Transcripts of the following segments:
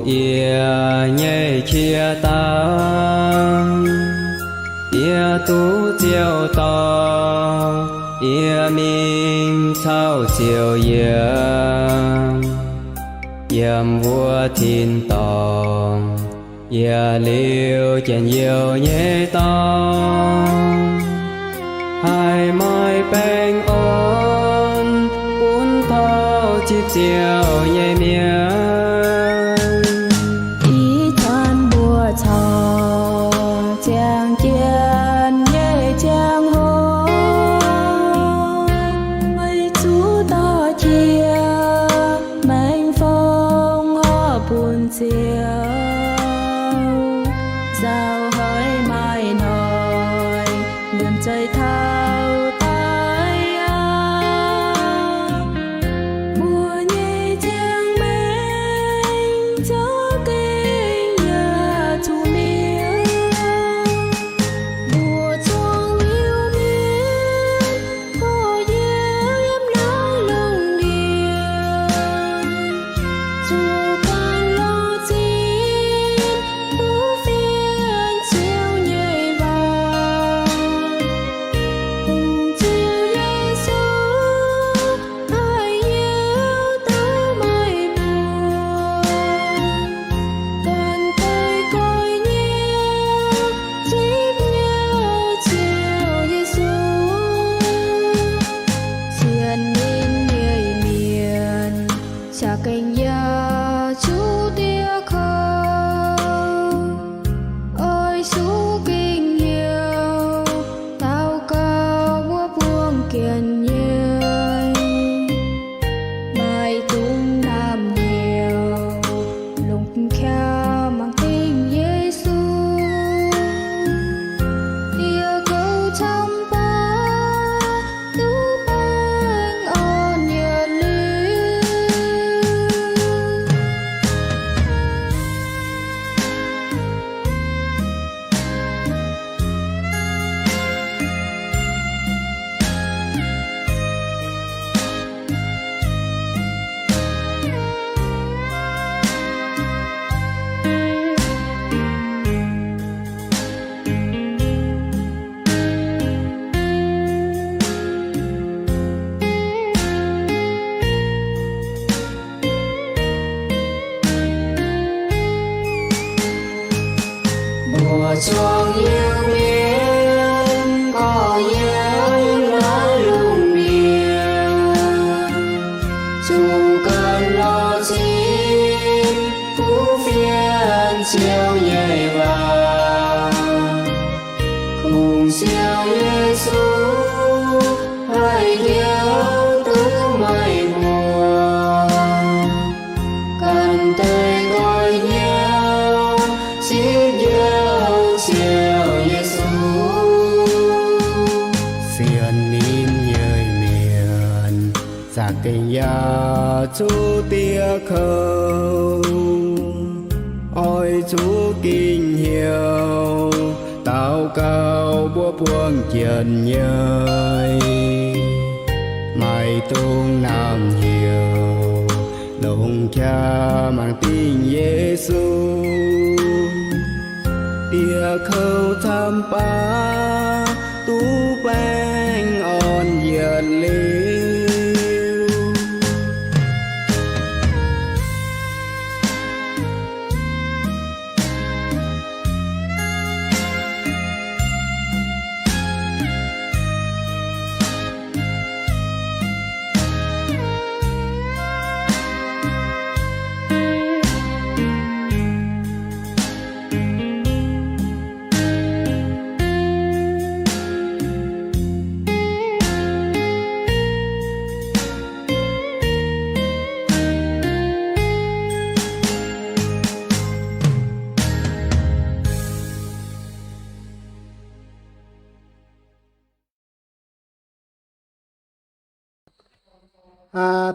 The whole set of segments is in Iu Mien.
Yie nyei qiex dauh, yie duqv Ziouv dorh yie mingh caux Ziouv yiem, yiem wuov tin-dorngh, yietc liuz njien-youh nyei dorngx, haih maaih baengh orn bun taux zipv Ziouv nyei mienh. Ih zanc mbuo corc ziangh jienv nyei ziangh hoc, meih zuqc dorh jiex maengx fong orv bun Ziouv, nzauh haiz maaih noic nyiemc zeih taux daaih aqv. Mbuo nyei ziangh maengc za'gengh yaac zuqc mietc. Mbuo zuangx Iu-Mienh gorx-youz yiem naaiv lungh ndiev, zuqc ganh lorz zinh duqv fienx Ziouv nyei waac. Kungx Ziouv Yesu haih hiuv duqv meih mbuo ganh daaih goiv nyei zipv nyei Ziouv Yesu. Sienx ninh nyei mienh za'gengh yaac zuqc dieh kouv. Oix zuqc gengh hnyouv daux gaux wuov buangh jien nyei, maaih dungz naamh hnyouv longc qaqv mangc dingh Yesu. Dieh kouv camv baac duqv baengh orn yietc liuz. Mbuo zuangx Iu-Mienh gorx-youz yiem naaiv lungh ndiev, zuqc ganh lorz zinh duqv fienx Ziouv nyei waac. Kungx Ziouv Yesu haih hiuv duqv meih mbuo ganh daaih goiv hnyouv zipv Ziouv, Ziouv Yesu. Sienx ninh nyei mienh za'gengh yaac zuqc dieh kouv. Oix zuqc gengh hnyouv daux gaux mbuo buangh jien nyei, maaih dungz naamh hnyouv longc qaqv mangc dingh Yesu. Dieh kouv camv baac duqv baengh orn yietc liuz.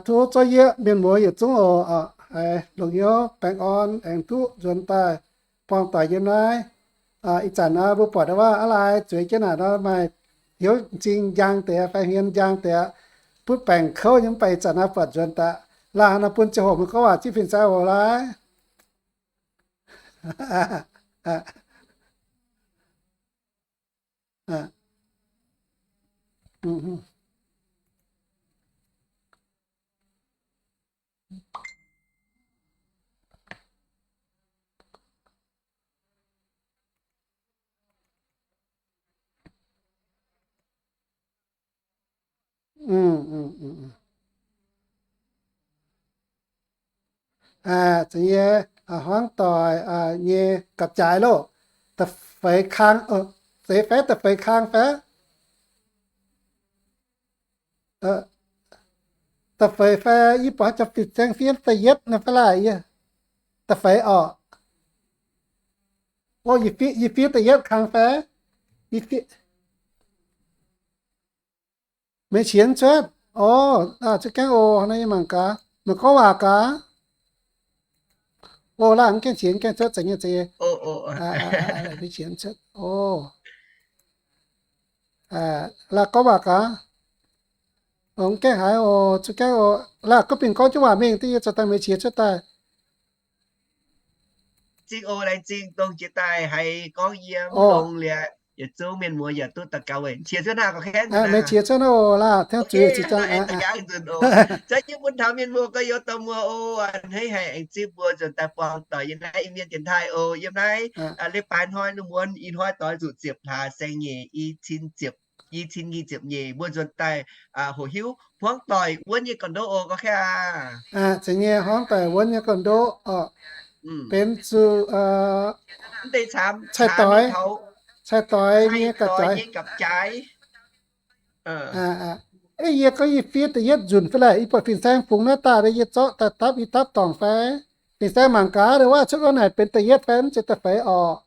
Tov zorqv yie mienh muoz yietc zungv oc, longc hnyouv baengh orn aengx duqv nzuonx daaih buangh doic yiem naaiv. Ih zanc mbuo buatc wuov aav lai zueiz jienv naaic nor maaih hnyouv m'zing njang deix fai hmien njang deix, butv baengc kouv nyei, mv baac ih zanc naaiv buatc nzuonx daaih. Laanh nor bun ziangh hoc meih gorngv waac zipv fin-saeng oc, laai. Aa, za'gengh nyei, hmuangv doic nyei gapv-jaaix loh. Da'feix kang, zeiz fai da'feix kang fai? Da'feix fai? Yie buatc haaix zanc fin-saeng fiev da'yietv naaiv fai laaic? Da'feix orqc? O, yie fiev da'yietv kang fai? Yie fiev meih qiex cuotv. O, za'gengh o, naaiv yie mangc gaax. Meih gorngv waac gaax. O, laaic mv gaengh qiex, mv gaengh cuotv, za'gengh nyei, za'gengh nyei. Qiex cuotv o. Laaic gorngv waac gaax. Mv gaengh haiz o, za'gengh o. Laaic gorngv bingx gorngv jienv waac mingh, da'yietv zoux daaih meih qiex cuotv daaih. Zingh o, laengz zingh dongh jiex daaih haiz gorngv yiem longx liuz, yietc zungv mienh muoz yaac duqv daux gaux weic qiex cuotv naaiv gorngv kengx. Meih qiex cuotv naaiv o, laaic tengx zuiz ziqc zaangc aqv. Za'gengh bun taux mienh muoz gorx-youz dorh muoz o, a'hneiv haic aengx zipv mbuo nzuonx daaih buangh doic yiem naaiv Iu-Mienh dienx taaih o. Yiem naaiv leiz-baaix hnoi lungh muonz ih hnoi doix nzuqc ziepc hlaax saeng-nyeic, i cin nyic ziepc nyeic, mbuo nzuonx daaih hoqc hiuv hmuangv doic wuonv nyei gorn-ndoqv o, gorngv kengx aqv. Za'gengh nyei, hmuangv doic wuonv nyei gorn-ndoqv oc. Benx zuqc cai-doix, cai-doix nyei gapv-jaaix. Yie gorngv yie fiev da'yietv nzunc fai laaic, yie buatc fin-saeng fungx naaiv daaih, yie zorqv daaih dapv i dapv dorngc fai? Fin-saeng mangc gaax, waac cuotv wuov naaic benx da'yietv fai mv zeiz da'feix orqc?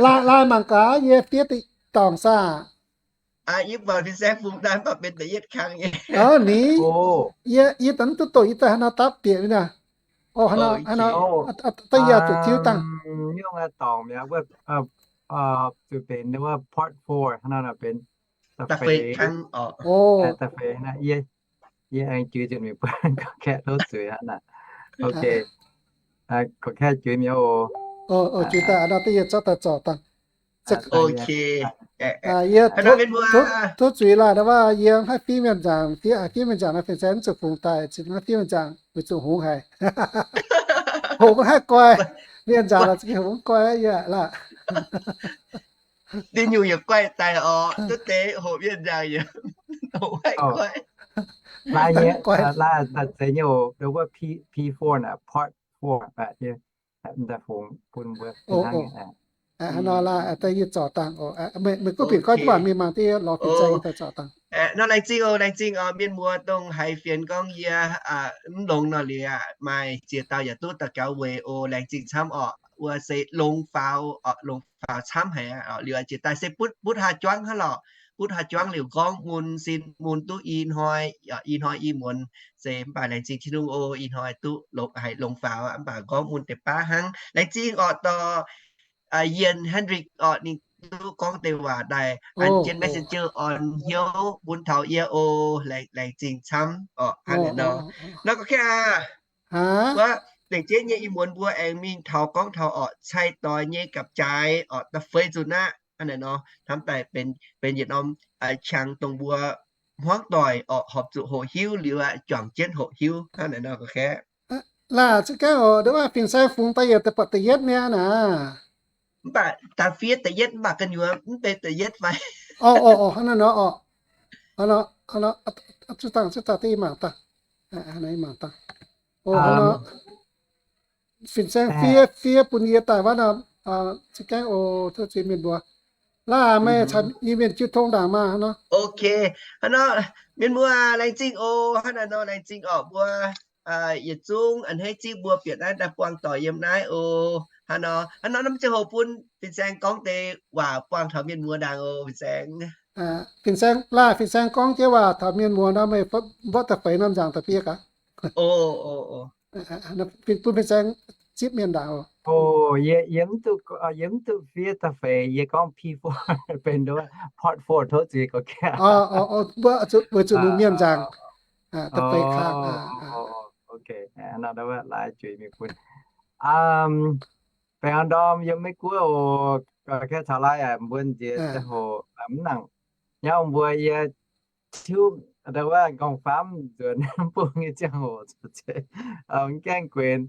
Laaih, laaih mangc gaax, yie fiev dorngc saah? Yie buatc fin-saeng fungx daaih mv baac benx da'yietv kang nyei. Ni, yie, yie daaih mv duqv doqc, yie daaih haaix nor dapv bieqc mingh naaic. O, haaix nor, haaix nor, da'yietv zuqc tiuv dangh. Nyungc dorngc mi'aqv, wuov, zuqc benx wuov part four, haaix nor benx da'feix kang. Da'feix naaiv, yie, yie aengx juix nzunc mingh bun gorqv-kaeqv tov zuiz aqv naaic. Ok. Gorqv-kaeqv juix mi'aqv oc. Juix daaih nor, da'yietv zorqv daaih zorc dangh. Yie tov zuiz laaic, waac yie mv haih fiev mienh nzaangc, fiev, fiev mienh nzaangc nor fin-saeng mv zuqc fungx daaih, zinh hnangv fiev mienh nzaangc weic zuqc hungx haic. Hoqc mv haih guai. Mienh nzaangc lorqc za'gengh hoqc mv guai yaac laaic. Ninh nyungc yaac guai daaih oc, duqv deix hoqc mienh nzaangc yaac hoqc mv haih guai. Laaih nyei, laaih daaih zeiz nyei oc, wuov P, P four naaic, part four naaic, daaih fungx bun mbuo. Haaix nor laaic, daaih yie zorc dangh oc. Meih gunv bieqc gorngv jienv waac mingh mangc deix, lorz fin-saeng daaih zorc dangh. Nor laengz zingh oc, laengz zingh oc, mienh muoz dongh haiz fienx gorngv yie mv longx nor liuz, maaih ziex dauh yaac duqv daux gaux weic oc. Laengz zingh camv oc. Wuov se longx faaux oc, longx faaux camv haic oc. Liuz jiex daaih se butv, butv haaix juangv hnangv lorqc. Butv haaix juangv liuz gorngv mun sin mun duqv i hnoi, i hnoi i muonz se mv baac laengz zingh Tin-Hungh oc, ih hnoi duqv longx, haiz longx faaux aqv, mv baac gorngv mun deix baav hnangv. Laengz zingh oc dorh Yienc Hendrik oc, ninh duqv gorngv deix waac daaih an jienv messenger orn hnyouv bun taux yie oc. Laengz zingh camv oc. Hnangv naaic nor, nor gorngv kengx aqv. Wuov, dengc jienv nyei ih muonz mbuo aengx mingh taux gorngv taux oc, cai-doix nyei gapv-jaaix oc, da'feix nzunc aqv. Hnangv naaic nor hnamv daaih benx, benx yietc norm qangx dongh mbuo hmuangv doic oc, horpc zuqc hoqc hiuv liuz aqv, juangc jienv hoqc hiuv. Hnangv naaic nor gorngv kengx. Laaic za'gengh oc, ndongc wuov fin-saeng fungx daaih yaac daaih buatc da'yietv mi'aqv naaic. Mv baac da'fiev da'yietv mv baac gu'nyuoz mv benx da'yietv fai? Orqc, orqc, orqc, hnangv naaic nor orqc. Hnangv naaic, zuqc dangh, zuqc dangh, da'yietv mangc dangh. Hnangv naaic mangc dangh. Orqc, hnangv naaic nor. Fin-saeng fiev, fiev bun yie daaih wuov nor, za'gengh oc, tov zuiz mienh mbuo. Laaix meih caux yie mienh jiu tong ndaangc maah, hnangv nor. Ok, hnangv nor, mienh mbuo laengz zingh oc, hnangv naaic nor laengz zingh oc mbuo yietc zungv a'hneiv zipv mbuo bieqc naaiv daaih buangh doic yiem naaiv oc. Hnangv nor, hnangv nor, naaiv ziangh hoc bun fin-saeng gorngv deix waac buangh taux mienh mbuo ndaangc oc, fin-saeng. Fin-saeng, laaix fin-saeng gorngv jienv waac taux mienh mbuo nor, meih mborqv da'feix norm nzaangc da'fiev gaax. Bun fin-saeng zipv mienh ndaangc oc. Yie, yie mv duqv, yie mv duqv fiev da'feix, yie gorngv P four, benx part four, tov zuiz gorngv kengx. Mbuo weic zuqc lungh mienh nzaangc da'feix kang. Nor ndau wuov laaix juix mingh bun. Baengh orn ndorm yiem Meiv Guoqv oc, gorqv-kaeqv caux laai aac, mbuo nziex ziangh hoc mv nangc nyauv mbuo yie tiuv ndau wuov nqorngv-famv nzuonx bung nyei ziangh hoc caux zeiz mv gaengh guenx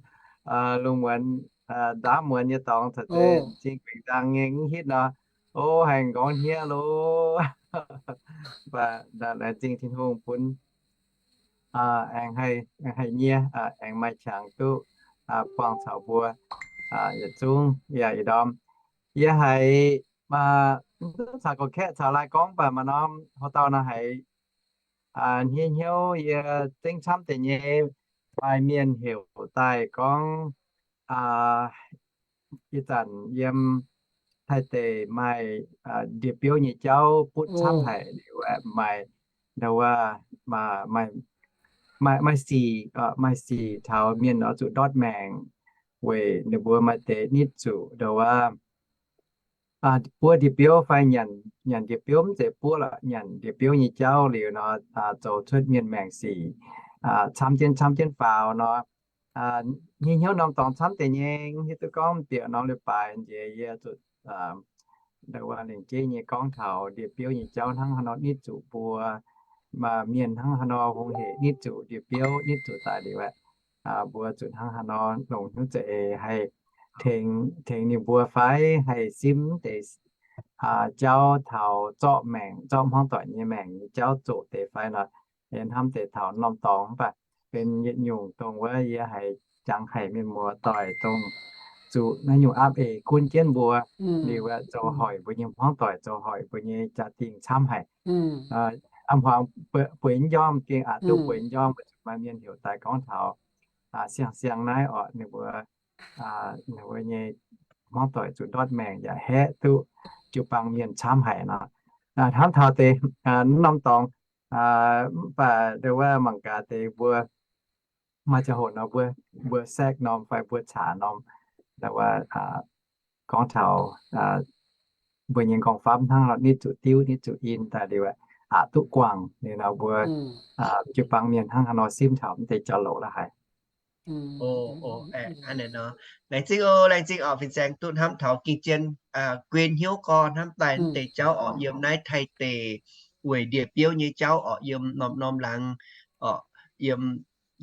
lungh muonz, ndaamv muonz nyei dorngx caux zeiz m'zing guenx nzang nyei mv hitv nor, o, haih nqorngv hniev loh. Mv baac laengz zingh Tin-Hungh bun aengx haih nyiev, aengx maaih qangx duqv buangh caux mbuo yietc zungv yaac yietc ndorm. Yie haiz mv duqv caux gorqv-kaeqv caux laai gorngv, mv baac maaih norm hoc dauh nor haiz hniev hnyouv yie zengv camv deix nyei, maaih mienh heuc daaih gorngv, ih zanc yiem Taiv deic maaih ndie-biouv nyei jauv butv camv haic liuz aeqv, maaih ndau wuov, maaih sic, maaih sic taux mienh oix zuqc ndortv maengc weic ninh mbuo maaih deix nitv zuqc ndau wuov buov ndie-biouv fai nyanc, nyanc ndie-biouv, mv zeiz buov lorqc, nyanc ndie-biouv nyei jauv liuz nor, zoux cuotv mienh maengc sic camv jienv, camv jienv faaux nor. Hnyouv norm dorngx camv deix nyei, mv hiuv duqv gorngv bieqc norm leiz-baaix nziex yie zuqc ndau wuov lengc jeiv nyei gorngv taux ndie-biouv nyei jauv hnangv haaix nor nitv zuqc mbuo mienh, hnangv haaix nor hungh heic nitv zuqc ndie-biouv, nitv zuqc daaih liuz aeqv, mbuo zuqc hnangv haaix nor longc hnyouv za'eix haih tengx, tengx ninh mbuo fai haih simv deix jauv taux zorqv maengc, zorqv hmuangv doic nyei maengc nyei jauv zoqc deix fai nor, yie hnamv deix taux norm dorngx. Mv baac benx yietc nyungc dongh wuov yie haiz jangx haic mienh muoz-doic dongh zuqc naaiv nyungc aapv eix gunv jienv mbuo, liuz aeqv, zoux hoic mbuo nyei hmuangv doic, zoux hoic mbuo nyei jaa-dingh camv haic. A'hmuangx bueix njormh, gengh aqc duqv bueix njormh, maaih mienh heuc daaih gorngv taux siang-siang naaiv orqc, ninh mbuo, ninh mbuo nyei hmuangv doic zuqc ndortv maengc yaac haeqv duqv jiu-baang mienh camv haic nor. Hnamv taux deix norm dorngx, mv baac ndau wuov mangc gaax deix mbuo maaih ziangh hoc nor mbuo, mbuo saeqv norm fai mbuo caax norm, ndau wuov gorngv taux mbuo nyei nqorngv-famv hnangv haaix nor nitv zuqc diuv, nitv zuqc in daaih liuz aqc duqv guangc liuz nor, mbuo jiu-baang mienh hnangv haaix nor simv taux mv deix jauv-louc la'haic. Laengz zingh oc, laengz zingh oc, fin-saeng duqv hnamv taux ging-jien, guen hnyouv gorx hnamv daaih mv deix jauv orqc, yiem naaiv Taiv deic weic ndie-biouv nyei jauv orqc, yiem norm-norm laangz orqc, yiem,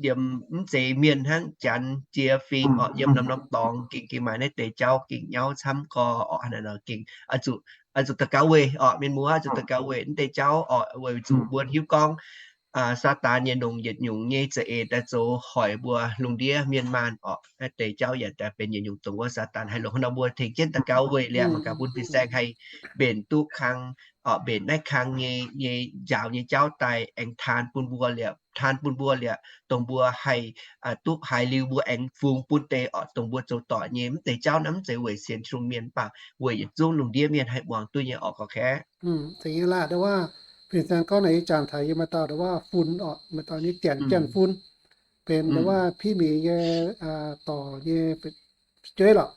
yiem mv zeiz mienh hnangv, janx, jiex, fingx orqc, yiem norm-norm dorngx gengh, gengh maaih naaiv deix jauv gengh nyauv camv gorx orqc. Hnangv naaic nor gengh oix zuqc, oix zuqc daux gaux weic orqc, mienh muoz oix zuqc daux gaux weic mv deix jauv orqc, weic zuqc mbuo hiuv gorngv Saadaan nyei longc yietc nyungc nyei za'eix daaih zoux hoic mbuo lungh ndiev mienh maanh orqc. Naaiv deix jauv yaac daaih benx yietc nyungc dongh wuov Saadaan haih longc haaix nor mbuo tengx jienv daux gaux weic liuz, mangc gaax bun fin-saeng haih mbenc duqv kang orqc, mbenc naaiv kang nyei, nyei njaaux nyei jauv daaih aengx taan bun mbuo liuz, taan bun mbuo liuz, dongh mbuo haih duqv haiz liuz mbuo aengx fungx bun deix orqc, dongh mbuo zoux doic nyei. Mv deix jauv naaiv mv zeiz weic sienx Tin-Hungh mienh, mv baac weic yietc zungv lungh ndiev mienh haih muangx duqv nyei orqc, gorqv-kaeqv. Fin-saeng gorngv naaic ih zanc taux yie maaih dauh ndau wuov fun orqc, maaih dauh nyei janx, janx fun, benx ndau wuov Piv Mingh nyei dorc nyei fu'jueiv lorqc.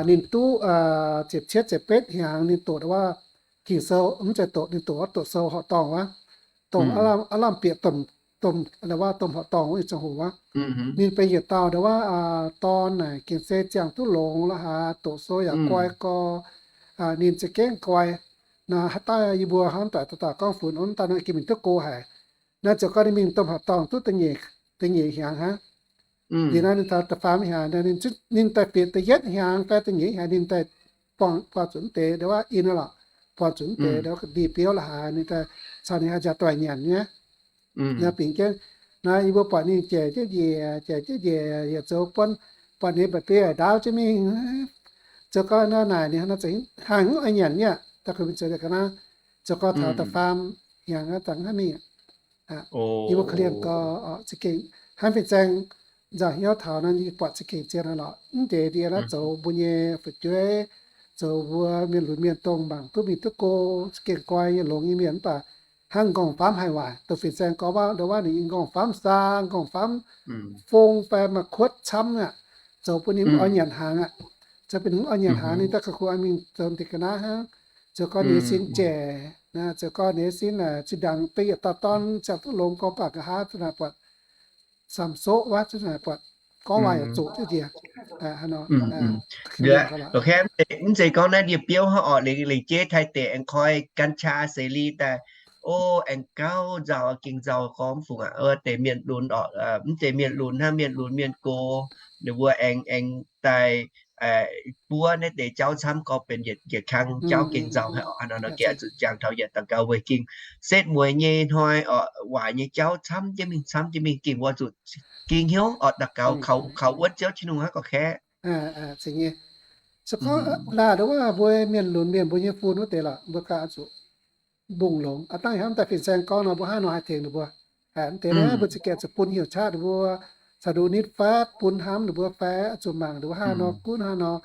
Ninh duqv ziepc cietv ziepc betv hnyangx ninh doqc ndau wuov Ging-Sou, mv zeiz doqc, ninh doqc wuov doqc sou horqc dorngh wuov, dongh aav lamh bieqc domh, domh, ndau wuov domh horqc dorngh wuov nyei ziangh hoc wuov. Ninh benx yietc dauh ndau wuov dorn naaic gengh se ziangh duqv longx la'haaix, doqc sou yaac guai gorx, ninh za'gengh guai. Naaiv haaix dauh yie mbuo hnamv doic dauh dauh gorngv funx, mv daaih naaiv gengh mingh duqv go haic. Naaiv ziouc gorngv ninh mingh domh horqc dorngh duqv da'nyeic hnyangx hnangv. Liuz naaiv ninh taux da'faam hnyangx, ninh daaih bieqc da'yietv hnyangx fai da'nyeic hnyangx ninh daaih buangh, buangh zuqc mv deix ndau wuov in lorqc, buangh zuqc mv deix ndau wuov ndie-biouv la'haaix, ninh daaih caux ninh haaix nziaaux doic nyanc nyei. Naaiv bingx jienv, naaiv yie mbuo buatc ninh jaic jienv njiec, jaic jienv njiec, yietc zoux buonv, buatc ninh mba'biei ndaauv jienv mingh. Zoux gau naaiv naaic ninh hnangv nor za'gengh haih mv oix nyanc nyei aqv. Da'kuv mingh zoux ga'naaiv, zoux gau taux da'faam hnyangx aqv, za'gengh hnangv mingh. Yie mbuo korv-lienh gau, za'gengh hnangv fin-saeng nzauh hnyouv taux naaiv, yie buatc za'gengh zien aqv lorqc. Mv deix ndie naaiv zoux mbuo nyei fu'jueiv, zoux mbuo mienh lunx mienh dongh mangc duqv mingh duqv go, za'gengh guai nyei longx nyei mienh, mv baac hnangv nqorngv-famv haih waaic, dongh fin-saeng gorngv wuov, ndau wuov ninh nqorngv-famv saang, nqorngv-famv fong fai maaih kuotv camv aqv, zoux bun ninh mv oix nyanc hnaangx aqv. Zoux bun ninh mv oix nyanc hnaangx, ninh daaih kungx oix mingh zoux deix ga'naaiv hnangv. Zoux gau ninh nyei sin jaic, zoux gau ninh nyei sin zinh ndaangc deix yietc dauh dorn ziangh duqv longx gorngv baac nqa'haav za'naaic buatc samx soqv wuov, buatc gorngv waac yaac zoqc jienv njiec. Mv zeiz gorngv naaiv ndie-biouv hnangv orqc, lengc jeiv Taiv deic aengx koi กัญชาเสรี daaih, o, aengx gauh nzauh, gengh nzauh gorngv fungc aqv. Deix mienh lunx orqc, mv zeiz mienh lunx hnangv, mienh lunx mienh go, ninh mbuo aengx, aengx daaih buov naaiv deix jauv camv gorngv benx yietc kang jauv gengh nzauh haic orqc. Hnangv nor nor gengh zuqc jangx taux yietc daux gaux weic gengh setv mueiz nyei hnoi orqc, waaic nyei jauv camv jienv mingh, camv jienv mingh, gengh wuov zuqc ging hnyouv orqc, daux gaux kaux wuonv Ziouv Tin-Hungh hnangv gorx-kaeqv. Se gorngv laanh wuov mbuo mienh lunx mienh mbuo nyei fun wuov deix lorqc, mbuo ganh oix zuqc mbungh longx. Aav dangh hnamv daaih fin-saeng gorngv nor, mbuo hnangv nor haih tengx ninh mbuo. Mv deix naaiv mbuo za'gengh zuqc bun hnyouv qaqv ninh mbuo, caux nduqc nitv fatv bun hnamv ninh mbuo fai oix zuqc mangc ninh mbuo hnangv nor gunv hnangv nor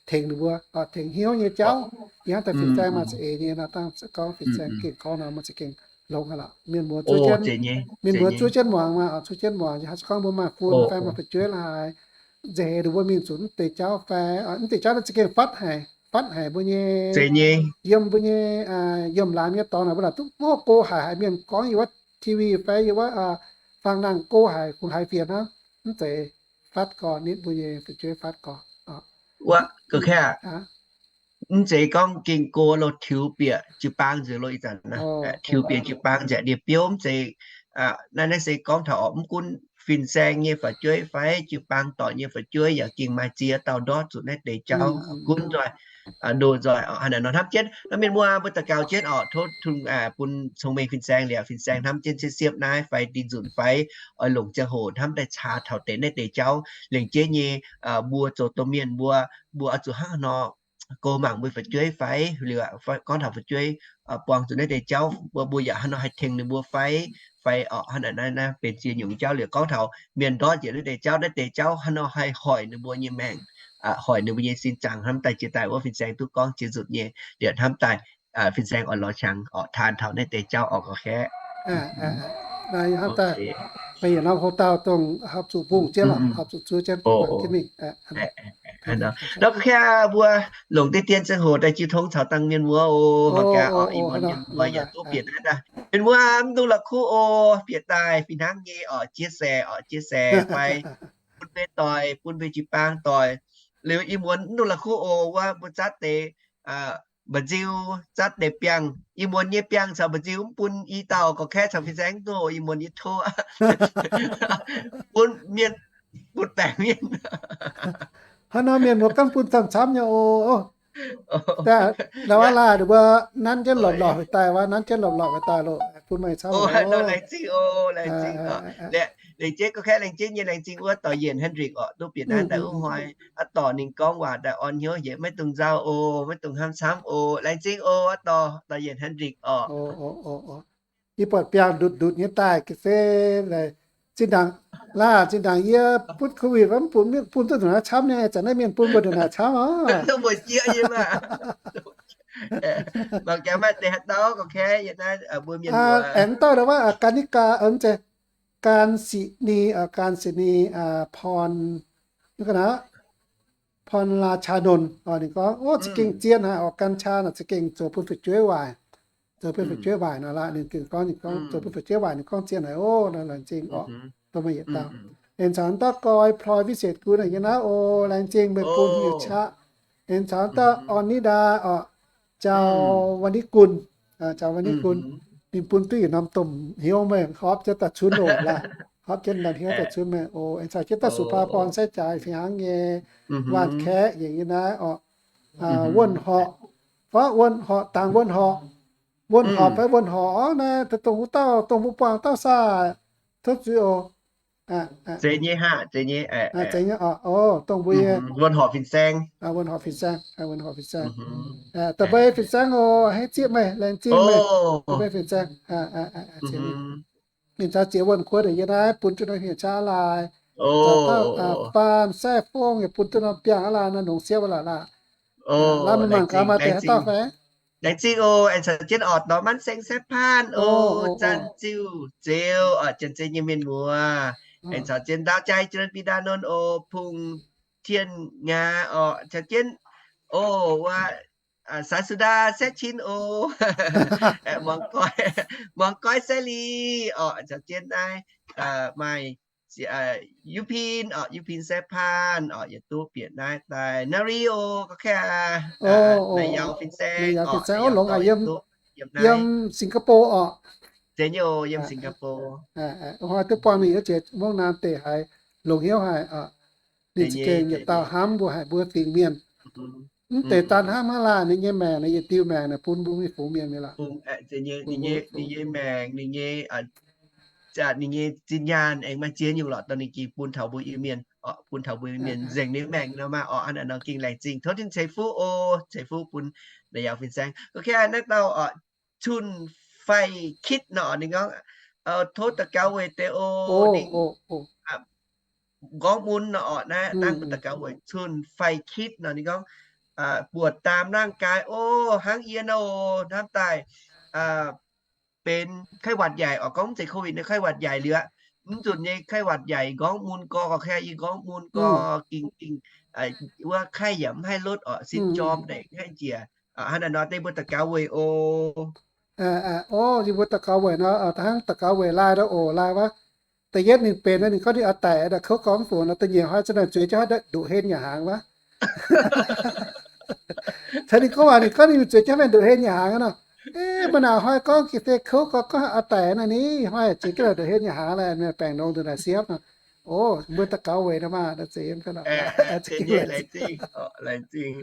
tengx ninh mbuo, tengx hnyouv nyei jauv. Yie hnamv daaih fin-saeng maaih za'eix nyei nor, dangh gorngv fin-saeng gengh gorngv nor, mbuo za'gengh longx haic lorqc. Mienh muoz zuov jienv, mienh muoz zuov jienv muangx maah, zuov jienv muangx. Yie hnamv se gorngv mbuo maaih fun fai maaih fu'jueiv laaix nzeix ninh mbuo mingh zuqc mv deix jauv fai, mv deic jauv naaiv za'gengh fatv haic, fatv haic mbuo nyei, yiem mbuo nyei, yiem laanh nyei dorngx naaic mbuo laaic duqv mv go haic, haiz mienh gorngv yiem wuov TV fai yiem wuov faang nangh go haic, kungx haiz fienx hnangv. Mv zeiz, fatv gorx, nitv mbuo nyei fu'jueiv fatv gorx. Wuov, mv zeiz gorngv gengh go lo tiux bieqc jiu-baang nzengc lo ih zanc naaiv, tiux bieqc jiu-baang nzengc ndie-biouv mv zeiz. Naaiv, naaiv se gorngv taux orqc, mv gunv fin-saeng nyei fu'jueiv fai jiu-baang doic nyei fu'jueiv yaac gengh maaih ziex dauh ndortv zuqc naaiv deix jauv gunv nzoih, ndoh nzoih orqc. Hnangv naaic nor hnamv jienv nor, mienh muoz, mbuo daux gaux jienv orqc, tov Tin-Hungh bun cong-mengh fin-saeng liuz, fin-saeng hnamv jienv siepv-siepv naaiv fai dinh nzunc fai oix longc ziangh hoc hnamv daaih caa taux deix naaiv deix jauv. Lengc jeiv nyei, mbuo zoux domh mienh mbuo, mbuo oix zuqc hnangv haaix nor go mangc mbuo fu'jueiv fai liuz, gorngv taux fu'jueiv buangh zuqc naaiv deix jauv, mbuo, mbuo yaac hnangv haaix nor haih tengx ninh mbuo fai, fai orqc, hnangv naaiv naaiv benx ziex nyungc jauv liuz. Gorngv taux mienh ndortv njiec naaiv deix jauv, naaiv deix jauv hnangv nor haih hoic ninh mbuo nyei maengc, hoic ninh mbuo nyei sin zaangc. Hnamv daaih jiex daaih wuov fin-saeng duqv gorngv jiex nzunc nyei, liuz hnamv daaih fin-saeng oix lorz qangx orqc, taan taux naaiv deix jauv orqc, gorx-kaeqv. Hnamv daaih, meih yietc norm houx-dauh dongh horpc zuqc mbungh jienv lorqc, horpc zuqc zuov jienv mangc jienv mingh. Nor gorx-kaeqv mbuo longc deix dien ziangh hoc daaih jiu tong caux dangh mienh muoz oc. Mangc gaax orqc, ih muonz mienh muoz yaac duqv bieqc naaiv daaih. Mienh muoz mv dungx la'kuqv oc, bieqc daaih fih hnangv nyei orqc, jiex saeh orqc, jiex saeh fai bun mbuo doic, bun mbuo jiu-baang doic. Liuz ih muonz mv dungx la'kuqv oc, wuov mbuo zatv deix mba'nziu, zatv deix biangh. Ih muonz nyei biangh caux mba'nziu mv bun i dauh gorx-kaeqv caux fin-saeng duqv, ih muonz nyei tov bun mienh, bun baengc mienh. Hnangv nor mienh muoz gorngv bun camv-camv nyei oc. Daaih, ndau wuov laanh ninh mbuo nanv jienv lorqc-lorqc daaih, wuov nanv jienv lorqc-lorqc daaih loh, bun meih camv oc. Laengz zingh oc, laengz zingh oc. Lengc jeiv gorx-kaeqv, laengz zingh nyei, laengz zingh wuov dorh yienc Hendrik orqc, duqv bieqc naaiv daaih wuov hnoi, aav dorh ninh gorngv waac daaih orn hnyouv haic, maiv dungx nzauh oc, maiv dungx hnamv camv oc. Laengz zingh oc, dorh, dorh yienc Hendrik orqc. Yie buatc biangh ndutc-ndutc nyei daaih ga'sie, zinh ndaangc, laanh zinh ndaangc yie butv COVID wuov, mv bun, bun duqv ndongc naaiv camv nyei, zanc naaiv mienh bun mbuo ndongc naaic camv oc. Mangc gaax maaih deix haaix dauh gorx-kaeqv yiem naaiv mbuo mienh muoz. Aengx dauh ndau wuov, Ganica, mv zeiz, Gan Sini, Gan Sini, Porn, Porn Laa Caa Nonc, ninh gorngv, o, za'gengh zien haic orqc, กัญชา naaic za'gengh zoux bun fu'jueiv waaic, zoux bun fu'jueiv waaic nor laaix. Ninh gengh gorngv, ninh gorngv zoux bun fu'jueiv waaic, ninh gorngv zien haic oc. Laengz zingh orqc, dongh meih yietc dauh. Aengx caux dauh Goi, Ploi, Vincent, Gunv naaic yiem naaiv oc. Laengz zingh meih bun hnyouv qaqv. Aengx caux dauh Orn Ni Ndaa orqc, Jaux Wan Ni Gunv, Jaux Wan Ni Gunv, ninh bun duqv yietc norm domh hnyouv meih, horpc jienv daaih cunv oc laaix, horpc jienv norm hnyouv daaih cunv meih oc. Aengx caux jienv dauh Suv Paa Born, sai jaaix fih hnangv nyei, Waanh Kaeqv yaac yiem naaiv orqc. Wuonh Horqc, fai Wuonh Horqc, Dangc Wuonh Horqc, Wuonh Horqc fai Wuonh Horqc orqc, naaiv dongh wuov dauh, dongh mbuo buangh dauh saah, tov zuiz oc. Zeiz nyei haah, zeiz nyei. Zeiz nyei orqc, o, dongh mbuo nyei Wuonh Horqc fin-saeng. Wuonh Horqc fin-saeng, Wuonh Horqc fin-saeng. Da'bei fin-saeng oc, haiz zieqv meih, laengz zingh meih. Da'bei fin-saeng. Ninh caux ziex wuonh kuov deix yiem naaiv bun jienv norm hnyouv qaqv aqv laaix. Caux dauh Faanh Sai Fong yaac bun jienv norm biangh aqv laaix, naaiv longx siepv aqv laaix. Laaix meih mangc gaax maaih deix haaix dauh fai? Laengz zingh oc. Aengx caux jienv orqc, Dorh Manv Seng, Sai Paanh oc, Zanc Ziuh, Zeux orqc, Janx-Zei nyei mienh muoz. Aengx caux jienv Ndaauv Jai, Jiex Lon, Bi Ndaa Nonv oc, Pung Tien Ngaa orqc, caux jienv oc, wuov Saaix Su Ndaa, Saeqv Cin oc, Muangx Goiv, Muangx Goiv, Saeqv Li orqc, caux jienv naaiv maaih Yupin orqc, Yupin Saepaan orqc, yietc duqv bieqc naaiv daaih. Nario, gorqv-kaeqv, Nai Yau Fin-Saeng orqc, Nai Yau fin-saeng, o, longx aqv, yiem, yiem Singapore orqc. Zeiz nyei, yiem Singapore. Hnoi duqv buangh ninh nyei jiex mungv naamh deix haiz longx hnyouv haic. Ninh za'gengh yietc dauh hnamv mbuo haic, mbuo fingx mienh. Mv deix daan hnamv hnangv laanh, ninh nyei maengc, ninh yietc diuh maengc naaic bun mbuo mingh fungx mienh mi'aqv. Ninh nyei maengc, ninh nyei, ninh nyei zinh nyaanh aengx maaih ziex nyungc lorqc, dongh ninh gengh bun taux mbuo Iu-Mienh, bun taux mbuo Iu-Mienh nzengc ninh maengc nor maah. Orqc, hnangv naaiv nor gengh laengz zingh, tov Tin ceix fuqv oc, ceix fuqv bun Nai Yau Fin-Saeng. Gorqv-kaeqv, naaiv dauh Cun Fai Kitv nor, ninh gorngv, tov daux gaux weic deix oc, ninh nqorngv mun nor orqc, naaiv dangh mbuo daux gaux weic Cun Fai Kitv nor, ninh gorngv, buoc daam ร่างกาย oc, hnangv yie nor oc, hnamv daaih benx ไข้หวัดใหญ่ orqc, gorngv mv zeiz โควิด naaiv, ไข้หวัดใหญ่ liuz aqv. Mv nzunc nyei ไข้หวัดใหญ่ nqorngv mun gorx, gorqv-kaeqv, yie nqorngv mun gorx, gengh, gengh wuov ไข้ yaac mv haih lotv orqc, sin jorm naaic mv haih njiec. Hnangv naaiv nor deix mbuo daux gaux weic oc. O, yie mbuo daux gaux weic nor, hnangv daux gaux weic laai nor oc, laai wuov. Da'yietv ninh benx nor, ninh gorngv ninh oix daic, kouv gorngv mv fungc nor, da'nyeic hnoi za'naaic zueiz jienv haaix ndoqc hen yaac hnaangx wuov. Caux ninh gorngv waac, ninh gorngv ninh zueiz jienv haaix ndoqc hen yaac hnaangx nor. Mv naaic hnoi gorngv gengh se kouv gorngv, gorngv oix daic nor, ninh hnoi zueiz jienv ndoqc hen yaac hnaangx laeh, baengc longx nduqc naaic siepv nor. O, mbuo daux gaux weic nor maah, zeiz, laengz zingh,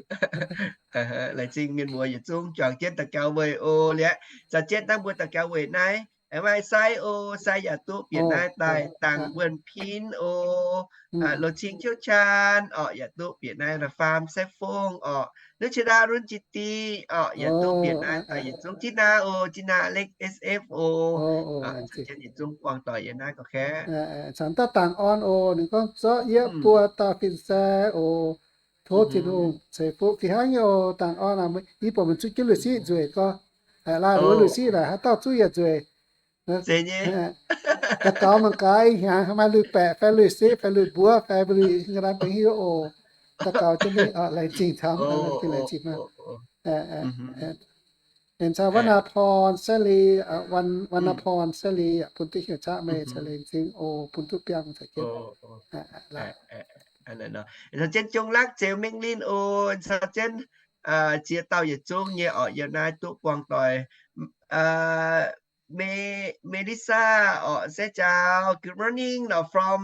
laengz zingh mienh muoz yietc zungv juangc jienv daux gaux weic oc. Liuz caux jienv dangh mbuo daux gaux weic naaiv, maaih Sai oc, Sai yaac duqv bieqc naaiv daaih, Dangc Wuonh Pin oc, Loz Cing Qiu Caan orqc, yaac duqv bieqc naaiv, Faam Sai Fong orqc, Nuqv Cin Daa, Runv Cin Di orqc, yaac duqv bieqc naaiv daaih yietc zungv, Jin Naa oc, Jin Naa Alex S F oc. Caux jienv yietc zungv buangh doic yiem naaiv gorqv-kaeqv. Caux dauh Dangc Orn oc, ninh gorngv zorqv yie buo dauh fin-saeng oc. Tov Tin-Hungh ceix fuqv fih hnangv nyei oc, Dangc Orn aac. Yie buatc meih zuqv jienv lui-siqv nzueic gorx. Laai lui-siqv naaic haaix dauh zuqv yaac nzueic. Daux gaux mangc gaax, ih hnyangx maaih lui-baeqc fai lui-siqv fai lui-mbuov fai lui-nqa'haav benx hiuv oc. Daux gaux jienv mingh, laengz zingh camv, laengz zingh maah. Aengx caux วรรณพร แสนลี, วรรณพร แสนลี bun duqv heuc qaqv meih caux laengz zingh oc, bun duqv biangh caux jienv. Caux jienv Jong Lakv, Zeux Mengh Linh oc, caux jienv ziex dauh yietc zungv nyei orqc, yiem naaiv duqv buangh doic. Melissa orqc, se jaax, good morning nor, from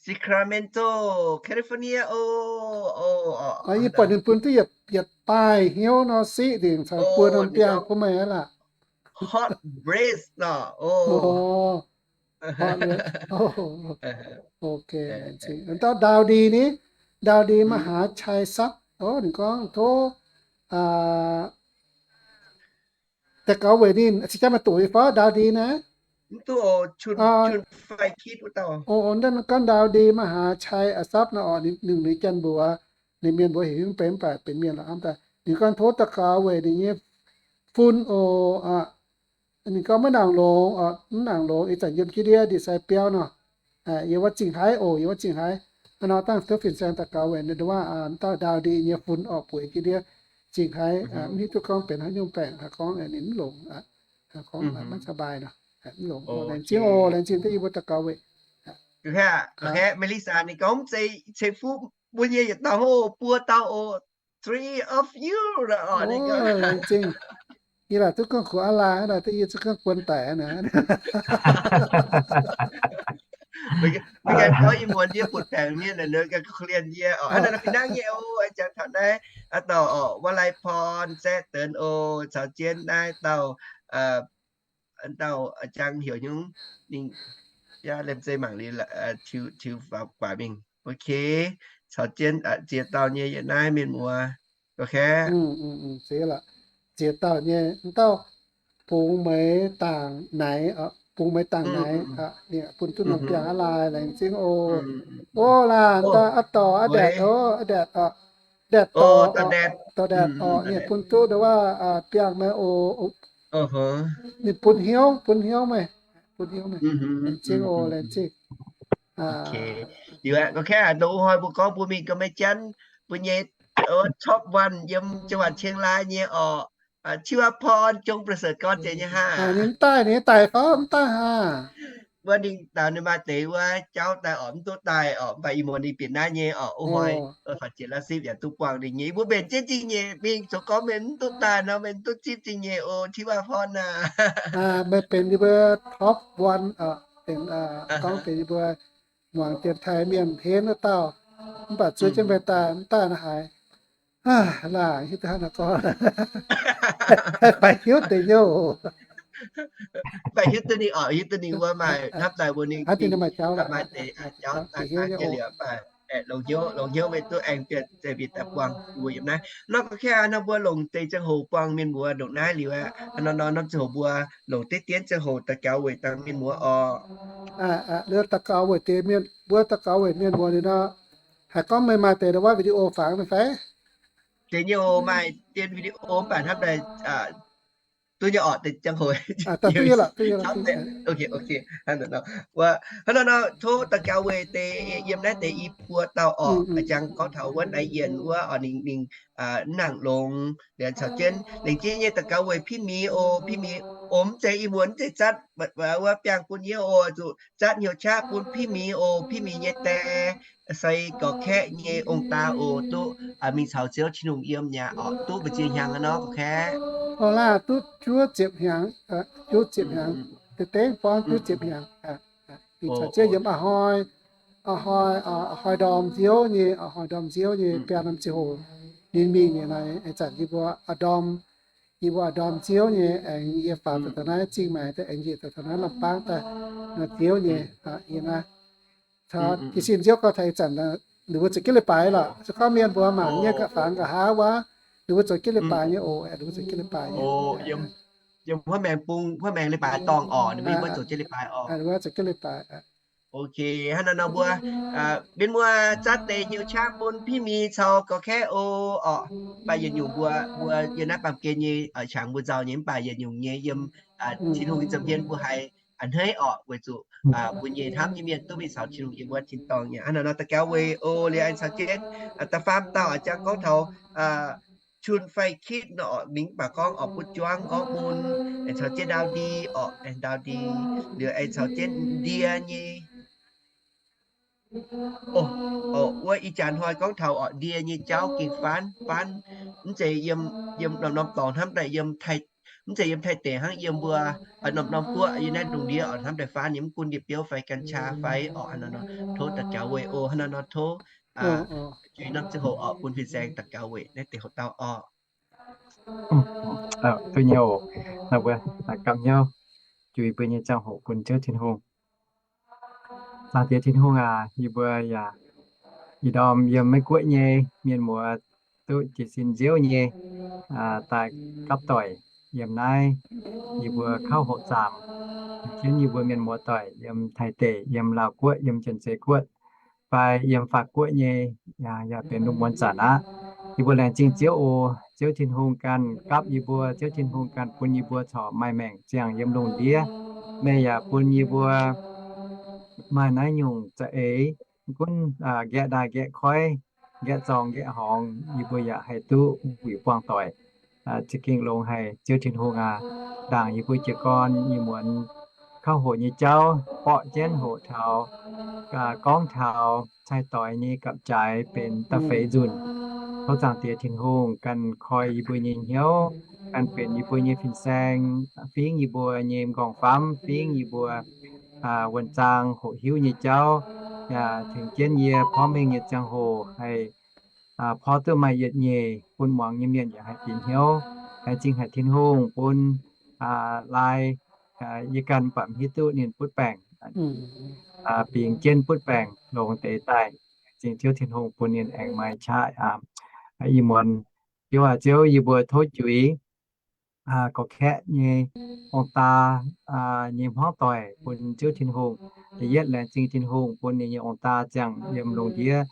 Sacramento, California oc. Yie buatc ninh bun duqv yietc baaih hnyouv nor siqv dingc caux buo norm biangh bun meih aqv laah. Hot breath nor. Ok, laengz zingh. Dauh Ndau Ndi ni, Ndau Ndi มหาชัยทรัพย์. Ninh gorngv tov daux gaux weic ninh. Se jaax maaih doqc fai Ndau Ndi naaiv? Gorngv Ndau Ndi มหาชัยทรัพย์ nor orqc, ninh liuz janx mbuox, ninh mienh mbuox heuc mv benx, mv baac benx mienh lorqc hnamv daaih. Ninh gorngv tov daux gaux weic ninh nyei fun oc. Ninh gorngv maiv nangc longx, mv nangc longx, ih zanc yiem jienv ndiev ndie-sai biauv nor. Yiem wuov zingh haiv oc, yiem wuov zingh haiv. Hnangv nor dangh tov fin-saeng daux gaux weic ninh, waac dauh Ndau Ndi nyei fun orqc, bueix jienv ndiev zingh haiv, mv hiuv duqv gorngv benx haaix nyungc baengc, haaix gorngv ninh mv longx, gorngv maiv สบาย nor, mv longx. Laengz zingh oc, laengz zingh duqv yie mbuo daux gaux weic. Melissa ninh gorngv mv zeiz ceix fuqv mbuo nyei yietc dauh oc, buo dauh oc, three of you. Laengz zingh. Yie laaic duqv gorngv kuv aav laai naaic, duqv yie zuqc gorngv guon daic naaic. Mv gaengh gorngv yie muonz yie butv baengc mienh naaic, ninh ganh korv-lienh yie oc. Hnangv naaic fih hnangv nyei oc, jangx taux naaiv, aa, dauh oc, วลัยพร Zaeqv Deix oc, caux jienv naaiv dauh, dauh jangx heuc nyungc, ninh, yaac liemh zeih mangc liuz, tiux guaax mingh. Ok, caux jienv ziex dauh nyei yiem naaiv mienh muoz. Ok, ziex dauh nyei, dauh Bungx Meix Dangc Naix, Bungx Meix Dangc Naix, ninh bun duqv norm biangh aav laai, laengz zingh oc. O laanh, dauh aa dorh aa ndaetc oc, aa ndaetc oc, ndaetc dorh, dorh ndaetc oc, ninh bun duqv ndau waac biangh meih oc. Ninh bun hnyouv, bun hnyouv meih, bun hnyouv meih. Laengz zingh oc, laengz zingh. Liuz aqv, gorngv kaeqv aqv, ndongc wuov hnoi mbuo gorngv mbuo mingh ganh maiv janv, mbuo nyei top one yiem จังหวัดเชียงราย nyei orqc, ชื่อว่า พร จงประเสริฐ gorn deix nyei haah? Ninh mv daaih, ninh daic fai mv daaih haah? wuov ninh daaih ninh maaih deix wuov jauv daaih orqc, mv duqv daaih orqc, mv baac ih muonz ninh bieqc naaiv nyei orqc, wuov hnoi faaux jiex la'sipv yaac duqv buangh ninh nyei. Yie mbuo mbenc jienv zingh nyeic mingh, zoux gorngv mbenc mv duqv daaih nor, mbenc duqv zipv zingh nyeic oc, Tiv Waac Porn aah. Meih benx yie mbuo top one, benx, gorngv benx yie mbuo muangx dienx taaih mienh henv wuov dauh, mv baac zuov jienv meih daaih, mv daaih naaiv haaix, laangc hiuv duqv hnangv naaiv gorngv, fai hiuv deix nyei oc. Fai hiuv duqv ninh orqc, hiuv duqv ninh wuov maaih hnamv daaih mbuo ninh maaih jauv, maaih deix jauv daaih hnangv nyei liuz, mv baac longc hnyouv, longc hnyouv meih duqv aengx bieqc zeiv bieqc daaih buangh mbuo yiem naaiv. Nor ga'kengx hnangv mbuo longc deix ziangh hoc buangh mienh muoz ndongc naaiv liuz aqv. Hnangv nor nor norm ziangh hoc mbuo longc deix dienv ziangh hoc daux gaux weic dangh mienh muoz orqc. Daux gaux weic deix mienh, mbuo daux gaux weic mienh muoz liuz nor, haiz gorngv meih maaih deix wuov video fangx fai? Deix nyei oc, maaih deix video mv baac hnamv daaih duqv nyei orqc, deix ziangh hoc. Hnangv nor nor, tov daux gaux weic deix yiem naaiv deix i buo dauh orqc, jangx gorngv taux wuov Naaiv Yienh wuov orqc, ninh, ninh mv nangc longx liuz caux jienv lengc jeiv nyei daux gaux weic Piv Mingh oc. Piv Mingh oc, mv zeiz ih muonz mv zeiz zatv wuov biangh bun yie oc, zuqc zatv hnyouv qaqv bun Piv Mingh oc. Piv Mingh nyei die se Gorqv-Kaeqv nyei ong-daa oc, duqv mingh caux Ziouv Tin-Hungh yiem nyei orqc, duqv mbu'ziex hnyangx nor, Gorqv-Kaeqv? Ov, laah duqv juov ziepc hnyangx, juov ziepc hnyangx, deix dengv buangv juov ziepc hnyangx. Mingh caux Ziouv yiem a'hnoi, a'hnoi, a'hnoi ndorm nziouv nyei, a'hnoi ndorm nziouv nyei biaa norm ziangh hoc ninh mingh nyei. Naaiv ih zanc yie mbuo a'ndorm, yie mbuo a'ndorm nziouv nyei, aengx yie faaux daaih taux naaiv Zingh Maengx daaih, aengx njiec daaih taux naaiv Lamh Baang daaih, nor nziouv nyei. Yie naaiv taux jiez sin nziouv gorngv taux ih zanc ninh mbuo zoux jienv leiz-baaix lorqc. Se gorngv mienh mbuo mangc nyei ga'fangx nqa'haav wuov, ninh mbuo zoux jienv leiz-baaix nyei oc. Ninh mbuo zoux jienv leiz-baaix nyei. Yiem huov maengx bung, huov maengx leiz-baaix dorngh orqc, ninh mbuo zoux jienv leiz-baaix orqc. Ninh mbuo zoux jienv leiz-baaix. Ok, hnangv nor nor mbuo, mienh muoz, zatv deix hnyouv qaqv bun Piv Mingh caux Gorqv-Kaeqv oc. Mv baac yietc nyungc mbuo, mbuo yiem naaiv baamh gen nyei qangx mbuo nzauh nyei, mv baac yietc nyungc nyei yiem Tin-Hungh nyei nza'hmien mbuo haiz a'hneiv orqc, weic zuqc mbuo nyei hnamv nyei mienh duqv mingh caux Tin-Hungh yiem wuov tin-dorngh nyei. Hnangv nor nor daux gaux weic oc. Liuz aengx caux jienv da'faam dauh a'jang gorngv taux Chun Fai Kitv nor orqc, mingh mv baac gorngv orqc butv juangv gorngv mun, aengx caux jienv Ndau Ndi orqc, aengx Ndau Ndi, liuz aengx caux jienv ndie nyei. Wuov ih jaax hnoi gorngv taux orqc ndie nyei jauv gengh faanv, faanv mv zeiz yiem, yiem norm-norm dorngx hnamv daaih yiem, mv zeiz yiem Taiv deic hnangv, yiem mbuo norm-norm guoqv yiem naaiv lungh ndiev orqc hnamv daaih faanv nyei, mv gunv ndie-biouv fai gan qaqv fai orqc. Hnangv nor nor tov daux gaux weic oc. Hnangv nor nor tov juix norm ziangh hoc orqc bun fin-saeng daux gaux weic naaiv deix hoc dauh orqc. Duqv nyei oc. Nor mbuo gapv hnyouv juix mbuo nyei ziangh hoc bun Ziouv Tin-Hungh. Zaangc Diex Tin-Hungh aac, yie mbuo yaac ih ndorm yiem Meiv Guoqv nyei mienh muoz duqv jiez sin nziouv nyei daaih gapv doic yiem naaiv yie mbuo kauv hoqc zaamc, jienv yie mbuo mienh muoz doic yiem Taiv deic, yiem Laauh Guoqv, yiem Janx-Zei Guoqv, fai yiem Faac Guoqv nyei, yaac benx lungh muonz zanc aqv. Yie mbuo laengz zingh Ziouv oc. Ziouv Tin-Hungh ganh gapv yie mbuo. Ziouv Tin-Hungh ganh bun yie mbuo corc maaih maengc ziangh yiem lungh ndiev. Meih yaac bun yie mbuo maaih naaiv nyungc za'eix, gunv nqaeqv ndaaih nqaeqv koiv, nqaeqv zorng nqaeqv horngz, yie mbuo yaac haih duqv wuic buangh doic, za'gengh longx haic. Ziouv Tin-Hungh aac, ndaangc yie mbuo jiez gorn ih muonz kauv hoqc nyei jauv, borqv jienv hoqc taux, gorngv taux cai-doix nyei gapv-jaaix benx da'feix nzunc. Tov Zaangc Diex Tin-Hungh ganh koi yie mbuo nyei hnyouv, ganh benx yie mbuo nyei fin-saeng, fingv yie mbuo nyei m'nqorngv famv, fingv yie mbuo wuonh zaang hoqc hiuv nyei jauv, yaac tengx jienv yie porv mengh nyei ziangh hoc haih porv duqv maaih yietc nyeic bun muangx nyei mienh yaac haih bieqc hnyouv, haih zingh haic Tin-Hungh bun lai yie ganh mv baac mv hiuv duqv ninh butv baengc, bingx jienv butv baengc longx deix daaih, zingh Ziouv Tin-Hungh bun ninh aengx maaih qaqv aqv. Ih muonz Ziouv aac, Ziouv, yie mbuo tov juix Gorqv-Kaeqv nyei ong-daa nyei hmuangv doic bun Ziouv Tin-Hungh. Da'yietv laengz zingh Tin-Hungh bun ninh nyei ong-daa ziangh yiem lungh ndiev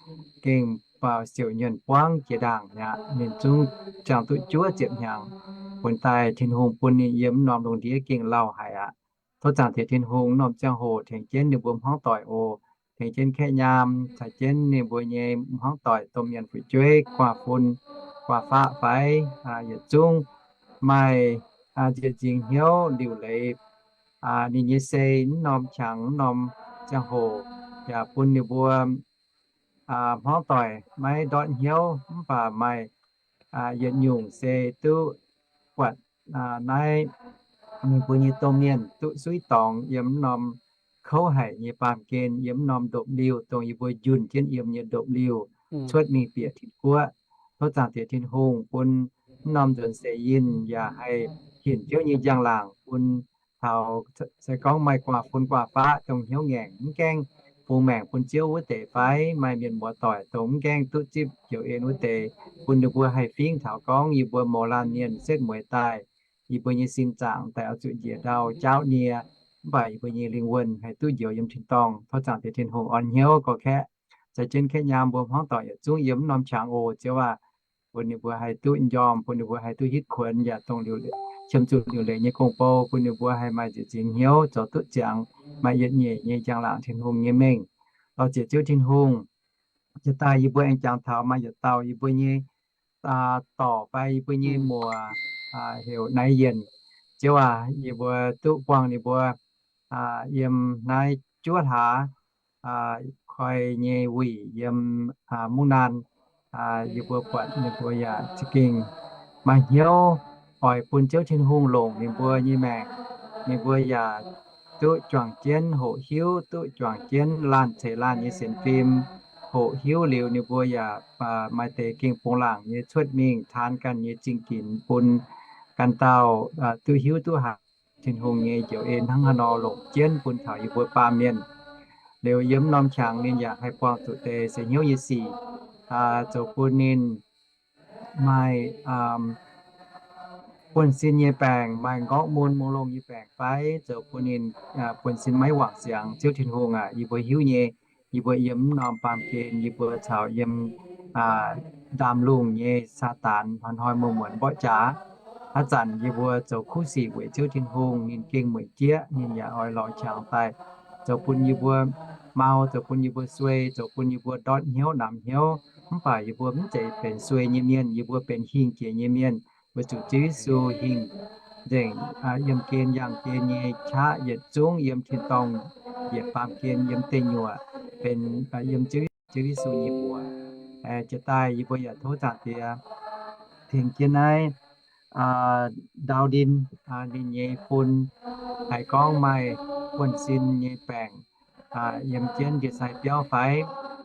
gengh baaux siouc nyuonh buangv jiex ndaangc aqv. Ninh zungv ziangh duqv juov ziepc hnyangx, bun daaih Tin-Hungh bun ninh yiem norm lungh ndiev gengh lauh haic aqv. Tov Zaangc Diex Tin-Hungh norm ziangh hoc tengx jienv ninh mbuo hmuangv doic oc. Tengx jienv kaeqv nyaam, caux jienv ninh mbuo nyei hmuangv doic, domh mienh fu'jueiv, guaav fun, guaav faqv fai yietc zungv maaih nziex nzingx hnyouv liuc leiz ninh nyei sei, mv norm qangx, mv norm ziangh hoc, yaac bun ninh mbuo hmuangv doic maiv ndortv hnyouv, mv baac maaih yietc nyungc se duqv buatc naaiv ninh mbuo nyei domh mienh duqv suiv dorngx yiem mv norm kouv haic nyei baamh gen, yiem mv norm ndopv-liuh dongh yie mbuo njunh jienv yiem nyei ndopv-liuh cuotv mingh bieqc Tin-Guoqv. Tov Zaangc Diex Tin-Hungh bun mv norm nzuonx seix yinh yaac haih hinc Ziouv nyei njang-laangc bun taux se gorngv maaih guaax fun guaax faqv dongh hnyouv ngaengc mv gaengh bungx maengc bun Ziouv wuov deix fai maaih mienh muoz-doic dongh mv gaengh duqv zipv njoux en wuov deix, bun ninh mbuo haih fingv taux gorngv yie mbuo mouz laanh mienh setv mueiz daaih, yie mbuo nyei sin zaangc daaih oix zuqc njiec ndau jaauv nie, mv baac yie mbuo nyei lingh wuonh haih duqv njoux yiem tin-dorngh. Tov Zaangc Diex Tin-Hungh orn hnyouv gorx-kaeqv, caux jienv kaeqv nyaam mbuo hmuangv doic yietc zungv yiem mv norm qangx oc Ziouv aac, bun ninh mbuo haih duqv m'njormh, bun ninh mbuo haih duqv hitv kuonx yaac dongh qiemx zuqc liuc leiz nyei gong-bou, bun ninh mbuo haih maaih nzieqc zingx hnyouv zoux duqv ziangx, maaih yietc nyeic nyei njang-laangc Tin-Hungh nyei mengh. Lorz ziec Ziouv Tin-Hungh, jiex daaih yie mbuo aengx jangx taux maaih yietc dauh yie mbuo nyei dorc fai yie mbuo nyei muoc heuc Naiv Yienh. Ziouv aac, yie mbuo duqv buangh ninh mbuo yiem naaiv juov hlaax koi nyei wuic yiem mungv naanh, yie mbuo buatc ninh mbuo yaac za'gengh maaih hnyouv oix bun Ziouv Tin-Hungh longc ninh mbuo nyei maengc. Ninh mbuo yaac duqv juangc jienv hoqc hiuv, duqv juangc jienv laanh ceix laanh nyei sienx fim. Hoqc hiuv liuz ninh mbuo yaac maaih deix gengh bungx laangc nyei cuotv mingh taan ganh nyei zingh ginx bun ganh dauh duqv hiuv duqv haiz Tin-Hungh nyei njoux en hnangv haaix nor longc jienv bun taux yie mbuo baamh mienh. Liuz yiem norm qangx ninh yaac haih buangh zuqc deix seix hnyouv nyei sic, zoux bun ninh maaih buonv-sin nyei baengc, maaih m'nqorngv mun mongh longh nyei baengc fai zoux bun ninh buonv-sin maiv wangc siangx. Ziouv Tin-Hungh aac, yie mbuo hiuv nyei, yie mbuo yiem mv norm baamh gen, yie mbuo caux yiem ndaamv-lungh nyei Saadaan hnoi-hnoi muonz-muonz mborqv jaax. Haaix zanc yie mbuo zoux kuv sic weic Ziouv Tin-Hungh, ninh gengh mueic jieqv, ninh yaac oix lorz qangx daaih zoux bun yie mbuo mau, zoux bun yie mbuo suei, zoux bun yie mbuo ndortv hnyouv namx hnyouv. Mv baac yie mbuo mv zeiz benx suei nyei mienh, yie mbuo benx hingh jiex nyei mienh, weic zuqc Ziouv Yesu hingh nzengc, yiem gen yangh gen nyei qaqv yietc zungv yiem tin-dorngh, yietc baamh gen yiem deic nyuoqc benx yiem Ziouv, Ziouv Yesu nyei mbuox. Jiex daaih yie mbuo yaac tov Zaangc Diex tengx jienv naaiv ndau ndin, ninh nyei fun, haiz gorngv maaih buonv-sin nyei baengc yiem jienv ndie-sai biauv fai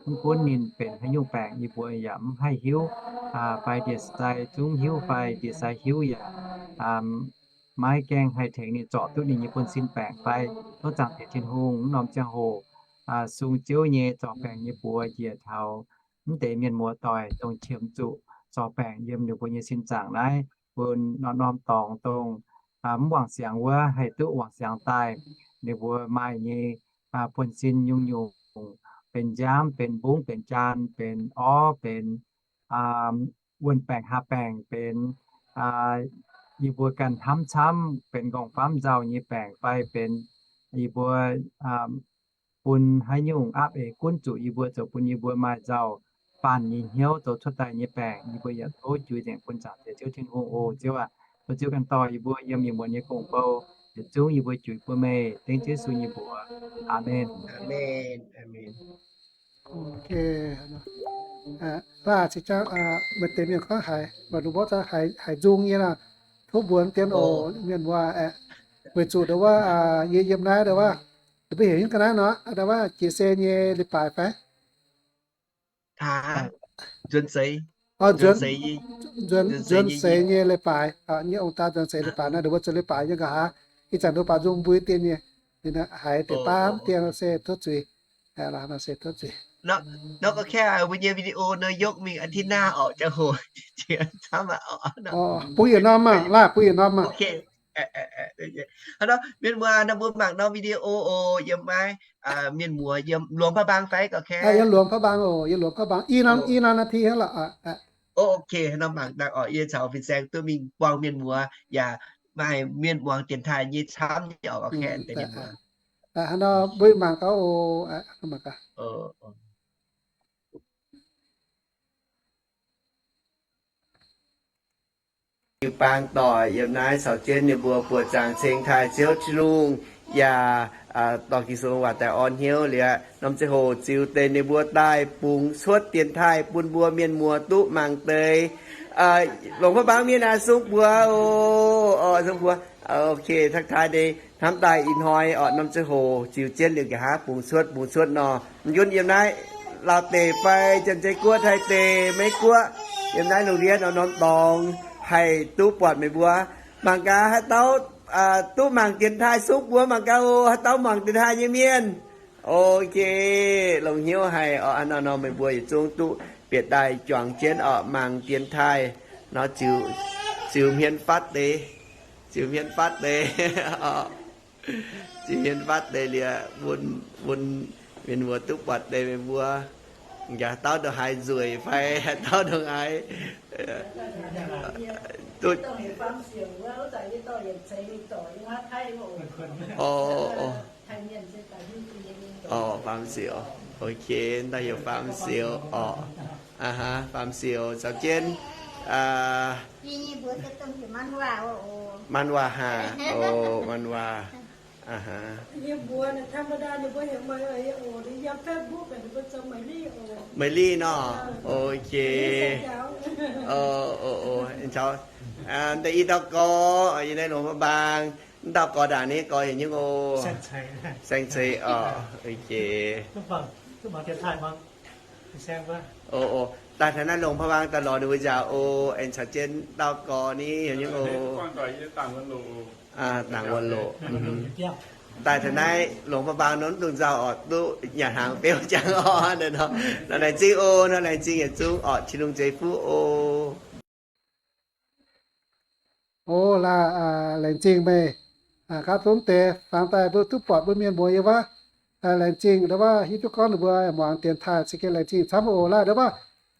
mv gunv ninh benx haaix nyungc baengc yie mbuo yaac mv haih hiuv, fai ndie-sai zungv hiuv fai ndie-sai hiuv yaac maiv gaengh haih tengx ninh zorc duqv ninh nyei buonv-sin baengc fai. Tov Zaangc Diex Tin-Hungh mv norm ziangh hoc sung Ziouv nyei zorc baengc nyei buoz njiec taux mv deix mienh muoz-doic dongh qiemx zuqc zorc baengc yiem ninh mbuo nyei sin zaangc naaiv, bun norm-norm dorngx dongh mv wangc siangx wuov haih duqv wangc siangx daaih. Ninh mbuo maaih nyei buonv-sin nyungc-nyungc, benx nziaamv, benx mbungv, benx jaan, benx orv, benx wuon-baengc, haa-baengc, benx yie mbuo ganh hnamv camv, benx nqorngv-famv nzauh nyei baengc fai benx yie mbuo bun haaix nyungc aapv eix gunv zuqc yie mbuo zoux bun yie mbuo maaih nzauh baanh nyei hnyouv zoux cuotv daaih nyei baengc, yie mbuo yaac tov juix nzengc bun Zaangc Diex Ziouv Tin-Hungh oc. Ziouv aac, bun Ziouv ganh dorh yie mbuo yiem yie mbuo nyei gong-bou yietc zungv yie mbuo juix bun meih, dengv Yesu nyei mbuox. Aamen. Laah, meih deix mienh gorngv haiz, mbuo haiz nzung nyei nor, tov mbuox dien oc, mienh muoz aeqv, weic zuqc ndau wuov yie yiem naaiv ndau wuov, mbuo heuc hingv ga'naaiv nor, ndau wuov jiex se nyei leiz-baaix fai? Nzuonx seix nyei leiz-baaix, nyei ong-daa nzuonx seix leiz-baaix naaiv, ndau wuov nzuonx leiz-baaix nyei nqa'haav, ih zanc ndau baac nzung mbui dien nyei, haiz deix baav dien se tov zuiz. Nor gorngv mbuo nyei video nor yiem mingh อาทิตย์หน้า orqc, ziangh hoc camv aqv. Bun yietc norm maah, laah, bun yietc norm maah. Mienh muoz, nor mbuo mangc norm video oc, yiem maiv, mienh muoz yiem Luangx Paa Mbaang fai gorqv kaeqv? Yiem Luangx Paa Mbaang oc, yiem Luangx Paa Mbaang, i norm, i norm นาที hnangv lorqc. Oc, nor mangc dangh orqc, yie caux fin-saeng duqv mingh buangh mienh muoz yaac maaih mienh muangx dienx taaih nyei camv nyei orqc, gorqv kaeqv. Hnangv nor mbuo mangc gaax oc. Jiu-baang doic yiem naaiv caux jienv ninh mbuo buoqc zaangc ceng taaih Ziouv Tin-Hungh. Yaac dorh Ging-Sou waac daaih orn hnyouv liuz, norm ziangh hoc ziux deix ninh mbuo daaih bungx cuotv dienx taaih bun mbuo mienh muoz duqv mangc deix. Longc Paa Bang mienh aac, sung buoz oc, sung buoz. Ok, tak taaih deix hnamv daaih ih hnoi orqc, norm ziangh hoc ziux jienv liuz nqa'haav bungx cuotv, bungx cuotv nor, mv gunv yiem naaiv Laauv deic fai Janx-Zei Guoqv, Taiv deic, Meiv Guoqv, yiem naaiv lungh ndiev norm-norm dorngx haih duqv buatc meih mbuo. Mangc gaax haaix dauh duqv mangc dienx taaih, sung buoz mangc gaax oc. Haaix dauh mangc dienx taaih nyei mienh, ok, longc hnyouv haic oc. Hnangv naaiv nor meih mbuo yietc zungv duqv bieqc daaih juangc jienv oc, mangc dienx taaih nor, ziux hmien fatv deix, ziux hmien fatv deix, ziux hmien fatv deix liuz bun, bun mienh muoz duqv buatc deix meih mbuo. Nqa'haav dauh ndongc haaix nzueic fai haaix dauh ndongc haaix duqv. Oc, oc, oc, faam siouc. Ok, daaih heuc faam siouc oc. Aa, faam siouc caux jienv man waac haah? Oc, man waac. Meih Li nor. Ok. Da'yi dauh gorx, yie naaiv Longc Paa Mbaang. Wuov dauh gorx ndaangc ni, gorx heuc nyungc oc? Saeng Ceix oc. Ok. Daaih taux naaiv Longc Paa Mbaang daaih lorz ninh mbuo nziaauc oc. Aengx caux jienv dauh gorx ni heuc nyungc oc? Ndaangc Wuonh Loc. Daaih taux naaiv Longc Paa Mbaang nor mv dungx nzauh oc, duqv nyanc hnaangx beuv jangx oc. Nor laengz zingh oc, nor laengz zingh yietc zungv oc, Tin-Hungh zeiv fuqv oc. Oc, laengz zingh meih gapv zunv deix fangx daaih mbuo duqv buatc mbuo mienh muoz yiem wuov. Laengz zingh ndau wuov hiuv duqv gorngv ninh mbuo muangx dienx taaih, za'gengh laengz zingh camv oc. Laih ndau wuov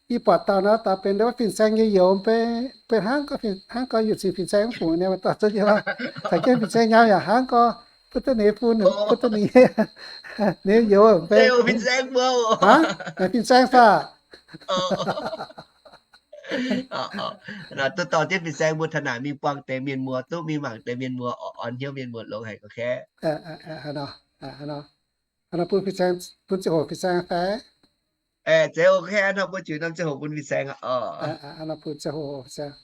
yie buatc dauh naaiv dauh benx ndau wuov Fin-Saeng nyei youz, benx hnangv gorx, hnangv gorx yietc cingx Fin-Saeng mv fungc nyei, maaih dauh zunv nyei wuov. Caux jienv Fin-Saeng nyei yaac hnangv gorx, butv duqv ninh nyei fun, butv duqv ninh nyei, ninh youz benx Fin-Saeng mbuo. Fin-Saeng saah? Duqv dorh jienv Fin-Saeng mbuo taux naaic mingh buangh deix mienh muoz, duqv mingh mangc deix mienh muoz, orn hnyouv mienh muoz longx haic gorx-kaeqv. Bun ziangh hoc Fin-Saeng fai? Zeiz oc, nor mbuo juix norm ziangh hoc bun Fin-Saeng oc. Bun ziangh hoc Fin-Saeng.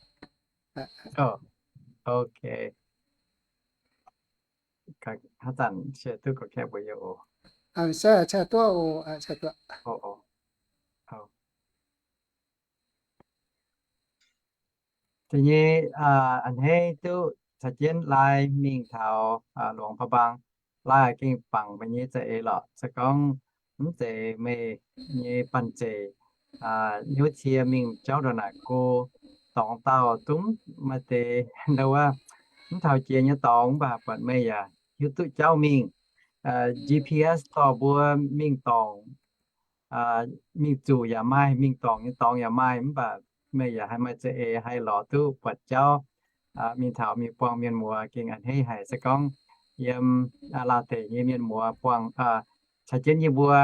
Ok. Haaix zanc share duqv gorx-kaeqv mbuo yie oc. Fin-Saeng share duqv oc, share duqv. Da'nyeic, a'hneiv duqv caux jienv laai mingh taux Longc Paa Mbaang, laai gengh bangc meih nyei za'eix lorqc. Se gorngv mv zeiz meih nyei banh zeic, hnyouv cie mingh jauv ndongc naaic go, dorngx dauh zungv maaih deix ndau wuov mv taux jiex nyei dorngx, mv baac buatc meih yaac hiuv duqv jauv mingh. G P S dorh mbuo mingh dorngc, mingh zuqc yaac maaih, mingh dorngc nyei dorngx yaac maaih, mv baac meih yaac haih maaih za'eix haih lorz duqv buatc jauv mingh taux mingh buangh mienh muoz, gengh a'hneiv haic. Se gorngv yiem Laauh deic nyei mienh muoz buangh, caux jienv yie mbuo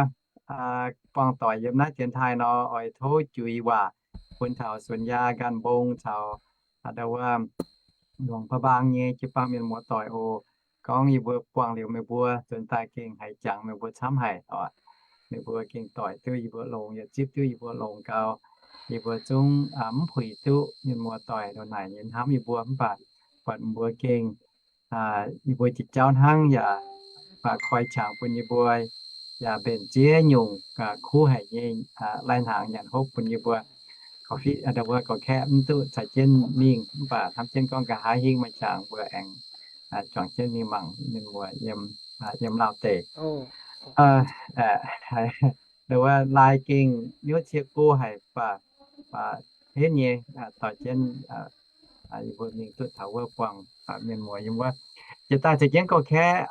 buangh doic yiem naaiv dienx taaih nor, oix tov juix waac bun taux Suonx Yaa, Nqaanh Mbong caux ndau wuov Longc Paa Mbaang nyei jiu-baang mienh muoz doic oc. Gorngv yie mbuo buangh liuz meih mbuo nzuonx daaih gengh haiz jangx meih mbuo camv haic oc. Meih mbuo gengh doic duqv yie mbuo longx, yaac zipv duqv yie mbuo longx gau. Yie mbuo zungv mv puix duqv mienh muoz doic ndongc naaic nyei hnamv yie mbuo, mv baac buatc mbuo gengh yie mbuo jiex jauv hnangv yaac koi qangx bun yie mbuo, yaac mbenc ziex nyungc kuv haic nyei lai-hnaangx nyanc hopv bun yie mbuo. Gorqv-kaeqv mv duqv caux jienv mingh, mv baac hnamv jienv gorngv nqa'haav hingv maaih qangx mbuo aengx juangc jienv mingh mangc mienh muoz yiem Laauh deic. Ndau wuov laai gengh hnyouv cie go haic, baac henv nyei doix jienv yie mbuo mingh duqv taux wuov buangh mienh muoz yiem wuov. Jiex daaih caux jienv gorqv-kaeqv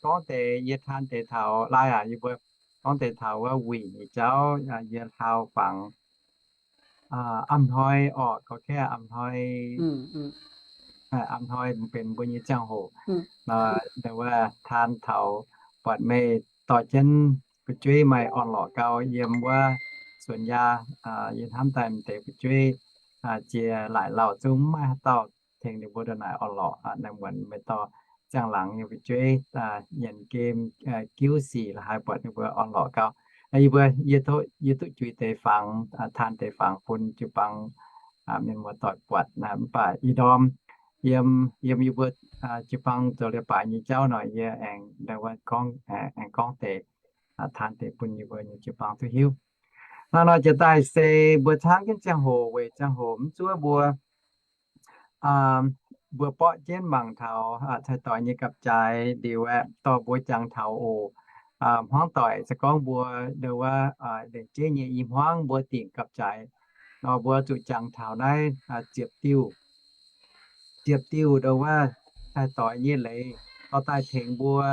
gorngv deix yie taan deix taux laai aac, yie mbuo gorngv deix taux wuov wuic nyei jauv, yie hlaau fangx a'hnoi orqc, gorqv-kaeqv a'hnoi, a'hnoi benx mbuo nyei ziangh hoc. Ndau wuov taan taux buatc meih dorh jienv fu'jueiv maaih orn-lorqc gau yiem wuov Suonx Yaa. Yie hnamv daaih m'deix fu'jueiv jiex laaic lauh zungv mv maaih haaix dauh tengx ninh mbuo ndongc naaic orn-lorqc. Naaiv muonz meih dorh ziangh laangz nyei fu'jueiv nyanc game, giuv sic la'haaix buatc ninh mbuo orn-lorqc gau. Yie mbuo, yie duqv juix deix fangx, taan deix fangx bun jiu-baang mienh muoz-doic buatc. Mv baac ih ndorm yiem, yiem yie mbuo jiu-baang zoux leiz-baaix nyei jauv nor, yie aengx, aengx gorngv deix, taan deix bun yie mbuo nyei jiu-baang duqv hiuv. Hnangv nor jiex daaih se mbuo caangv jienv ziangh hoc weic ziangh hoc mv zuov mbuo, mbuo borqv jienv mangc taux cai-doix nyei gapv-jaaix liuz aeqv, dorh mbuo jangx taux oc. Hmuangv doic se gorngv mbuo ndo wuov, lengc jeiv nyei i hmuangv mbuo dingc gapv-jaaix nor, mbuo zuqc jangx taux naaiv ziepc diuh, ziepc diuh ndo wuov cai-doix nyei leiz, dorh daaih tengx mbuo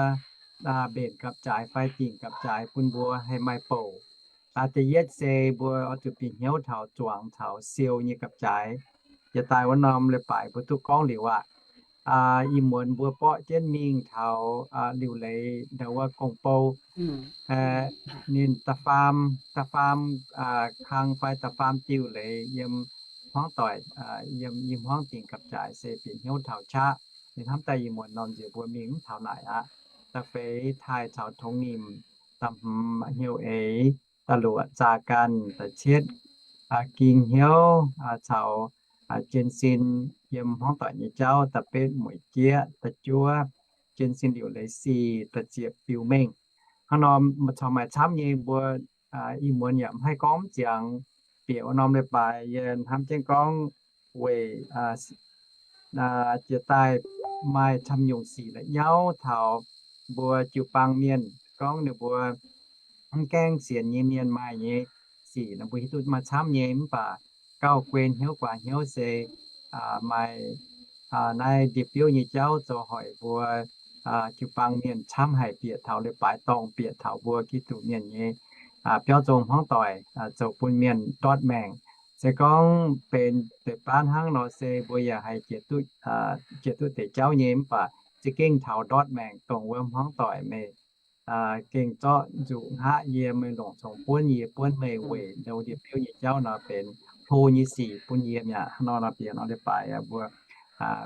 mbenc gapv-jaaix fai dingc gapv-jaaix bun mbuo haih maaih bouc. Da'yietv se mbuo oix zuqc bieqc hnyouv taux zuangx caux siou nyei gapv-jaaix. Jiex daaih wuov norm leiz-baaix mbuo duqv gorngv liuz aqv. Ih muonz mbuo borqv jienv mingh taux liuc leiz ndo wuov gong-bou, ninh da'faam, da'faam kang fai da'faam diuh leiz yiem hmuangv doic, yiem i hmuangv dingc gapv-jaaix se bieqc hnyouv taux qaqv. Ninh hnamv daaih ih muonz norm nziex mbuo mingh mv taux naaic aqv. Da'feix taaih caux tongx nimc, da'hmz hnyouv eix, da'luoqc zaah ganh, da'cietv ging hnyouv caux jienv sin yiem hmuangv doic nyei jauv, da'betv mueic jieqv, da'juov jienv sin liuc leiz sic, da'ziepc biux mengh. Hnangv nor caux maaih camv nyei mbuo ih muonz yaac mv haih gorngv mv ziangx. Bieqc wuov norm leiz-baaix yie hnamv jienv gorngv weic jiex daaih maaih camv nyungc sic la'nyauv taux mbuo jiu-baang mienh gorngv ninh mbuo mv gaengh sienx nyei mienh maaih nyei sic nor, mbuo hiuv duqv maaih camv nyei. Mv baac gauh guen hnyouv guaax hnyouv se maaih naaiv ndie-biouv nyei jauv zoux hoic mbuo jiu-baang mienh camv haic bieqc taux leiz-baaix dorngh, bieqc taux mbuo Giduc mienh nyei biauv zong hmuangv doic, zoux bun mienh ndortv maengc. Se gorngv benx deix baav hnangv nor se mbuo yaac haih jiex duqv deix jauv nyei. Mv baac za'gengh taux ndortv maengc dongh wuov hmuangv doic meih gengh zorqv nzuqc hngaqv yie, meih longc congx buonv yie, buonv meih weic ndo ndie-biouv nyei jauv nor benx hlo nyei sic bun yie mi'aqv. Hnangv nor nor bieqc norm leiz-baaix mbuo,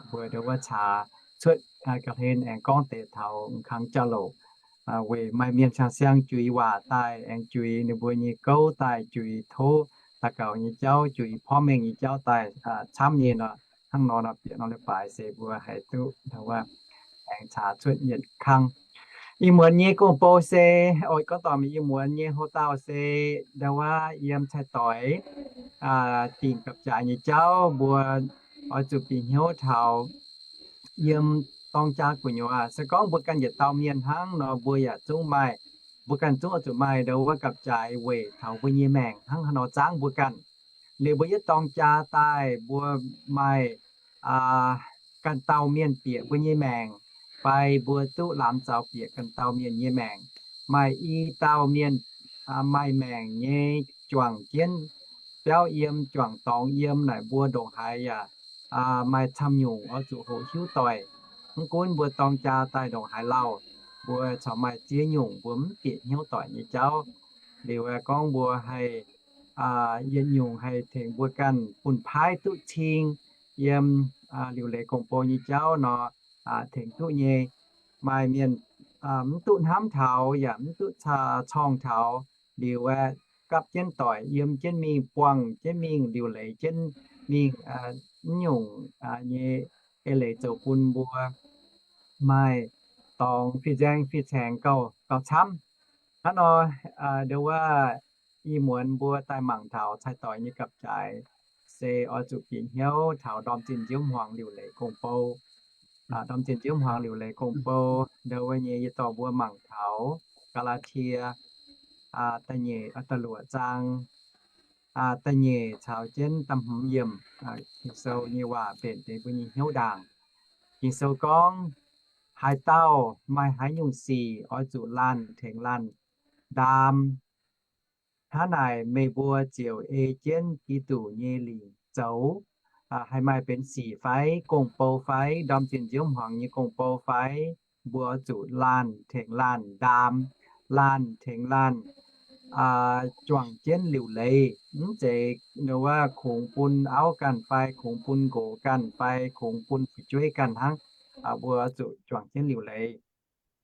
mbuo ndo wuov caax cuotv ga'hlen aengx gorngv deix taux kangx jauv-louc, weic maaih mienh siang-siang juix waac daaih aengx juix ninh mbuo nyei gouv daaih, juix tov daux gaux nyei jauv, juix porv mengh nyei jauv daaih camv nyei nor. Hnangv nor nor bieqc norm leiz-baaix se mbuo haih duqv aengx caax cuotv yietc kang. Ih muonz nyei gong-bou se oix gorngv dorh mingh ih muonz nyei hlo dauh se ndo wuov yiem cai-doix dingc gapv-jaaix nyei jauv mbuo oix zuqc bieqc hnyouv taux yiem dorng jaa gu'nyuoz. Se gorngv mbuo ganh yietc dauh mienh hnangv nor mbuo yaac zungv maaih, mbuo ganh zungv oix zuqc maaih ndo wuov gapv-jaaix weic taux mbuo nyei maengc hnangv haaix nor zangv mbuo ganh. Liuz mbuo yietv dorng jaa daaih mbuo maaih ganh dauh mienh bieqc mbuo nyei maengc, fai mbuo duqv lamz zaux bieqc ganh dauh mienh nyei maengc. Maaih i dauh mienh maaih maengc nyei juangc jienv biauv yiem, juangc dorngx yiem naaic mbuo ndongc haaix yaac maaih camv nyungc oix zuqc hoqc hiuv doic. Mv gunv mbuo dorng jaa daaih ndongc haaix lauh, mbuo corc maaih ziex nyungc mbuo mv bieqc hnyouv doic nyei jauv. Liuz gorngv mbuo haih yietc nyungc haih tengx mbuo ganh bun paaiv duqv cing yiem liuc leiz gong-bou nyei jauv nor, tengx duqv nyei. Maaih mienh mv duqv hnamv taux yaac mv duqv corngh taux, liuz aeqv, gapv jienv doic yiem jienv mingh, buangh jienv mingh, liuc leiz jienv mingh, mv nyungc nyei eix leiz zoux bun mbuo maaih dorngx fih nzaeng fih caengx gauh, gauh camv. Hnangv nor, ndo wuov ih muonz mbuo daaih mangc taux cai-doix nyei gapv-jaaix se oix zuqc bieqc hnyouv taux ndorm zinh nziouv hmuangx liuc leiz gong-bou. Ndorm zinh nziouv hmuangx liuc leiz gong-bou ndo wuov nyei yie dorh mbuo mangc taux Gaa^laa^tie da'nyeic, da'luoqc zaang, da'nyeic caux jienv da'hmz yiemc. Ging-Sou nyei waac mbenc deix mbuo nyei hnyouv ndaangc. Ging-Sou gorngv, haaix dauh maaih haaix nyungc sic oix zuqc laanh tengx laanh ndaam, hnangv naaic meih mbuo ziouc ei jienv Giduc nyei lingc zoux. Haih maaih benx sic fai gong-bou fai ndorm zinh nziouv hmuangx nyei gong-bou fai, mbuo oix zuqc laanh tengx laanh ndaam, laanh tengx laanh juangc jienv liuc leiz. Mv zeiz wuov kungx bun auv ganh fai kungx bun nqox ganh fai kungx bun fu'jueiv ganh hnangv. mbuo zuqc juangc jienv liuc leiz.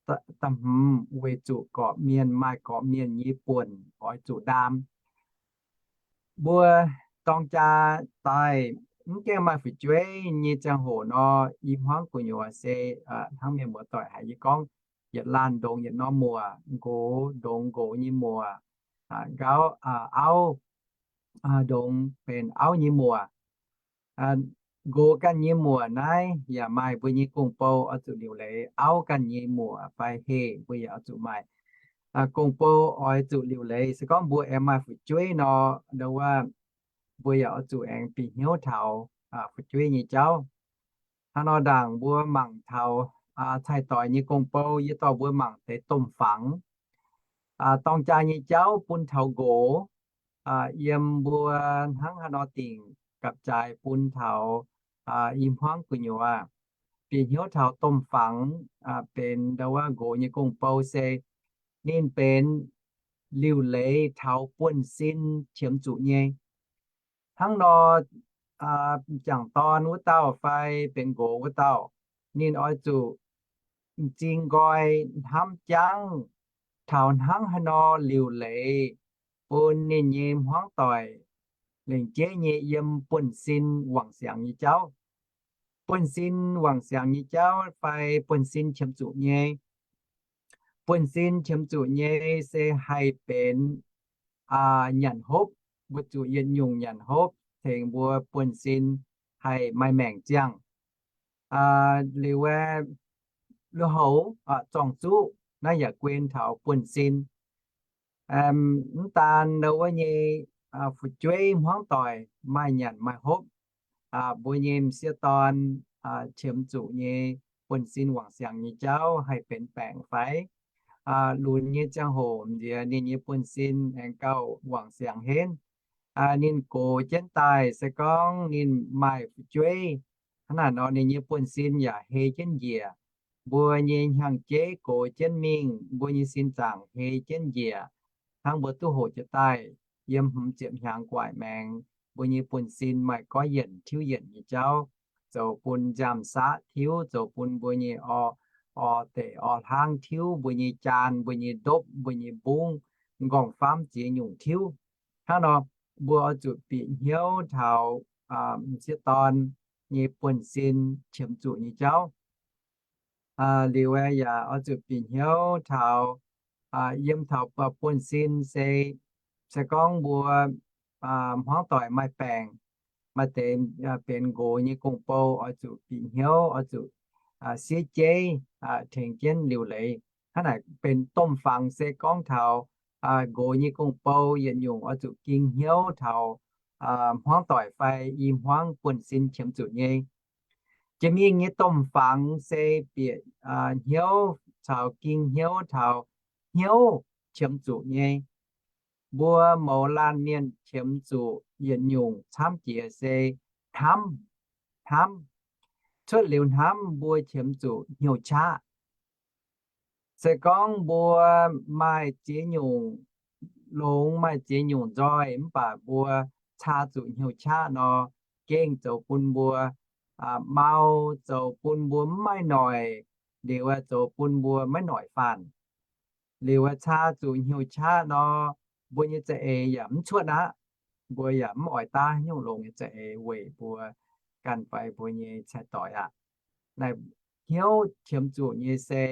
Da'hmz, weic zuqc gorqv-mienh maaih gorqv-mienh nyei buonc oix zuqc ndaam. Mbuo dorng jaa daaih mv gaengh maaih fu'jueiv nyei ziangh hoc nor, i hmuangv gu'nyuoz se hnangv mienh muoz-doic haiz yie gorngv, yietc laanh ndongx yietc norm muoc, nqox ndongx nqox nyei muoc, gauv, auv ndongx benx auv nyei muoc. Nqox ganh nyei muoc naaiv yaac maaih mbuo nyei gong-bou oix zuqc liuc leiz. Auv ganh nyei muoc fai heh mbuo yaac oix zuqc maaih gong-bou oix zuqc liuc leiz. Se gorngv mbuo aengx maaih fu'jueiv nor, ndo wuov, mbuo yaac oix zuqc aengx bieqc hnyouv taux fu'jueiv nyei jauv. Hnangv nor ndaangc mbuo mangc taux cai-doix nyei gong-bou, yie dorh mbuo mangc deix domh fangx. Dorng jaa nyei jauv bun taux nqox, yiem mbuo hnangv haaix nor dingc gapv-jaaix bun taux i hmuangv gu'nyuoz. Bieqc hnyouv taux domh fangx benx ndo wuov nqox nyei gong-bou se ninh benx liuc leiz taux buonv-sin qiemx zuqc nyei. Hnangv nor, m'jangc dorn wuov dauh fai benx nqox wuov dauh, ninh oix zuqc m'zing nqoi hnamv jangv taux hnangv haaix nor liuc leiz bun ninh nyei hmuangv doic lengc jeiv nyei yiem buonv-sin wangc siangx nyei jauv. Buonv-sin wangc siangx nyei jauv fai buonv-sin qiemx zuqc nyei. Buonv-sin qiemx zuqc nyei se haih benx nyanc hopv, mbuo zuqc yietc nyungc nyanc hopv tengx mbuo buonv-sin haih maaih maengc ziangh. Liuz aeqv, lui-houx, zorng-zuqv naaiv yaac guen taux buonv-sin. Mv daan ndo wuov nyei fu'jueiv hmuangv doic maaih nyanc maaih hopv, mbuo nyei m'sieqv dorn qiemx zuqc nyei buonv-sin wangc siangx nyei jauv haih benx baengc fai? Lunx nyei ziangh hoc nziex ninh nyei buonv-sin aengx gauh wangc siangx henv. Ninh gox jienv daaih se gorngv ninh maaih fu'jueiv, hnangv naaic nor ninh nyei buonv-sin yaac hei jienv njiec. Mbuo nyei hnyangx-jeiv gox jienv mingh, mbuo nyei sin zaangc hei jienv njiec. Hnangv mbuo duqv hoqc jiex daaih, yiem hmz ziepc hnyangx gu'nguaaic maengx, mbuo nyei buonv-sin maaih goiv yienc tiuv yienc nyei jauv, zoux bun nziaamv-saqv tiuv, zoux bun mbuo nyei orv, orv deic orv hlaang tiuv, mbuo nyei jaan, mbuo nyei ndopv, mbuo nyei mbungv, m'nqorngv-faamv ziex nyungc tiuv. Hnangv nor, mbuo oix zuqc bieqc hnyouv taux m'sieqv dorn nyei buonv-sin qiemx zuqc nyei jauv. Liuz aeqv, yaac oix zuqc bieqc hnyouv taux yiem taux buonv-sin se, se gorngv mbuo hmuangv doic maaih baengc, maaih deix benx nqox nyei gong-bou, oix zuqc bieqc hnyouv, oix zuqc siev jeiv tengx jienv liuc leiz. Hnangv naaic benx domh fangx se gorngv taux nqox nyei gong-bou yietc nyungc oix zuqc ging hnyouv taux hmuangv doic fai i hmuangv buonv-sin qiemx zuqc nyei. Jiex mingh nyei domh fangx se bieqc hnyouv caux ging hnyouv taux hnyouv qiemx zuqc nyei. Mbuo mouz laanh mienh qiemx zuqc yietc nyungc camv jiex se hnamv. Hnamv. Cuotv liuz hnamv mbuo qiemx zuqc hnyouv qaqv. Se gorngv mbuo maaih ziex nyungc longx, maaih ziex nyungc nzoih, mv baac mbuo caa zuqc hnyouv qaqv nor, gengh zoux bun mbuo mau, zoux bun mbuo mv maaih noic, liuz zoux bun mbuo maiv noic faanh. Liuz caa zuqc hnyouv qaqv nor, mbuo nyei za'eix yaac mv cuotv aqv. Mbuo yaac mv oix daav nyungc longx nyei za'eix weic mbuo ganh fai mbuo nyei cai-doix aqv. Naaiv hnyouv qiemx zuqc nyei se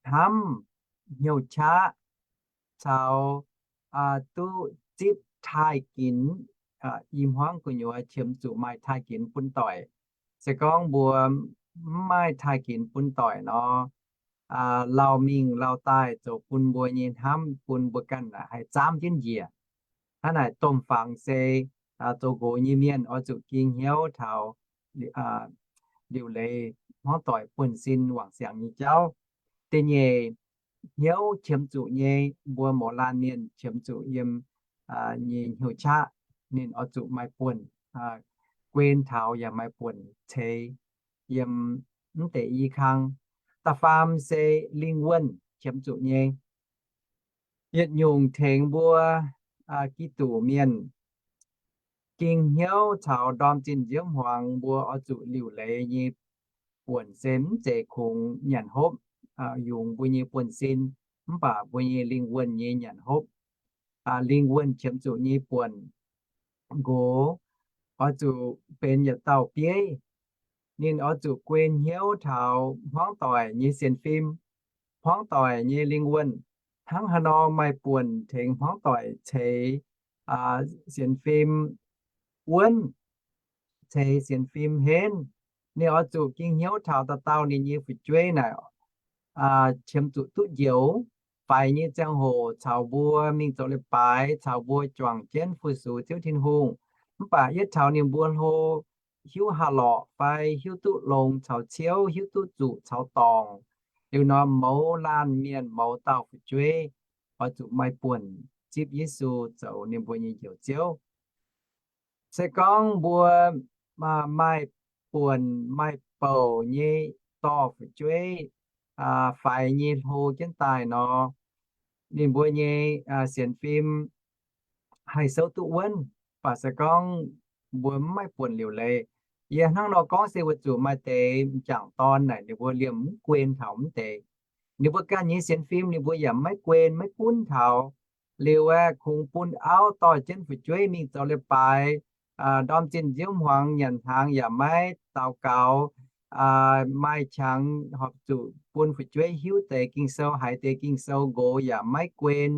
hnamv, hnyouv qaqv, caux duqv zipv taaih ginx. I hmuangv gu'nyuoz qiemx zuqc maaih taaih ginx bun doic. Se gorngv mbuo mv maaih taaih ginx bun doic nor, lauh mingh lauh daaih zoux bun mbuo nyei hnamv bun mbuo ganh haih zaamv jienv njiec. Hnangv naaic domh fangx se zoux nqox nyei mienh oix zuqc ging hnyouv taux liuc leiz hmuangv doic buonv-sin wangc siangx nyei jauv. Da'nyeic, hnyouv qiemx zuqc nyei, mbuo mouz laanh mienh qiemx zuqc yiem nyei hnyouv qaqv, ninh oix zuqc maaih buonc guen taux yaac maaih buonc ceix yiem mv deix i kang. Da'faam se lingh wuonh qiemx zuqc nyei. Yietc nyungc tengx mbuo Giduc mienh Ging hnyouv caux ndorm zinh nziouv hmuangx mbuo oix zuqc liuc leiz nyei buonc se mv zeiz kungx nyanc hopv yungz mbuo nyei buonv-sin, mv baac mbuo nyei lingh wuonh nyei nyanc hopv. Lingh wuonh qiemx zuqc nyei buonc, nqox, oix zuqc benx yietc dauh bieiv. Ninh oix zuqc guen hnyouv taux hmuangv doic nyei sienx fim, hmuangv doic nyei lingh wuonh. Hnangv haaix nor maaih buonc tengx hmuangv doic ceix sienx fim wuonv, ceix sienx fim henv. Ninh oix zuqc ging hnyouv taux dauh dauh ninh nyei fu'jueiv naaic qiemx zuqc duqv njoux. Faix nyei ziangh hoc caux mbuo mingh zoux leiz-baaix, caux mbuo juangc jienv fu-sux Ziouv Tin-Hungh. Mv baac yietv taux ninh mbuo hlo, hiuv haah lorqc fai hiuv duqv longx caux ciouv, hiuv duqv zuqc caux dorngc, liuz nor mouz laanh mienh mouz dauh fu'jueiv oix zuqc maaih buonc zipv Yesu zoux ninh mbuo nyei Njoux Ziouv. Se gorngv mbuo maaih buonc maaih bouc nyei dorh fu'jueiv faix nyei hlo jienv daaih nor, ninh mbuo nyei sienx fim haih souv duqv wuonv. Mv baac se gorngv mbuo mv maaih buonc liuc leiz, yie hnangv nor gorngv se weic zuqc maaih deix m'jangc dorn naaic ninh mbuo liemh mv guen taux mv deix. Ninh mbuo ganh nyei sienx fim ninh mbuo yaac maiv guen maiv gunv taux. Liuz aeqv, kungx bun auv dorh jienv fu'jueiv mingh zoux leiz-baaix, ndorm zinh nziouv hmuangx nyanc hnaangx yaac maiv daux gaux, maaih qangx horpc zuqc bun fu'jueiv hiuv deix Ging-Sou, haiz deix Ging-Sou, nqox yaac maiv guen,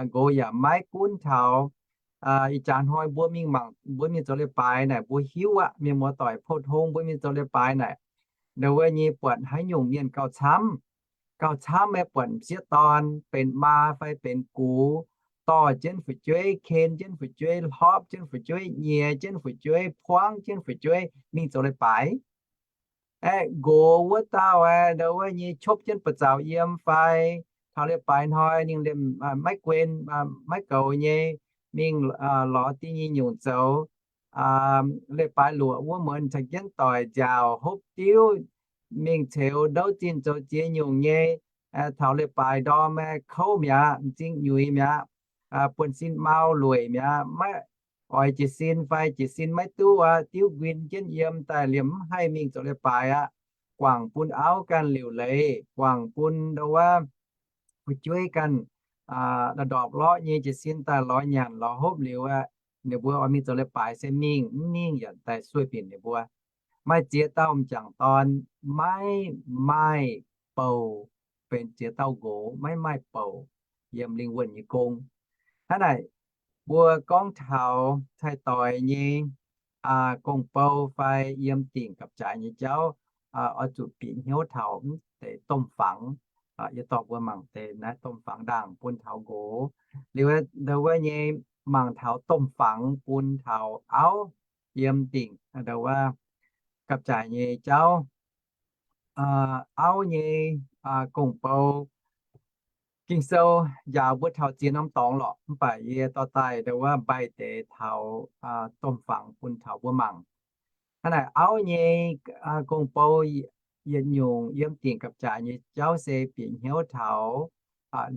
nqox yaac maiv gunv taux. Ih jaax hnoi mbuo mingh mangc, mbuo mingh zoux leiz-baaix naaic, mbuo hiuv aqv, mienh muoz-doic, pou-tong mbuo mingh zoux leiz-baaix naaic, ndau wuov nyei buatc haaix nyungc mienh gauh camv. Gauh camv aeqv, buatc m'sieqv dorn benx maa fai benx gux, dorh jienv fu'jueiv, ken jienv fu'jueiv, hlorpv jienv fu'jueiv, nyiex jienv fu'jueiv, puangv jienv fu'jueiv mingh zoux leiz-baaix. Aeqv, nqox wuov dauh aeqv, ndau wuov nyei qopv jienv ba'zaux yiem fai taux leiz-baaix hnoi ninh liemh maiv guen, maiv goux nyei, mingh lorz ding nyei nyungc zoux. Leiz-baaix luoqc wuov muonz caux jienv doic nziaauc hopv diuv, mingh ceux ndouv zinh zoux ziex nyungc nyei, taux leiz-baaix ndorm aeqv, kouv mi'aqv, m'zing nyuiz mi'aqv, buonv-sin mau lueic mi'aqv, maiv oix jiez sin fai jiez sin maiv duqv aqv, diuv nquin jienv yiem daaih liemh mv haih mingh zoux leiz-baaix aqv. Guangc bun auv ganh liuc leiz, guangc bun ndau wuov fu'jueiv ganh ndorpc lorqc nyei jiez sin daaih lorz nyanc lorz hopv liuz aqv, ninh mbuo oix mingh zoux leiz-baaix se mingh, mv mingh yaac daaih sueih binc ninh mbuo. Maaih ziex dauh m'jangc dorn maiv maaih bouc, benx ziex dauh nqox maiv maaih bouc yiem lingh wuonh nyei gong. Hnangv naaic, mbuo gorngv taux cai-doix nyei gong-bou fai yiem dingc gapv-jaaix nyei jauv, oix zuqc bieqc hnyouv taux mv deix domh fangx. Yie dorh mbuo mangc deix naaiv domh fangx ndaangc bun taux nqox. Liuz ndau wuov nyei mangc taux domh fangx bun taux auv yiem dingc ndau wuov gapv-jaaix nyei jauv. Auv nyei gong-bou, Ging-Sou njaaux mbuo taux ziex norm dorngx lorqc, mv baac yie dorh daaih ndau wuov mbaih deix taux domh fangx bun taux mbuo mangc. Hnangv naaic, auv nyei gong-bou yietc nyungc yiem dingc gapv-jaaix nyei jauv se bieqc hnyouv taux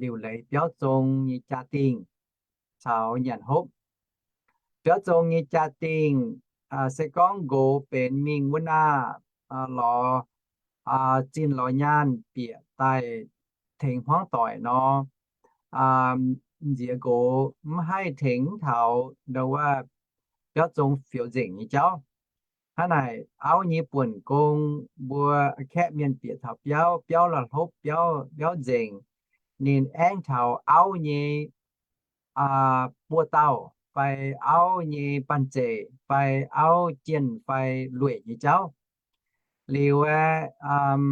liuc leiz biauv zong nyei jaa-dingh caux nyanc hopv. Biauv zong nyei jaa-dingh, se gorngv nqox benx mingh wuov naah lorz zinh lorz nyaanh bieqc daaih tengx hmuangv doic nor, nziex nqox mv haih tengx taux ndau wuov biauv zong fioux nzengc nyei jauv. Hnangv naaic, auv nyei buonc gong, mbuo kaeqv mienh bieqc taux biauv, biauv la'hlopv, biauv, biauv nzengc, ninh aengv taux auv nyei buo dauh fai auv nyei banh zeic fai auv jienh fai lueic nyei jauv. Liuz aeqv,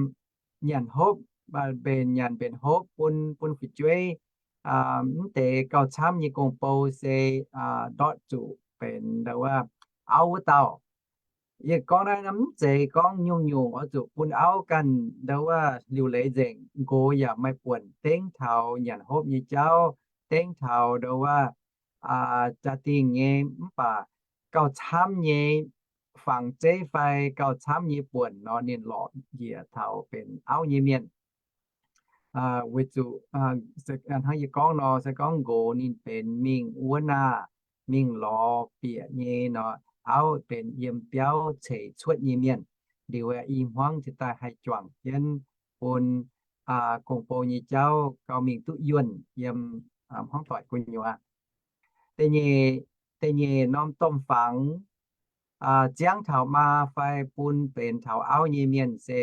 nyanc hopv, mbenc nyanc mbenc hopv bun, bun fu'jueiv, mv deix gauh camv nyei gong-bou se ndortv zuqc benx ndau wuov auv wuov dauh. Yie gorngv naaiv mv zeiz gorngv nyungc-nyungc oix zuqc bun auv ganh ndau wuov liuc leiz nzengc. Nqox yaac maaih buonc dengv taux nyanc hopv nyei jauv, dengv taux ndau wuov jaa-dingh nyei, mv baac gauh camv nyei fangx zeiv fai gauh camv nyei buonc nor, ninh lorz njiec taux benx auv nyei mienh. Weic zuqc hnangv yie gorngv nor, se gorngv nqox ninh benx mingh wuov naah mingh lorz bieqc nyei nor, auv benx yiem biauv ceix cuotv nyei mienh. Liuz i hmuangv ziouc daaih haih juangc jienv bun gong-bou nyei jauv gauh mingh duqv yuonh yiem hmuangv doic gu'nyuoz. Da'nyeic norm domh fangx ziangv taux maa fai bun benx taux auv nyei mienh se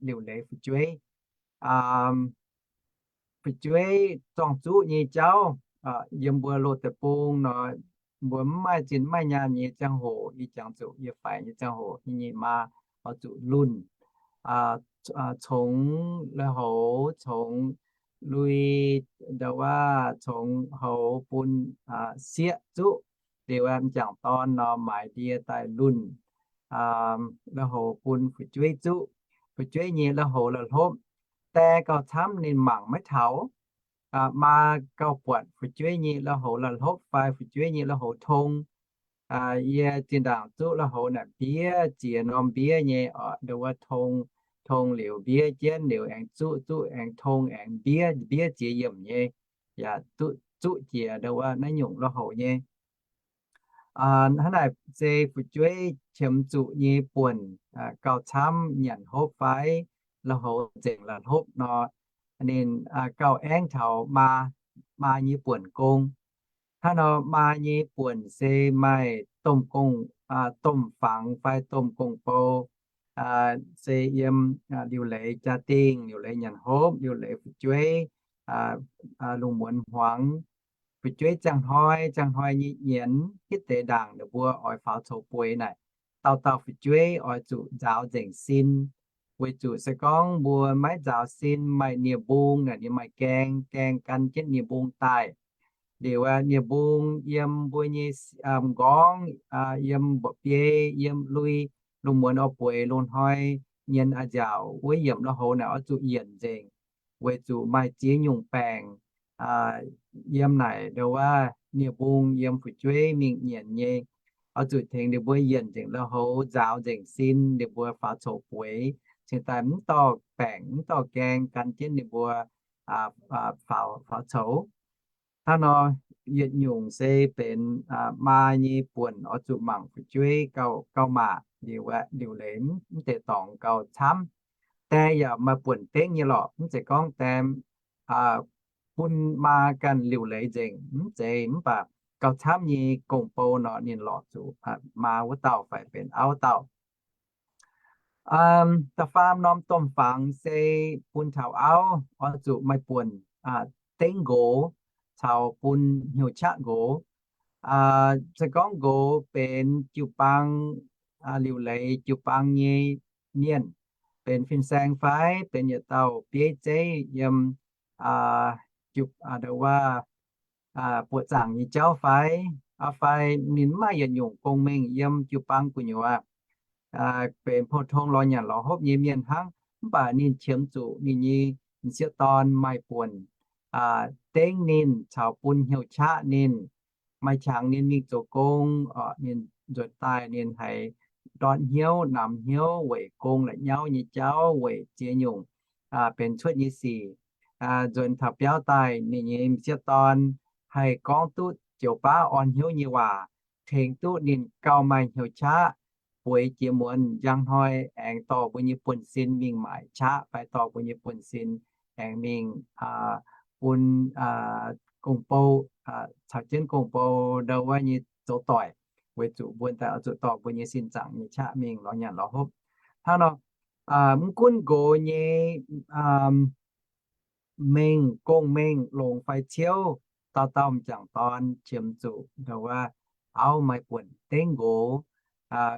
liuc leiz fu'jueiv. Fu'jueiv zorng-zuqv nyei jauv yiem mbuo loz-deic-bung nor, mbuo mv maaih zinh mv maaih nyaanh nyei ziangh hoc, yie jangx zuqc yie faix nyei ziangh hoc, yie nyei maa oix zuqc lunh congx lui-houx, congx lui, ndau wuov congx houx bun sieqv zuqv. Liuz m'jangc dorn nor maaiz ndie daaih lunh lui-houx bun fu'jueiv zuqv. Fu'jueiv nyei lui-houx la'hlopv, die gauh camv ninh mangc maiv taux. Maa gauh buatc fu'jueiv nyei lui-houx la'hlopv fai fu'jueiv nyei lui-houx tong. Yie zinh ndaangc zuqv lui-houx naaic mbiev ziex norm mbiev nyei, ndau wuov tong, tong liuz mbiev jienv liuz aengx zuqv, zuqv aengx tong aengx mbiev, mbiev ziex yiemc nyei, yaac zuqv jiex ndau wuov naaiv nyungc lui-houx nyei. Hnangv naaic se fu'jueiv qiemx zuqc nyei buonc gauh camv, nyanc hopv fai lui-houx nzengc la'hlopv nor, ninh gauh aengv taux maa, maa nyei buonc gong. Hnangv nor maa nyei buonc se maaih domh gong, domh fangx fai domh gong-bou, se yiem liuc leiz jaa-dingh, liuc leiz nyanc hopv, liuc leiz fu'jueiv, lungh muonz hmuangx. Fu'jueiv ziangh hnoi ziangh hnoi nyei nyienz hitv deix ndaangc ninh mbuo oix faaux coux bueix naaic, dauh dauh fu'jueiv oix zuqc nzaaux nzengc sin. Weic zuqc se gorngv mbuo maiv nzaaux sin, maaih nie-mbung naaic, ninh maaih gaeng, gaeng gan jienv nie-mbung daaih. Liuz nie-mbung yiem mbuo nyei m'nqorngv, yiem mba'biei, yiem lui, lungh muonz oix bueix lungh hnoi, nyienz a'nziaauc wuov yiemc lui-houx naaic oix zuqc yienc nzengc, weic zuqc maaih ziex nyungc baengc yiem naaic ndau wuov nie-mbung yiem fu'jueiv mingh nyienz nyei. Oix zuqc tengx ninh mbuo yienc nzengc lui-houx, nzaaux nzengc sin, ninh mbuo faaux coux bueix cingx daaih mv dorh baengc mv dorh gaeng gan jienv ninh mbuo faaux coux. Hnangv nor yietc nyungc se benx maa nyei buonc oix zuqc mangc fu'jueiv gauh, gauh maac, liuc leiz mv deix dorngx gauh camv. Die yaac maaih buonc dengv nyei lorqc, mv zeiz gorngv die bun maa ganh liuc leiz nzengc, mv zeiz, mv baac gauh camv nyei gong-bou nor ninh lorz zuqc maa wuov dauh fai benx auv dauh. Da'faam norm domh fangx se bun taux auv oix zuqc maaih buonc dengv nqox caux bun hnyouv qaqv nqox. Se gorngv nqox benx jiu-baang, liuc leiz jiu-baang nyei mienh, benx fin-saeng fai benx yietc dauh bieiv zeiv yiem ndau wuov buoqc zaangc nyei jauv fai, fai ninh mv maaih yietc nyungc gong-mengh yiem jiu-baang gu'nyuoz, benx pou-tong lorz nyanc lorz hopv nyei mienh hnangv, mv baac ninh qiemx zuqc ninh nyei m'sieqv dorn maaih buonc dengv ninh caux bun hnyouv qaqv ninh, maaih qangx ninh mingh zoux gong, ninh nzuonx daaih ninh haiz ndortv hnyouv, namx hnyouv weic gong la'nyauv nyei jauv, weic ziex nyungc benx cuotv nyei sic. Nzuonx taux biauv daaih ninh nyei m'sieqv dorn haih gorngv duqv joux baav orn hnyouv nyei waac, tengx duqv ninh gauh maaih hnyouv qaqv bueix jiex muonz njang hnoi aengx dorh mbuo nyei buonv-sin mingh maaic qaqv fai dorh mbuo nyei buonv-sin aengx mingh bun gong-bou, caux jienv gong-bou ndau wuov nyei zoux doic, weic zuqc mbuo daaih oix zuqc dorh mbuo nyei sin zaangc nyei qaqv mingh lorz nyanc lorz hopv. Hnangv nor, mv gunv nqox nyei mengh, gong-mengh longx fai ciouv, dauh dauh m'jangc dorn qiemx zuqc ndau wuov auv maaih buonc dengv nqox.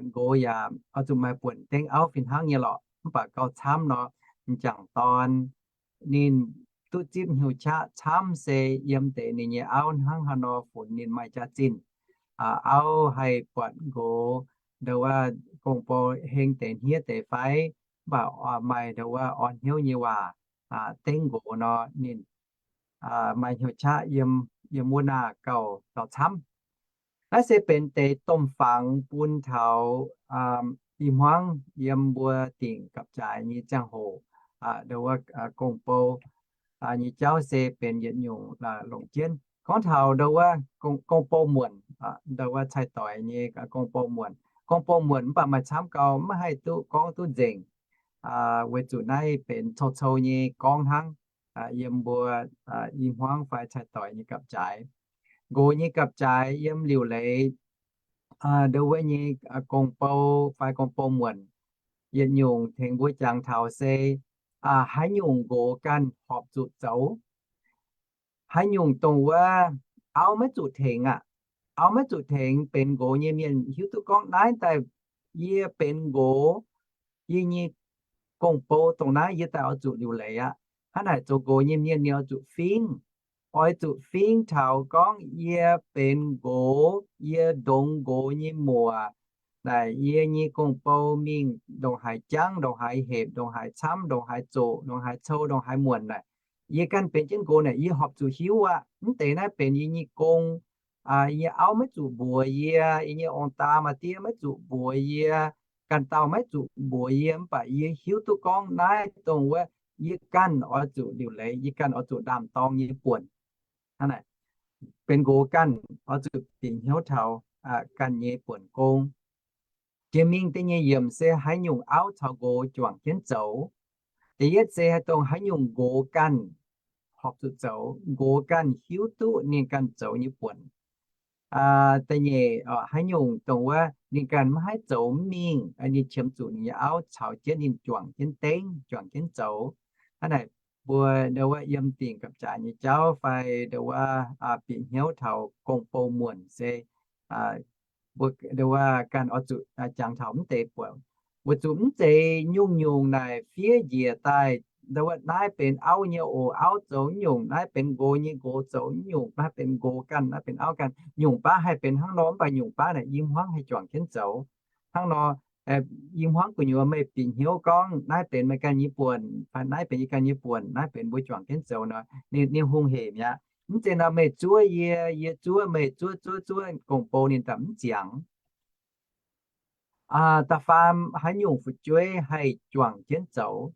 Nqox yaac oix zuqc maaih buonc dengv auv fih hnangv nyei lorqc. Mv baac gauh camv nor, m'jangc dorn ninh duqv zipv hnyouv qaqv camv se yiem deix ninh nyei auv hnangv haaix nor funx ninh maaih jaax-zinh. Auv haih buatc nqox ndau wuov gong-bou heng deix hniev deix fai, mv baac maaih ndau wuov orn hnyouv nyei waac dengv nqox nor, ninh maaih hnyouv qaqv yiem wuov naah gauh, gauh camv. Naaiv se benx deix domh fangx bun taux ih hmuangv yiem mbuo dingc gapv-jaaix nyei ziangh hoc, ndau wuov gong-bou nyei jauv se benx yietc nyungc longc jienv. Gorngv taux ndau wuov gong-bou muonc, ndau wuov cai-doix nyei gong-bou muonc. Gong-bou muonc mv baac maaih camv gau, mv haih duqv gorngv duqv nzengc, weic zuqc naaiv benx cou-cou nyei gorngv hnangv. Yiem mbuo i hmuangv fai cai-doix nyei gapv-jaaix, nqox nyei gapv-jaaix yiem liuc leiz ndau wuov nyei gong-bou fai gong-bou muonc, yietc nyungc tengx mbuo jangx taux se haaix nyungc nqox ganh horpc zuqc zoux. Haaix nyungc dongh wuov auv maiv zuqc tengx aqv. Auv maiv zuqc tengx, benx nqox nyei mienh hiuv duqv gorngv naaiv daaih yie benx nqox, yie nyei gong-bou dongh naaiv yie daaih oix zuqc liuc leiz aqv. Hnangv naaic zoux nqox nyei mienh ninh oix zuqc fingv, oix zuqc fingv taux gorngv yie benx nqox, yie ndongx nqox nyei muoc naaic, yie nyei gong-bou mingh ndongc haaix jangv, ndongc haaix hepc, ndongc haaix camv, ndongc haaix zoqc, ndongc haaix cou, ndongc haaix muonc naaic, yie ganh benx jienv nqox naaic yie horpc zuqc hiuv aqv. Mv deix naaiv benx yie nyei gong. Yie nyei auv maiv zuqc mbuox yie, yie nyei ong-daa maa-die maiv zuqc mbuox yie, ganh dauh maiv zuqc mbuox yie, mv baac yie hiuv duqv gorngv naaiv dongh wuov yie ganh oix zuqc liuc leiz, yie ganh oix zuqc ndaam-dorng nyei buonc. Hnangv naaic, benx nqox ganh oix zuqc bieqc hnyouv taux ganh nyei buonc gong. Jiex mingh da'nyeic yiemc se haaix nyungc auv caux nqox juangc jienv zoux. Da'yietv se haaix dongh haaix nyungc nqox ganh horpc zuqc zoux, nqox ganh hiuv duqv ninh ganh zoux nyei buonc. Da'nyeic, haaix nyungc dongh wuov ninh ganh maiv haih zoux mingh, ninh qiemx zuqc ninh nyei auv caux jienv ninh juangc jienv dengv, juangc jienv zoux. Hnangv naaic, mbuo ndau wuov yiem dingc gapv-jaaix nyei jauv fai ndau wuov bieqc hnyouv taux gong-bou muonc se mbuo ndau wuov ganh oix zuqc jangx taux mv deix buonc. Weic zuqc mv zeiz nyungc-nyungc naaic fiev njiec daaih ndau wuov naaiv benx auv nyei oc, auv zoux nyungc, naaiv benx nqox nyei, nqox zoux nyungc, naaiv benx nqox ganh, naaiv benx auv ganh. Nyungc baav haih benx hnangv nor, mv baac nyungc baav naaic i hmuangv haih juangc jienv zoux. Hnangv nor, i hmuangv gu'nyuoz meih bieqc hnyouv gorngv naaiv benx meih ganh nyei buonc, fai naaiv benx yie ganh nyei buonc, naaiv benx mbuo juangc jienv zoux nor, ninh hungh hec mi'aqv. Mv zeiz nor meih zuov yie, yie zuov meih, zuov zuov zuov gong-bou ninh daaih mv ziangx. Da'faam, haaix nyungc fu'jueiv haih juangc jienv zoux.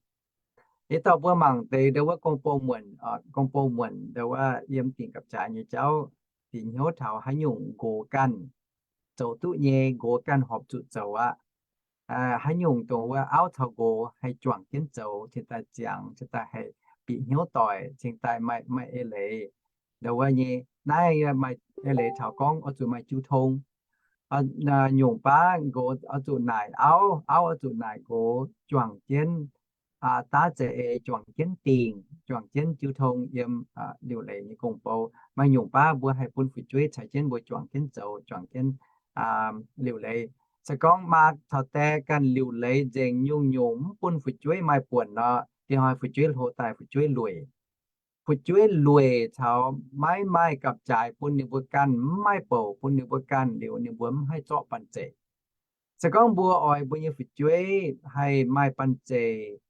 Yietc dauh mbuo mangc deix ndau wuov gong-bou muonc, gong-bou muonc ndau wuov yiem dingc gapv-jaaix nyei jauv bieqc hnyouv taux haaix nyungc nqox ganh zoux duqv nyei, nqox ganh horpc zuqc zoux aqv. Haaix nyungc dongh wuov auv caux nqox haih juangc jienv zoux cingx daaih ziangx, cingx daaih haih bieqc hnyouv doic, cingx daaih maaih, maaih eix leiz. Ndau wuov nyei naaiv maaih eix leiz taux gorngv oix zuqc maaih jiu tong. Nyungc baav nqox oix zuqc naaic auv, auv oix zuqc naaic nqox juangc jienv daav za'eix, juangc jienv dingc, juangc jienv jiu tong yiem liuc leiz nyei gong-bou. Maaih nyungc baav mbuo haih bun fu'jueiv caux jienv mbuo juangc jienv zoux, juangc jienv liuc leiz. Se gorngv maa caux die ganh liuc leiz nzengc nyungc-nyungc mv bun fu'jueiv maaih buonc nor, dinh hnoi fu'jueiv hlo daaih fu'jueiv lueic. Fu'jueiv lueic caux maiv maaih gapv-jaaix bun ninh mbuo ganh, mv maaih bouc bun ninh mbuo ganh liuz, ninh mbuo mv haih zorqv banh zeic. Se gorngv mbuo oix mbuo nyei fu'jueiv haih maaih banh zeic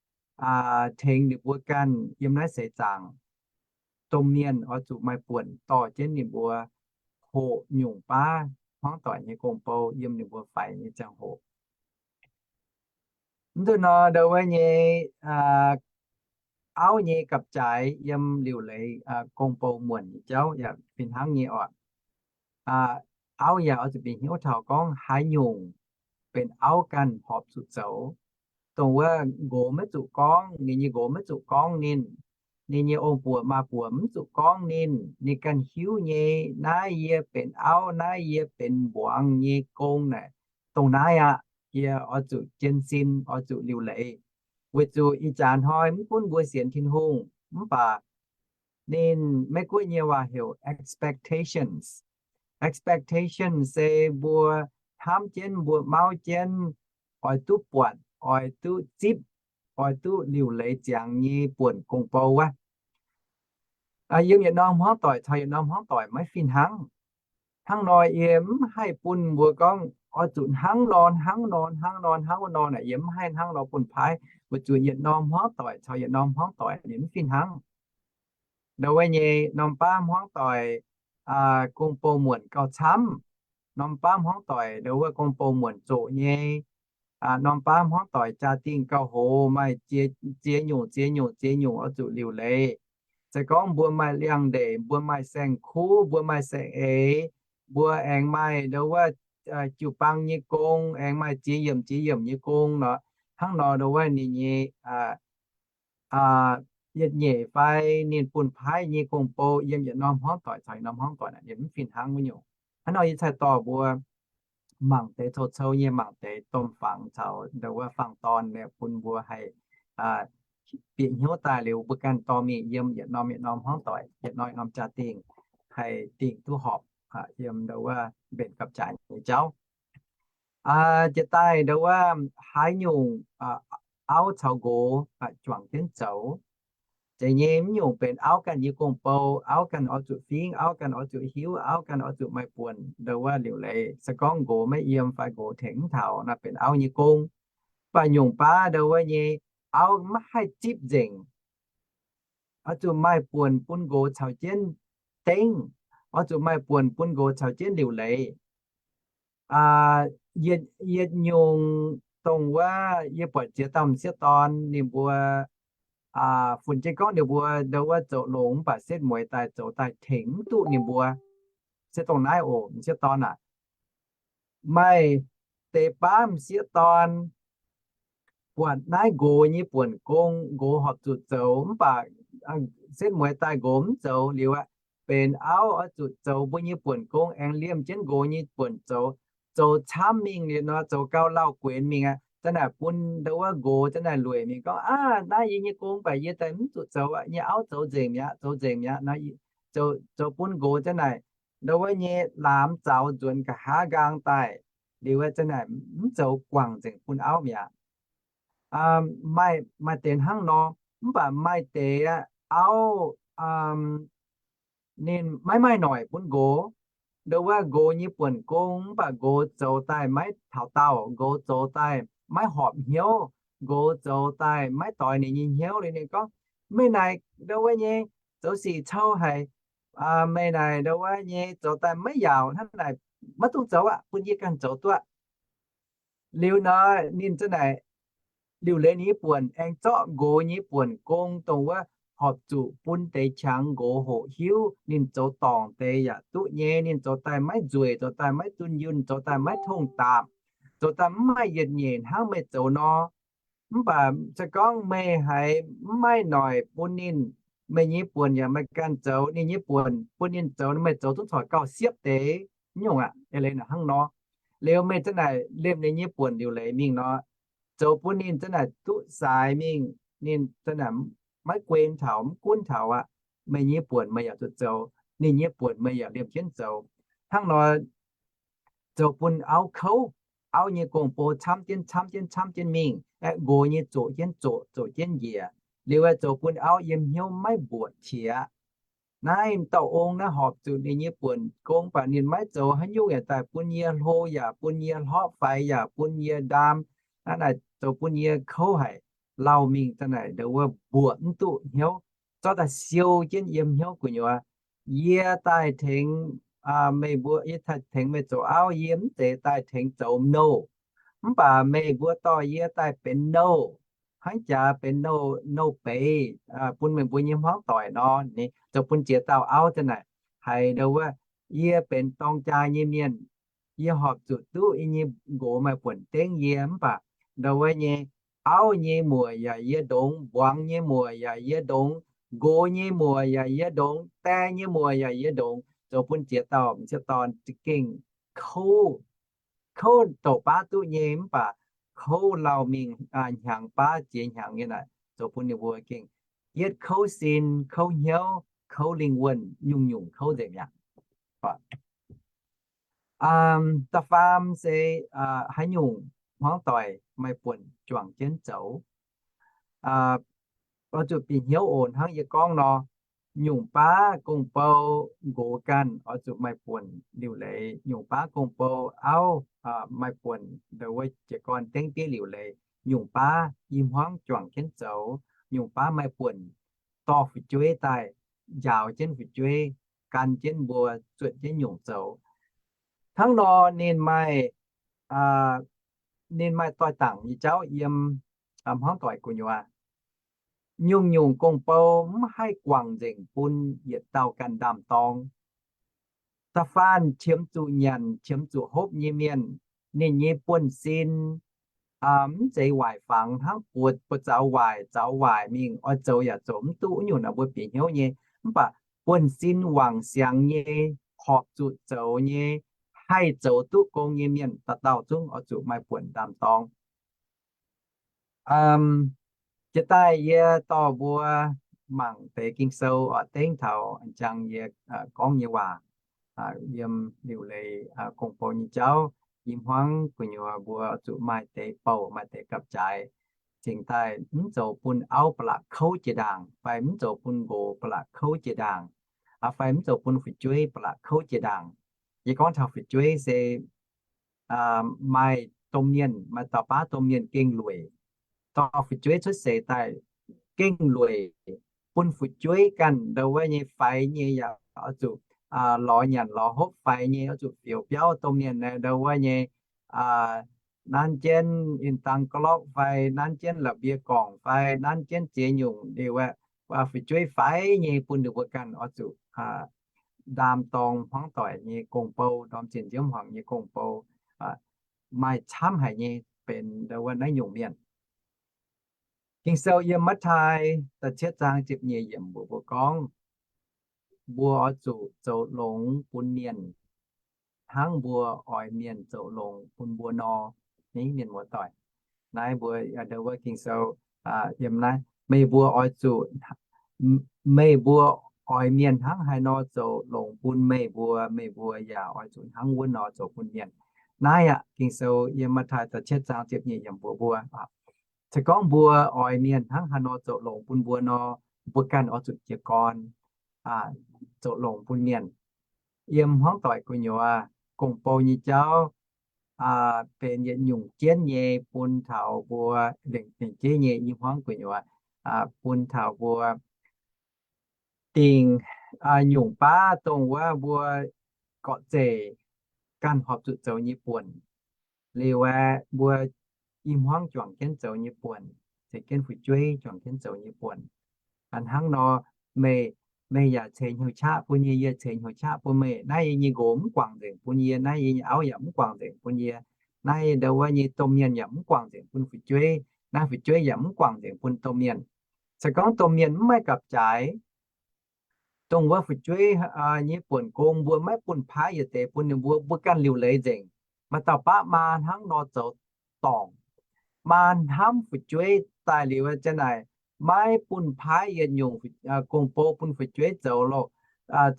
tengx ninh mbuo ganh yiem naaiv seix zaangc, domh mienh oix zuqc maaih buonc dorh jienv ninh mbuo hoqc nyungc baav hmuangv doic nyei gong-bou yiem ninh mbuo faix nyei ziangh hoc. Mv duqv nor, ndau wuov nyei auv nyei gapv-jaaix yiem liuc leiz gong-bou muonc nyei jauv yaac fih hnangv nyei oc. Auv yaac oix zuqc bieqc hnyouv taux gorngv haaix nyungc benx auv ganh horpc zuqc zoux. Dongh wuov nqox maiv zuqc gorngv, ninh nyei nqox maiv zuqc gorngv ninh, ninh nyei ong-buoc maa-buoc mv zuqc gorngv ninh, ninh ganh hiuv nyei, naaiv yie benx auv, naaiv yie benx mbuangz nyei gong naaic, dongh naaiv aqv. Yie oix zuqc jienv sin, oix zuqc liuc leiz, weic zuqc ih jaax hnoi mv gunv mbuo sienx Tin-Hungh mv baac ninh, Meiv-Guoqv nyei waac heuc expectations. Expectation se mbuo hnamv jienv, mbuo mauv jienv, oix duqv buatc, oix duqv zipv, oix duqv liuc leiz ziangx nyei buonc gong-bou wuov. Yiem yietc norm hmuangv doic caux yietc norm hmuangv doic maiv fih hnangv. Hnangv nor yie mv haih bun mbuo gorngv oix zuqc hnangv nor hnangv nor hnangv nor hnangv wuov nor naaic, yie mv haih hnangv nor bun paaiv, weic zuqc yietc norm hmuangv doic caux yietc norm hmuangv doic ninh mv fih hnangv. Ndau wuov nyei norm baav hmuangv doic gong-bou muonc gauh camv. Norm baav hmuangv doic ndau wuov gong-bou muonc zoqc nyei. Norm baav hmuangv doic jaa-dingh gauh hoz, maaih ziex nyungc ziex nyungc ziex nyungc oix zuqc liuc leiz. se gorngv mbuo maaih liangx-ndeic, mbuo maaih saeng-kuv, mbuo maaih saeng-eix, mbuo aengx maaih ndo wuov jiu-baang nyei gong, aengx maaih ziex yiemc ziex yiemc nyei gong nor, hnangv nor ndo wuov ninh nyei yietc nyeic fai ninh bun paaiv nyei gong-bou yiem yietc norm hmuangv doic caux yietc norm hmuangv doic naaic ninh mv fih hnangv wuov nyungc. Hnangv nor yie cai dorh mbuo mangc deix cou-cou nyei, mangc deix domh fangx caux ndo wuov fangx-dorn bun mbuo haih bieqc hnyouv daaih liuz mbuo ganh dorh mingh yiem yietc norm yietc norm hmuangv doic, yietc norm yietc norm jaa-dingh, haih dingh duqv horpc yiem ndo wuov mbenc gapv-jaaix nyei jauv. Jiex daaih ndo wuov haaix nyungc auv caux nqox juangc jienv zoux. Zeiz nyei, mv nyungc benx auv ganh nyei gong-bou, auv ganh oix zuqc fingv, auv ganh oix zuqc hiuv, auv ganh oix zuqc maaih buonc ndo wuov liuc leiz. Se gorngv nqox maiv yiem fai nqox tengx mv taux, naaiv benx auv nyei gong. Mv baac nyungc baav ndo wuov nyei auv maiv haih zipv nzengc, oix zuqc maaih buonc bun nqox caux jienv dengv, oix zuqc maaih buonc bun nqox caux jienv liuc leiz. Yietc, yietc nyungc dongh wuov yie buatc ziex dauh m'sieqv dorn ninh mbuo funx jienv gorngv ninh mbuo ndo wuov zoux longx mv baac setv mueiz daaih zoux daaih tengx mv duqv ninh mbuo. Se dongh naaiv oc, m'sieqv dorn aac, maaih deix baav m'sieqv dorn buatc naaiv nqox nyei buonc gong, nqox horpc zuqc zoux mv baac setv mueiz daaih nqox mv zoux liuz aqv, benx auv oix zuqc zoux mbuo nyei buonc gong aengx liemh jienv nqox nyei buonc zoux, zoux camv mingh liuz nor zoux gau lauh guenx mingh aqv. Zanc naaic bun ndo wuov nqox zanc naaic lueic mingh gorngv, Aav, naaiv yie nyei gong mv baac yie daaih mv zuqc zoux aqv. Yie auv zoux nzengc mi'aqv, zoux nzengc mi'aqv. Zoux bun nqox zanc naaic ndo wuov nyei laamx zaux nzuonx nqa'haav nqaang daaih liuz zanc naaic mv zoux, guangc nzengc bun auv mi'aqv. Maaih, maaih deix hnangv nor, mv baac maaih deix auv ninh maiv maaih noic bun nqox. Ndo wuov nqox nyei buonc gong mv baac nqox zoux daaih maiv taux daauh, nqox zoux daaih maiv horpc hnyouv, nqox zoux daaih maiv doix ninh nyei hnyouv liuz ninh gorngv, Meih naaic ndo wuov nyei zoux sic cou haic. Meih naaic ndo wuov nyei zoux daaih maiv yaauc hnangv naaic, maiv dungx zoux aqv, bun yie ganh zoux duqv. Liuz nor ninh zanc naaic liuc leiz ninh nyei buonc aengx zorqv nqox nyei buonc gong dongh wuov horpc zuqc bun deix qangx nqox hoqc hiuv, ninh zoux dorngc deix yaac duqv nyei. Ninh zoux daaih maiv nzueic, zoux daaih maiv dunh yunh, zoux daaih maiv tongh daapc, zoux daaih mv maaih yietc nyeic hnangv meih zoux nor. Mv baac se gorngv meih haiz mv maaih noic bun ninh, meih nyei buonc yaac meih ganh zoux, ninh nyei buonc bun ninh zoux, meih zoux zungv corc gauh siepv deix. Mv nyungc aqv, eix leiz naaic hnangv nor. Liuz meih zanc naaic liemh ninh nyei buonc liuc leiz mingh nor, zoux bun ninh zanc naaic duqv saaix mingh, ninh zanc naaic maiv guen taux, mv gunv taux aqv. Meih nyei buonc meih yaac zuqc zoux, ninh nyei buonc meih yaac liemh jienv zoux. Hnangv nor zoux bun auv kouv, auv nyei gong-bou camv jienv, camv jienv, camv jienv mingh, aeqv, nqox nyei zoqc jienv zoqc, zoqc jienv njiec. Liuz aeqv, zoux bun auv yiem hnyouv maiv mbuoqc qiex. Naaiv dauh ong naaiv horpc zuqc ninh nyei buonc gong, mv baac ninh maiv zoux haaix nyungc yaac daaih bun yie hlo, yaac bun yie hlorpv faix, yaac bun yie ndaam. Naaiv naaic zoux bun yie kouv haic, lauh mingh daaih naaic ndo wuov mbuoqc mv duqv hnyouv, zorqv daaih siou jienv yiem hnyouv gu'nyuoz. Yie daaih tengx meih mbuo, yie daaih tengx meih zoux auv, yie mv zeiz daaih tengx zoux nouh. Mv baac meih mbuo dorh yie daaih benx nouh, hnangv jaax benx nouh, nouh beiz bun meih mbuo nyei hmuangv doic nor. Ninh zoux bun ziex dauh auv zanc naaic haiz ndo wuov, yie benx dorng jaa nyei mienh, yie horpc zuqc duqv yie nyei nqox maaih buonc dengv yie, mv baac ndo wuov nyei auv nyei muoc yaac yie ndongx, mbuangz nyei muoc yaac yie ndongx, nqox nyei muoc yaac yie ndongx, die nyei muoc yaac yie ndongx. Zoux bun ziex dauh m'sieqv dorn za'gengh kouv, kouv douc baav duqv nyei, mv baac kouv lauh mingh hnyangx baav ziex hnyangx nyei naaic, zoux bun ninh mbuo gengh yietv kouv sin, kouv hnyouv, kouv lingh wuonh, nyungc-nyungc kouv nzengc mi'aqv. Da'faam se haaix nyungc hmuangv doic maaih buonc juangc jienv zoux. Oix zuqc bieqc hnyouv oc, hnangv yie gorngv nor, nyungc baav gong-bou nqox ganh oix zuqc maaih buonc liuc leiz, nyungc baav gong-bou auv maaih buonc ndo wuov jiez gorn dengv diev liuc leiz, nyungc baav i hmuangv juangc jienv zoux, nyungc baav maaih buonc dorh fu'jueiv daaih njaaux jienv fu'jueiv, gan jienv mbuo zuotc jienv nyungc zoux. Hnangv nor ninh maaih, ninh maaih doix-dangc nyei jauv yiem hmuangv doic gu'nyuoz. nyungc-nyungc gong-bou mv haih guangc nzengc bun yietc dauh ganh ndaam-dorng. Da'faanh qiemx zuqc nyanc, qiemx zuqc hopv nyei mienh, ninh nyei buonv-sin mv zeiz waaic fangx hnangv, buoz-zaux waaic, zaux waaic mingh, oix zoux yaac zoux mv duqv. Wuov nyungc naaic mbuo bieqc hnyouv nyei. Mv baac buonv-sin wangc siangx nyei, horpc zuqc zoux nyei, haih zoux duqv gong nyei mienh dauh dauh zungv oix zuqc maaih buonc ndaam-dorng. Jiex daaih yie dorh mbuo mangc deix Ging-Sou oix dengv taux jangx yie gorngv nyei waac yiem liuc leiz gong-bou nyei jauv. I hmuangv gu'nyuoz mbuo zuqc maaih deix bouh, maaih deix gapv-jaaix, cingx daaih mv zoux bun auv ba'laqc kouv jiex ndaangc, fai mv zoux bun nqox ba'laqc kouv jiex ndaangc, fai mv zoux bun fu'jueiv ba'laqc kouv jiex ndaangc. Yie gorngv taux fu'jueiv se maaih domh mienh, maaih dauh baav domh mienh gengh lueic. Dorh fu'jueiv cuotv seix daaih gengh lueic, bun fu'jueiv ganh ndau wuov nyei faix nyei yaac oix zuqc lorz nyanc lorz hopv, faix nyei oix zuqc fioux biauv. Domh mienh ndau wuov nyei nanv jienv in dang gorlorqv fai nanv jienv la'mbie gorngc fai nanv jienv ziex nyungc liuz, fu'jueiv faix nyei bun ninh mbuo ganh oix zuqc ndaam-dorng hmuangv doic nyei gong-bou, ndorm zinh nziouv hmuangx nyei gong-bou, maaih camv haic nyei benx ndau wuov naaiv nyungc mienh. Ging-Sou yiem Matv^taai da'cietv zaang ziepc nyeic yiemc mbuox mbuo gorngv, mbuo oix zuqc zoux longx bun mienh hnangv mbuo oix mienh zoux longx bun mbuo nor. Mienh muoz-doic, naaiv mbuo ndau wuov Ging-Sou yiem naaiv, meih mbuo oix zuqc, meih mbuo oix mienh hnangv haaix nor zoux longx bun meih mbuo, meih mbuo yaac oix zuqc hnangv wuov nor zoux bun mienh. Naaiv aqv, Ging-Sou yiem Matv^taai da'cietv zaang ziepc nyeic yiemc mbuox mbuo, se gorngv mbuo oix mienh hnangv haaix nor zoux longx bun mbuo nor, mbuo ganh oix zuqc jiez gorn zoux longx bun mienh. Yiem hmuangv doic gu'nyuoz gong-bou nyei jauv benx yietc nyungc jienv nyei bun taux mbuo, lengc jeiv nyei i hmuangv gu'nyuoz bun taux mbuo dingc nyungc baav dongh wuov mbuo gorqv-zeic ganh horpc zuqc zoux nyei buonc. Liuz aeqv, mbuo i hmuangv juangc jienv zoux nyei buonc, se jienv fu'jueiv juangc jienv zoux nyei buonc. Hnangv nor, meih, meih yaac ceix hnyouv qaqv bun yie, yie ceix hnyouv qaqv bun meih. Naaiv yie nyei nqox mv guangc nzengc bun yie, naaiv yie nyei auv yaac mv guangc nzengc bun yie. Naaiv ndau wuov nyei domh mienh yaac mv guangc nzengc bun fu'jueiv, naaiv fu'jueiv yaac mv guangc nzengc bun domh mienh. Se gorngv domh mienh mv maaih gapv-jaaix, dongh wuov fu'jueiv nyei buonc gong mbuo maiv bun paaiv yietc deix bun ninh mbuo, mbuo ganh liuc leiz nzengc. Maaih dauh baav maa hnangv nor zoux dorngc. Maa hnamv fu'jueiv daaih liuz, ziang naaic maiv bun paaiv yietc nyungc gong-bou bun fu'jueiv zoux loh.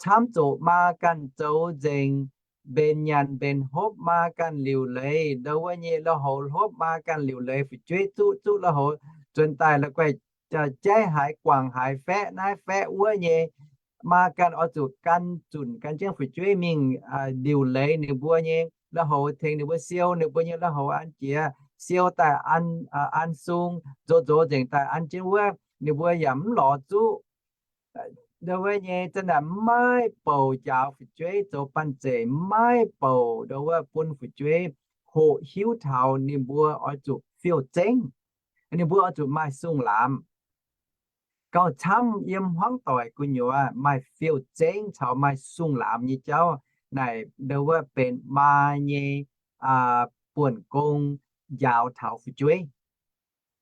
Camv zuqc maa ganh zoux nzengc, mbenc nyanc mbenc hopv, maa ganh liuc leiz ndau wuov nyei lui-houx hopv, maa ganh liuc leiz fu'jueiv zuqv zuqv lui-houx, nzuonx daaih la'guaih jaiv haaix guangc haaix, faeqv naaiv faeqv wuov nyei. Maa ganh oix zuqc gan zunc gan jienv fu'jueiv mingh liuc leiz ninh mbuo nyei lui-houx, tengx ninh mbuo siou ninh mbuo nyei lui-houx an jiex, siou daaih an sung, nzox nzox nzengc daaih an jienv wuov, ninh mbuo yaac mv lorz zuqv. Ndau wuov nyei zanc naaic maiv bouc njaaux fu'jueiv zoux banh zeic, maiv bouc ndau wuov bun fu'jueiv hoqc hiuv taux ninh mbuo oix zuqc fiou zengv, ninh mbuo oix zuqc maaih sung-laamz. Gauh camv yiem hmuangv doic gu'nyuoz maaih fiou zengv caux maaih sung-laamz nyei jauv naaic ndau wuov benx maa nyei buonc gong njaaux taux fu'jueiv.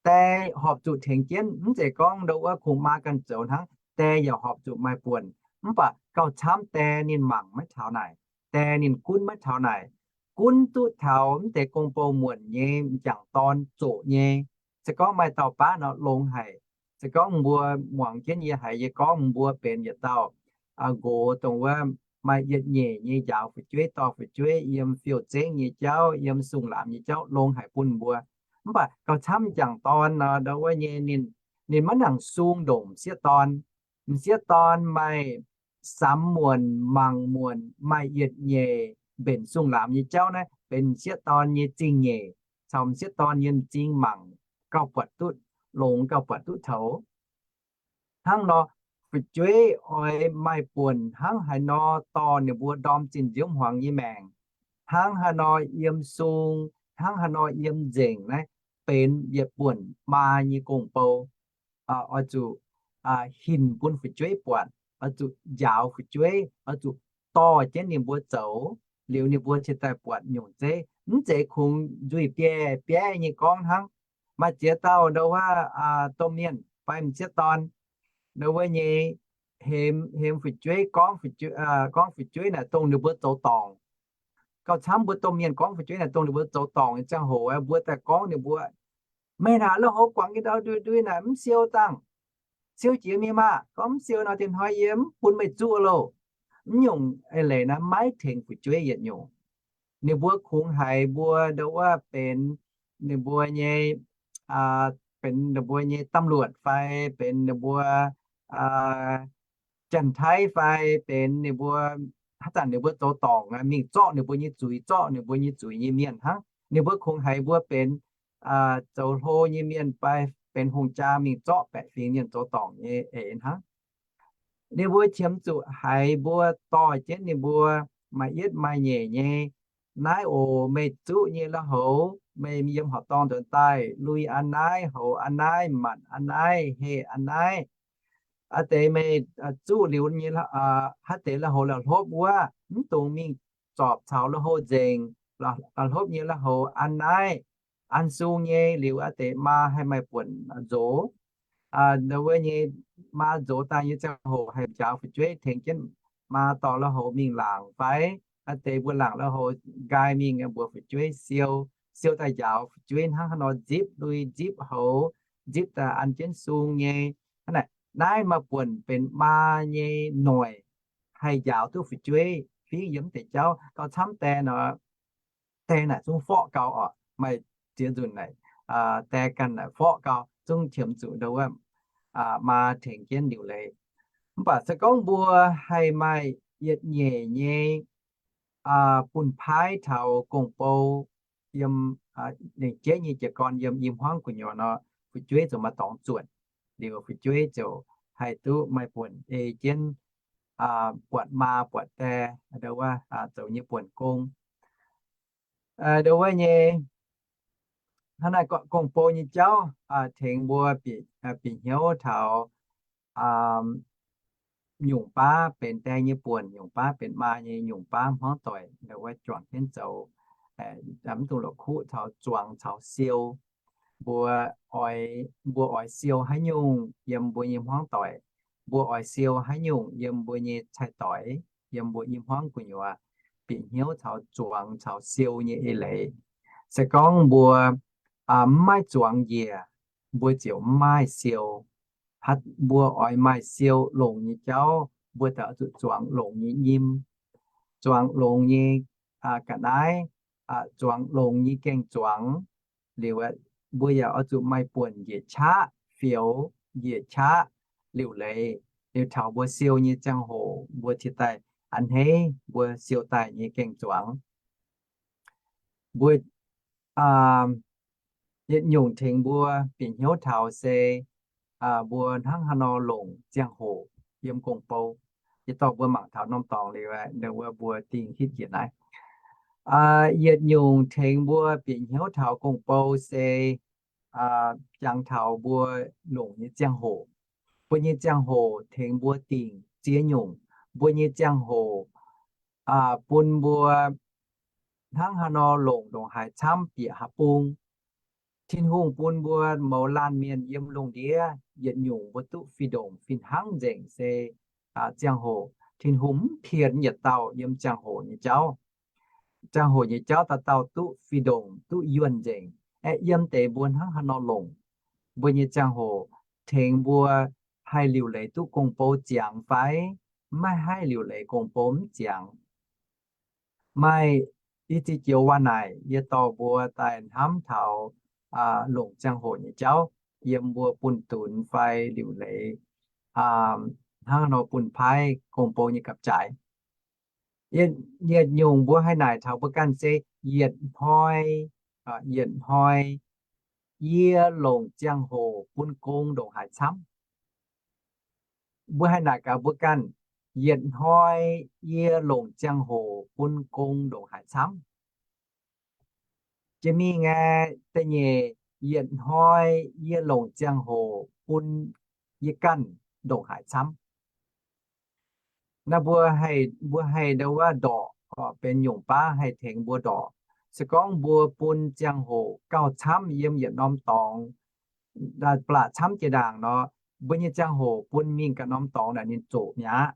Die horpc zuqc tengx jienv, mv zeiz gorngv ndau wuov kungx maa ganh zoux hnangv, die yaac horpc zuqc maaih buonc. Mv baac gauh camv die ninh mangc maiv taux naaic, die ninh gunv maiv taux naaic, gunv duqv taux mv deix gong-bou muonc nyei m'jangc dorn zoqc nyei. Se gorngv maaih dauh baav nor longx haic. Se gorngv mbuo muangx jienv yie haiz yie gorngv, mbuo benx yietc dauh nqox dongh wuov maaih yietc nyeic nyei njaaux fu'jueiv dorh fu'jueiv yiem fiou zengv nyei jauv, yiem sung-laamz nyei jauv longx haic bun mbuo. Mv baac gauh camv m'jangc dorn nor ndau wuov nyei ninh, ninh maiv nangc sung ndongc m'sieqv dorn. M'sieqv dorn maaih samx muonc mangc muonc, maaih yietc nyeic mbenc sung-laamz nyei jauv naaiv benx m'sieqv dorn nyei zingh nyeic caux m'sieqv dorn nyei m'zing mangc gauh buatc duqv longx, gauh buatc duqv toux. Hnangv nor, fu'jueiv oix maaih buonc hnangv haaix nor dorh ninh mbuo ndorm zinh nziouv hmuangx nyei maengc, hnangv haaix nor yiem sung, hnangv haaix nor yiem nzengc naaiv benx yietc buonc maa nyei gong-bou. oix zuqc hinc bun fu'jueiv buatc, oix zuqc njaaux fu'jueiv, oix zuqc dorh jienv ninh mbuo zoux, liuz ninh mbuo cingx daaih buatc nyungc zeiv. Mv zeiz kungx nzuih biei biei nyei gorngv hnangv. Maaih ziex dauh ndo wuov domh mienh fai m'sieqv dorn ndo wuov nyei hemx, hemx fu'jueiv, gorngv fu'jueiv naaic dongh ninh mbuo zoux dorngc. Gauh camv mbuo domh mienh gorngv fu'jueiv naaic dongh ninh mbuo zoux dorngc nyei ziangh hoc, mbuo daaih gorngv ninh mbuo, meih naaic lui-houx guangc nyei ndau ndui-ndui naaic mv siou dangh. Siou jiex mingh maah! Gorngv mv siou nor, diex hnoi yie mv bun meih zuqv loh. Mv nyungc eix leiz naaiv maiv tengx fu'jueiv yietc nyungc. Ninh mbuo kungx haiz mbuo ndo wuov benx ninh mbuo nyei, benx ninh mbuo nyei ตำรวจ fai benx ninh mbuo Janx-Taiv fai benx ninh mbuo, haaix zanc ninh mbuo zoux dorngc mingh zorqv ninh mbuo nyei zuiz, zorqv ninh mbuo nyei zuiz nyei mienh hnangv. Ninh mbuo kungx haiz mbuo benx zoux hlo nyei mienh fai benx hungh jaa mingh zorqv baeqc fingx mienh zoux dorngc nyei eix hnangv. Ninh mbuo qiemx zuqc haiz mbuo dorh jienv ninh mbuo maaih yietv maaih nyeic nyei, naaiv oc, meih zuqv nyei lui-houx, meih yiem horqc dorngh nzuonx daaih lui a'naaiv, houx a'naaiv, manc a'naaiv, heh a'naaiv. A'deix meih zuqv liuz nyei, haaix deix lui-houx la'hlopv wuov, mv dungx mingh zorpc caux lui-houx nzengc. La'hlopv nyei lui-houx a'naaiv, an sung nyei, liuz a'deix maa haih maaih buonc nzox. Ndo wuov nyei maa nzox daaih nyei ziangh hoc haih njaaux fu'jueiv tengx jienv maa dorh lui-houx mingh laangc fai a'deix mbuo laangc lui-houx nqaai mingh mbuox fu'jueiv siou, siou daaih njaaux fu'jueiv hnangv haaix nor nzipc lui nzipc houx, nzipc daaih an jienv sung nyei. Hnangv naaic, naaiv maaih buonc benx maa nyei noic haih njaaux duqv fu'jueiv fingx yiem deix jauv. Gauh camv die nor, die naaic zungv forqv gau oc. Maaih ziex nzunc naaic die ganh naaic forqv gau, zungv qiemx zuqc ndo wuov maa tengx jienv liuc leiz. Mv baac se gorngv mbuo haih maaih yietc nyeic nyei bun paaiv taux gong-bou yiem lengc jeiv nyei jiez gorn yiem i hmuangv gu'nyuoz nor, fu'jueiv ziouc maaih dorngx zuotc. Liuz fu'jueiv ziouc haih duqv maaih buonc ei jienv buatc maa buatc die, ndo wuov zoux nyei buonc gong. Ndo wuov nyei, hnangv naaiv gong-bou nyei jauv tengx mbuo bieqc hnyouv taux nyungc baav benx die nyei buonc, nyungc baav benx maa nyei, nyungc baav hmuangv doic, ndo wuov juangc jienv zoux. Mv dungx la'kuqv taux zuangx caux siou. Mbuo oix, mbuo oix siou haaix nyungc yiem mbuo nyei hmuangv doic, mbuo oix siou haaix nyungc yiem mbuo nyei cai-doix, yiem mbuo i hmuangv gu'nyuoz, bieqc hnyouv taux zuangx caux siou nyei eix leiz. Se gorngv mbuo mv maaih zuangx njiec, mbuo ziouc mv maaih siou. Mbuo oix maaih siou longx nyei jauv, mbuo daaih oix zuqc zuangx longx nyei nyim, zuangx longx nyei ga'naaiv, zuangx longx nyei gaeng-zuangx. Liuz mbuo yaac oix zuqc maaih buonc njiec qaqv, fioux njiec qaqv liuc leiz. Liuz taux mbuo siou nyei ziangh hoc mbuo cingx daaih a'hneiv mbuo siou daaih nyei gaeng-zuangx. Mbuo yietc nyungc tengx mbuo bieqc hnyouv taux se mbuo hnangv haaix nor longc ziangh hoc yiem gong-bou. Yie dorh mbuo mangc taux norm dorngx liuz, wuov mbuo dingh hitv njiec naaiv. Yietc nyungc tengx mbuo bieqc hnyouv taux gong-bou se jangx taux mbuo longc nyei ziangh hoc. Mbuo nyei ziangh hoc tengx mbuo dingc ziex nyungc. Mbuo nyei ziangh hoc bun mbuo hnangv haaix nor longc ndongc haaix camv bieqc haaix bung. Tin-Hungh bun mbuo mouz laanh mienh yiem lungh ndiev yietc nyungc mbuo duqv fih ndongc fih hnangv nzengc se ziangh hoc. Tin-Hungh mv pien yietc dauh yiem ziangh hoc nyei jauv. Ziangh hoc nyei jauv dauh dauh duqv fih ndongc duqv yuonh nzengc. Aeqv, yiem deix mbuo hnangv haaix nor longc mbuo nyei ziangh hoc tengx mbuo haih liuc leiz duqv gong-bou ziangx fai maiv haih liuc leiz gong-bou mv ziangx. Maaih i ziex joux waac naaic yie dorh mbuo daaih hnamv taux longc ziangh hoc nyei jauv yiem mbuo bunh-dunx fai liuc leiz hnangv nor bun paaiv gong-bou nyei gapv-jaaix. Yietc nyungc mbuo haih naaic taux mbuo ganh se yietc hnoi, yietc hnoi yie longc ziangh hoc bun gong ndongc haaix camv. Mbuo haih naaic gaax mbuo ganh, yietc hnoi yie longc ziangh hoc bun gong ndongc haaix camv. Jiex mingh aeqv, da'nyeic, yietc hnoi yie longc ziangh hoc bun yie ganh ndongc haaix camv. Naaiv mbuo haih, mbuo haih ndau wuov ndorqc benx nyungc baav haih tengx mbuo ndorqc. Se gorngv mbuo bun ziangh hoc gauh camv yiem yietc norm dorngx, blatc camv jiex ndaangc nor, mbuo nyei ziangh hoc bun mingh ganh norm dorngx naaic ninh zoqc mi'aqv.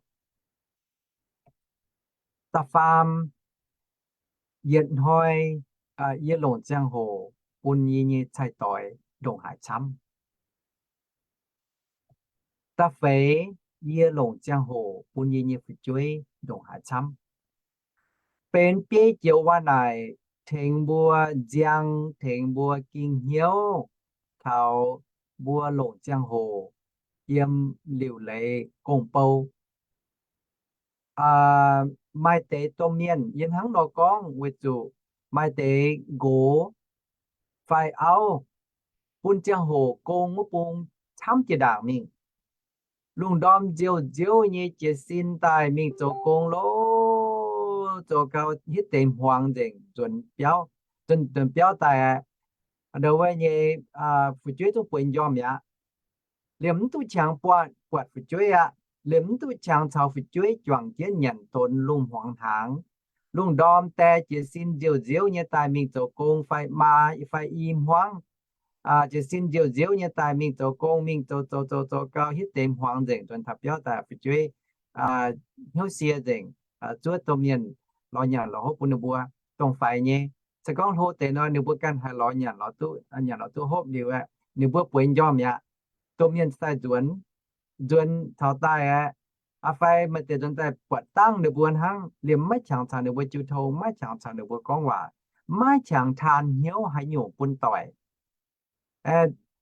Da'faam, yietc hnoi yie longc ziangh hoc bun yie nyei cai-doix ndongc haaix camv. Da'feix, yie longc ziangh hoc bun yie nyei fu'jueiv ndongc haaix camv. Benx bieiv joux waac naaic tengx mbuo nziang, tengx mbuo ging hnyouv taux mbuo longc ziangh hoc yiem liuc leiz gong-bou. Maaih deix domh mienh yie hnangv nor gorngv weic zuqc maaih deix nqox fai auv bun ziangh hoc gong wuov bung camv jiex ndaangc mingh. Lungh ndorm nziouv-nziouv nyei jiez sin daaih mingh zoux gong lo, zoux gau hitv deix hmuangx nzengc, nzuonx biauv daaih aqv. Ndau wuov nyei fu'jueiv zungv bueix njormh mi'aqv. Liemh mv duqv qangx buatc fu'jueiv aqv. Liemh mv duqv qangx caux fu'jueiv juangc jienv nyanc donx lungh hmuangx hnaangx. Lungh ndorm die jiez sin nziouv-nziouv nyei daaih mingh zoux gong fai maa fai i hmuangv, jiez sin nziouv-nziouv nyei daaih mingh zoux gong, mingh zoux zoux zoux zoux gau hitv deix hmuangx nzengc, nzuonx taux biauv daaih fu'jueiv hnyouv sie nzengc, zuov domh mienh lorz nyanc lorz hopv bun ninh mbuo dongh faix nyei. Se gorngv hlo deix nor ninh mbuo ganh haih lorz nyanc lorz duqv, nyanc lorz duqv hopv liuz aeqv, ninh mbuo bueix njormh mi'aqv. Domh mienh daaih nzuonx, nzuonx taux daaih aeqv, fai maaih deix nzuonx daaih buatc dangh ninh mbuo hnangv, liemh maiv qangx caux ninh mbuo jiu tong, maiv qangx caux ninh mbuo gorngv waac, maiv qangx taan hnyouv haaix nyungc bun doic.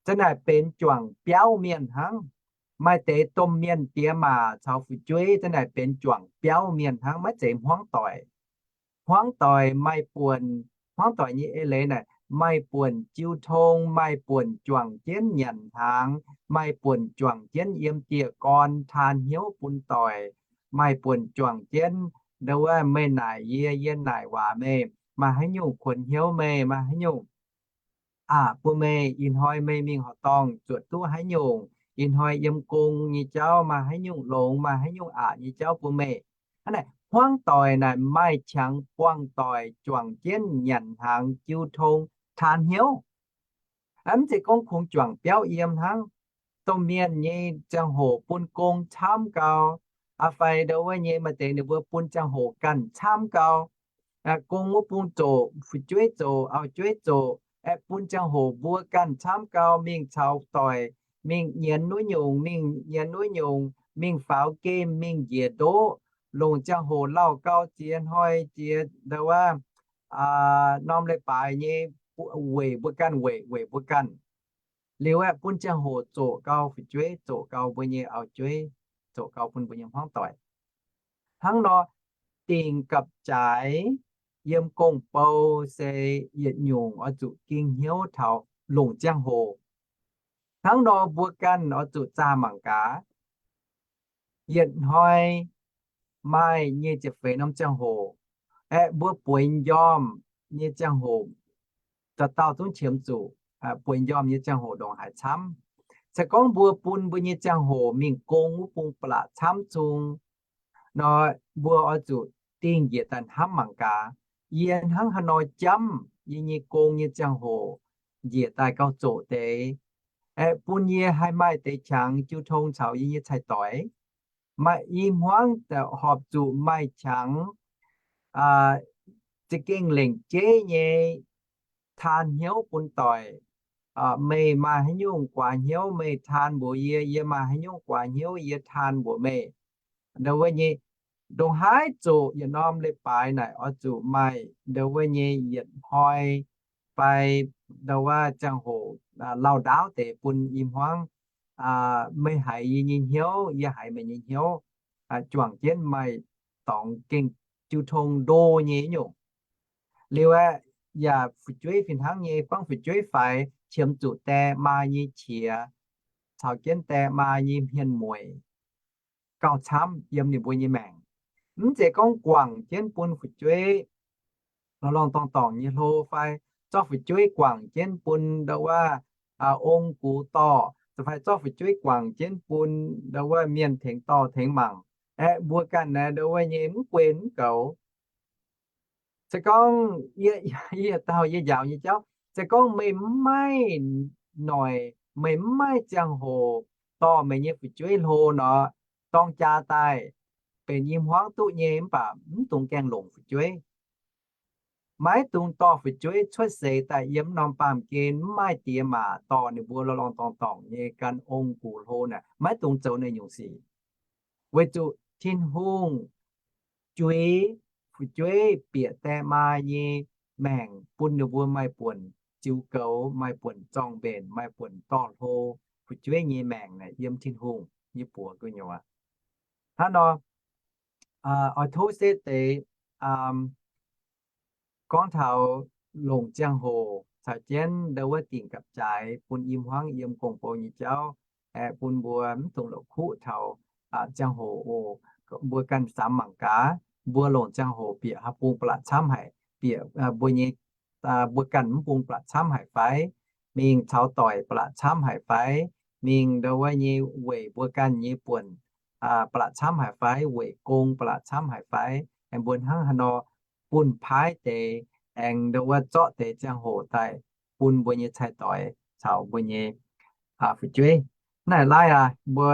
Zanc naaic benx juangc biauv mienh hnangv. Maaih deix domh mienh diex maac caux fu'jueiv zanc naaic benx juangc biauv mienh hnangv, maiv zeiz hmuangv doic. Hmuangv doic maaih buonc, hmuangv doic nyei eix leiz naaic maaih buonc jiu tong, maaih buonc juangc jienv nyanc hnaangx, maaih buonc juangc jienv yiem dieh gorn taan hnyouv bun doic, maaih buonc juangc jienv ndau wuov meih naaic yie, yie naaic waac meih, maaih haaix nyungc kuonx hnyouv meih, maaih haaix nyungc aqc bun meih, ih hnoi meih mingh horqc dorngh zuotc duqv haaix nyungc, ih hnoi yiem gong nyei jauv maaih haaix nyungc longx, maaih haaix nyungc aqc nyei jauv bun meih. Hnangv naaic hmuangv doic naaic maaih qangx buangh doic juangc jienv nyanc hnaangx jiu tong taan hnyouv. Mv zeiz gorngv kungx juangc biauv yiem hnangv. Domh mienh nyei ziangh hoc bun gong camv gau, fai ndau wuov nyei maaih deix ninh mbuo bun ziangh hoc ganh camv gau. Gong wuov bung zoqc, fu'jueiv zoqc, auv-jueiv zoqc, aeqv, bun ziangh hoc mbuo ganh camv gau, mingh caux doic, mingh nyienz wuov nyungc, mingh nyienz wuov nyungc, mingh faaux gemh, mingh njiec ndoqv, longc ziangh hoc lauh gau ziex hnoi ziex ndau wuov norm leiz-baaix nyei weic mbuo ganh, weic, weic mbuo ganh. Liuz aeqv, bun ziangh hoc zoqc gau fu'jueiv, zoqc gau mbuo nyei auv-jueiv, zoqc gau bun mbuo nyei hmuangv doic. Hnangv nor, dingc gapv-jaaix yiem gong-bou se yietc nyungc oix zuqc ging hnyouv taux longc ziangh hoc. Hnangv nor mbuo ganh oix zuqc zaah mangc gaax. Yietc hnoi maaih nyic ziepc feix norm ziangh hoc, aeqv, mbuo bueix njormh nyei ziangh hoc, dauh dauh zungv qiemx zuqc bueix njormh nyei ziangh hoc ndongc haaix camv. Se gorngv mbuo bun mbuo nyei ziangh hoc mingh gong wuov bung ba'laqc camv zung nor, mbuo oix zuqc dingh njiec daaih hnamv mangc gaax, yie hnangv haaix nor jamv yie nyei gong nyei ziangh hoc njiec daaih gauh zoqc deix, aeqv, bun yie haih maaih deix qangx jiu tong caux yie nyei cai-doix. Maaih i hmuangv horpc zuqc maaih qangx za'gengh lengc jeiv nyei taan hnyouv bun doic. Meih maaih haaix nyungc guaax hnyouv meih taan mbuox yie, yie maaih haaix nyungc guaax hnyouv yie taan mbuox meih. Ndau wuov nyei, ndongc haaix zoqc yietc norm leiz-baaix naaic oix zuqc maaih ndau wuov nyei yietc hnoi fai ndau wuov ziangh hoc lauh ndaauv deix bun i hmuangv, meih haiz yie nyei hnyouv, yie haiz meih nyei hnyouv, juangc jienv maaih dorngx gengh jiu tong ndo nyei nyungc. Liuz aeqv, yaac fu'jueiv fih hnangv nyei, buangv fu'jueiv faix qiemx zuqc die maa nyei qiex caux jienv die maa nyei hmien mueic gauh camv yiem ninh mbuo nyei maengc. Mv zeiz gorngv guangc jienv bun fu'jueiv lorngh dorngh dorngc nyei hlo fai zorqv fu'jueiv guangc jienv bun ndau wuov ong-gux dorh, fai zorqv fu'jueiv guangc jienv bun ndau wuov mienh tengx dorh tengx mangc. Aeqv, mbuo ganh naaiv ndau wuov nyei mv guei mv goux. Se gorngv yie, yie dauh yie njaaux nyei jauv, se gorngv meih mv maaih noic, meih mv maaih ziangh hoc dorh meih nyei fu'jueiv hlo nor, dorng jaa daaih benx i hmuangv duqv nyei, mv baac mv dungx gaengh longc fu'jueiv. Maiv dungx dorh fu'jueiv cuotv seix daaih yiem norm baamh gen, mv maaih diex maac dorh ninh mbuo lorh lorngh dorngh dorngc nyei gan ong-gux hlo naaic, maiv dungx zoux naaiv nyungc sic. Weic zuqc Tin-Hungh juix fu'jueiv bieqc die maa nyei maengc bun ninh mbuo maaih buonc ziux goux, maaih buonc zorng-mbenc, maaih buonc dorh hlo fu'jueiv nyei maengc naaic yiem Tin-Hungh nyei buoz gu'nyuoz. Hnangv nor, oix tov setv deix gorngv taux longc ziangh hoc caux jienv ndau wuov dingc gapv-jaaix bun i hmuangv yiem gong-bou nyei jauv, aeqv, bun mbuo mv dungx la'kuqv taux ziangh hoc oc. Mbuo ganh samx mangc gaax, mbuo longc ziangh hoc bieqc haaix bung ba'laqc camv haic, bieqc mbuo nyei, mbuo ganh mv bung ba'laqc camv haic fai, mingh caux doic ba'laqc camv haic fai, mingh ndau wuov nyei weic mbuo ganh nyei buonc ba'laqc camv haic fai, weic gong ba'laqc camv haic fai, aengx mbuo hnangv haaix nor bun paaiv deix, aengx ndau wuov zorqv deix ziangh hoc daaih bun mbuo nyei cai-doix caux mbuo nyei fu'jueiv. Naaiv laaiv aac, mbuo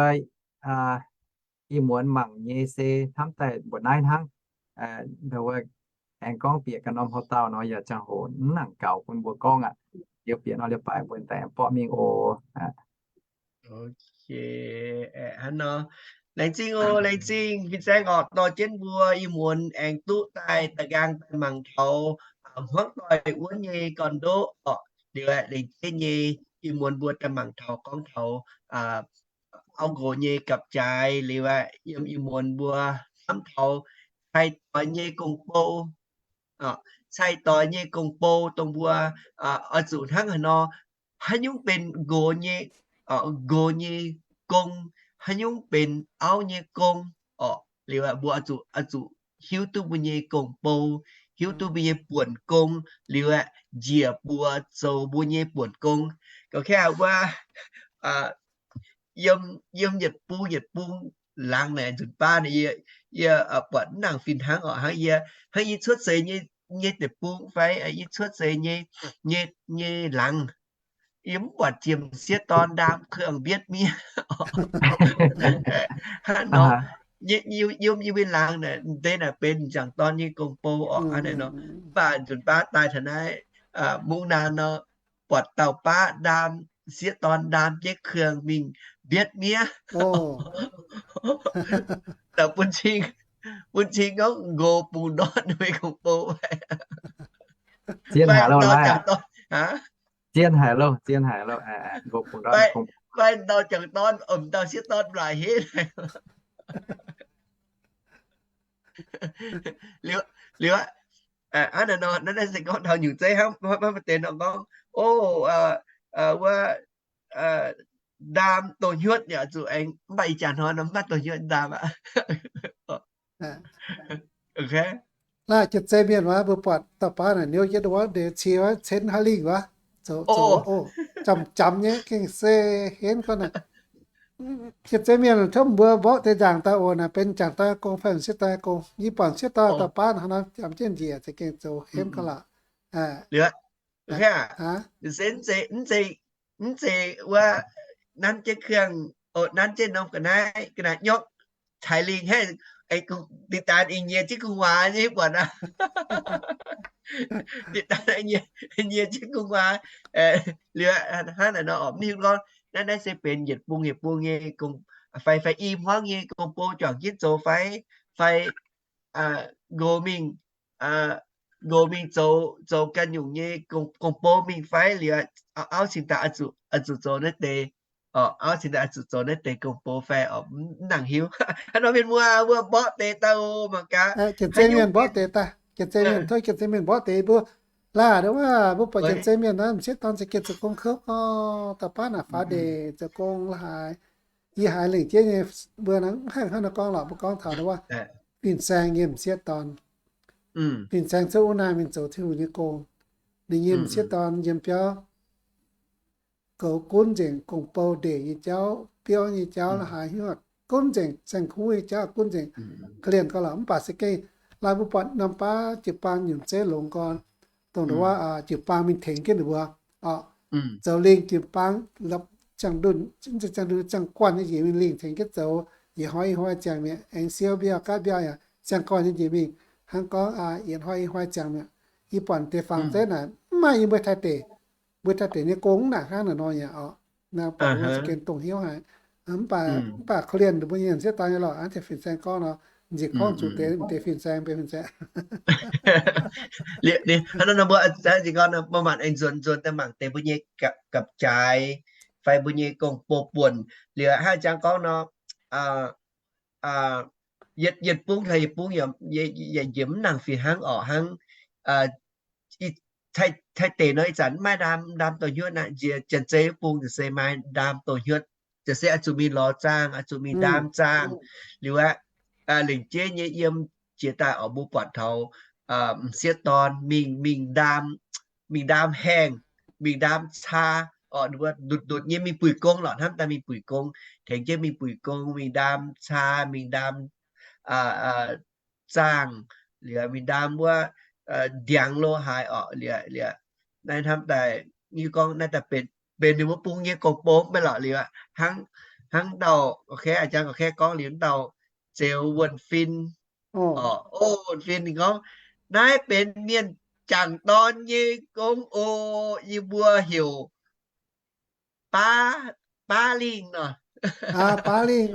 ih muonz mangc nyei se hnamv daaih mbuoqc naaiv hnangv. Ndau wuov aengx gorngv bieqc ganh norm hlo dauh nor, yaac ziangh hoc mv nangc gaux bun mbuo gorngv aqv. Liuz bieqc nor liuz baaix mbuo daaih aengx borqv mingh oc. Hnangv nor, laengz zingh oc, laengz zingh fin-saeng orqc, dorh jienv mbuo ih muonz aengx duqv daaih da'nqaang daaih mangc taux hmuangv doic wuov nyei gorn-ndoqv orqc. Liuz aeqv, laengz zingh nyei, ih muonz mbuo daaih mangc taux gorngv taux auv-nqox nyei gapv-jaaix. Liuz aeqv, yiem ih muonz mbuo hnamv taux cai-doix nyei gong-bou, cai-doix nyei gong-bou dongh mbuo oix zuqc hnangv haaix nor, haaix nyungc benx nqox nyei, nqox nyei gong, haaix nyungc benx auv nyei gong orqc. Liuz aeqv, mbuo oix zuqc, oix zuqc hiuv duqv mbuo nyei gong-bou, hiuv duqv mbuo nyei buonc gong, liuz aeqv, njiec mbuox zoux mbuo nyei buonc gong. Ga'kaav wuov, yiem, yiem yietc bung yietc bung laangz naaic nzunc baav naaic, yie, yie buatc mv nangc fih hnangv orqc, hnangv yie, hnangv yie cuotv seix nyei, nyei deic-bung fai yie cuotv seix nyei, nyei, nyei laangz, yie mv buatc jiem sieqv dorn ndaam kuangx mbietv miev. Hnangv nor, yiem, yiem, yiem mbuo laangz naaic, deix naaic benx m'jangc dorn nyei gong-bou orqc, hnangv naaic nor. Mv baac nzunc baav daaih taux naaiv, mungv naanc nor, buatc dauh baav ndaam, sieqv dorn ndaam jienv kuangx mingh mbietv miev. Dauh bun cing, bun cing gorngv nqox bungx ndortv nyei gong-bou. Zien haic loh, zien haic loh, zien haic loh. Fai dauh jangc dorn, m'dauh sieqv dorn mv laaix henv. Liuz, liuz aqv, hnangv naaiv nor, naaiv se gorngv taux nyungc zeiv hnangv, maiv maaih deix nor gorngv, o, wuov ndaam dongh hnyutv yaac zuqc aengx, mv baac ih jaax hnoi nor mv maaih dongh hnyutv ndaam aqv. Laaih jiex zei mienh wuov, mbuo buatc dauh baav naaic niouv jienv wuov ndeic cie wuov, cen haaix lingh wuov, zoux, zoux, o, jamc jamc nyei gengh se henv gorngv naaic. Jiex zei mienh tov mbuo mborqv deix nzaangc daaih oc, naaic benx m'jangc dorn gong fai m'sieqv dorn gong. Yie buatc m'sieqv dorn dauh baav hnangv nor jamc jienv njiec za'gengh zoux henv gorngv lorqc. Mv zeiz wuov nanv jienv kuangx, nanv jienv norm ga'naaiv, ga'naaiv nyorqv, caiv lingh haeqv, diqc daanx ih nyiex jienv gu'nguaaz nyei buatc aqv. Diqc daanx nyiex jienv gu'nguaaz. Liuz hnangv naaic nor, mv hiuv gorngv naaiv, naaiv se benx yietc bung yietc bung nyei gong, fai, fai i hmuangv nyei gong-bou juangc jienv zoux fai, fai nqox mingh, nqox mingh zoux, zoux ganh nyungc nyei gong-bou mingh fai liuz, auv cingx daaih oix zuqc zoux naaiv deix, auv cingx daaih oix zuqc zoux naaiv deix gong-bou fai, mv nangc hiuv. Hnangv nor mienh muoz, mbuo mborqv deix daaih oc, mangc gaax. Jiex zei mienh mborqv deix daaih, jiex zei mienh, tov jiex zei mienh mborqv deix mbuo. Laaih wuov, mbuo buatc jiex zei mienh naaiv m'sieqv dorn za'gengh zoux gong kouv gorngv, dauh baav naaic faaux ndeic zoux gong laaih. Yie haiz lengc jeiv nyei, mbuo mv haih hnangv naaiv gorngv lorqc, mbuo gorngv taux wuov, fin-saeng nyei m'sieqv dorn, fin-saeng cuotv wuov naaiv mingh zoux Tin-Hungh nyei gong. Ninh nyei m'sieqv dorn yiem biauv goux gunv nzengc gong-bou ndeic nyei jauv, biouv nyei jauv, la'haaix hiuv gunv nzengc, saeng-kuv nyei jauv gunv nzengc. Korv-lienh gau lorqc, mv baac se gengh laaix mbuo buatc norm baav jiu-baang nyunc zeiv longx gorn, dongh wuov jiu-baang mingh tengx jienv ninh mbuo oc. Zoux lingh jiu-baang, ziangh ndunh, ziangh ndunh ziangh guanh nyei njiec mingh lingh tengx jienv zoux, yietc hnoi i hnoi ziangh mi'aqv. Aengx siou mbiauh gaatv mbiauh yaac ziangh guanh nyei njiec mingh. Hnangv gorngv yietc hnoi i hnoi ziangh mi'aqv. Yie buatc deix fangx zeiv naaic mv maaih yiem mbuo Taiv deic, mbuo Taiv deic nyei gong mv naaic hnangv naaic nor yaac oc. Naaiv buatc wuov za'gengh dongh hnyouv haic. Mv baac, mv baac korv-lienh ninh mbuo nyei m'sieqv dorn nyei lorqc, hnangv jiex fin-saeng gorngv nor, nzipc gorngv zuqc deix, deix fin-saeng, deix fin-saeng. Liuz, hnangv nor mbuo, mbuo maanc aengx nzuonx, nzuonx daaih mangc deix mbuo nyei gapv-jaaix fai mbuo nyei gong-bou buonc. Liuz hnangv jangx gorngv nor, yietc, yietc bung taux yietc bung yaac njiec mv nangc fih hnangv orqc. Hnangv Taiv deic nor ih zanc mv maaih ndaam, ndaam douz-hnyutv aqv. Nziex Janx-Zei wuov bung ziouc se maaih ndaam douz-hnyutv, ziouc se oix zuqc mingh lorz zaangh, oix zuqc mingh ndaam zaangh. Liuz aqv, lengc jeiv nyei yiem jiex daaih oix mbuo buatc taux m'sieqv dorn mingh, mingh ndaam, mingh ndaam haengh, mingh ndaam caa, oc, ndutc, ndutc nyei mingh buic gong lorqc, hnamv daaih mingh buic gong, tengx jienv mingh buic gong, mingh ndaam caa, mingh ndaam zaangh, liuz mingh ndaam wuov ndiangx lo haaix orqc. Liuz, liuz naaiv hnamv daaih, gorngv naaiv daaih benx, benx ninh mbuo bung nyei gong-bou mv baac lorqc. Liuz aqv, hnangv, hnangv dauh, a'jang ga'kei gorngv liuz dauh Zeux Wuonh Fin, oc, Wuonh Fin ninh gorngv, naaiv benx mienh jangc dorn nyei gong oc. Yie mbuo heuc Baav, Baav Lingh nor. Baav Lingh,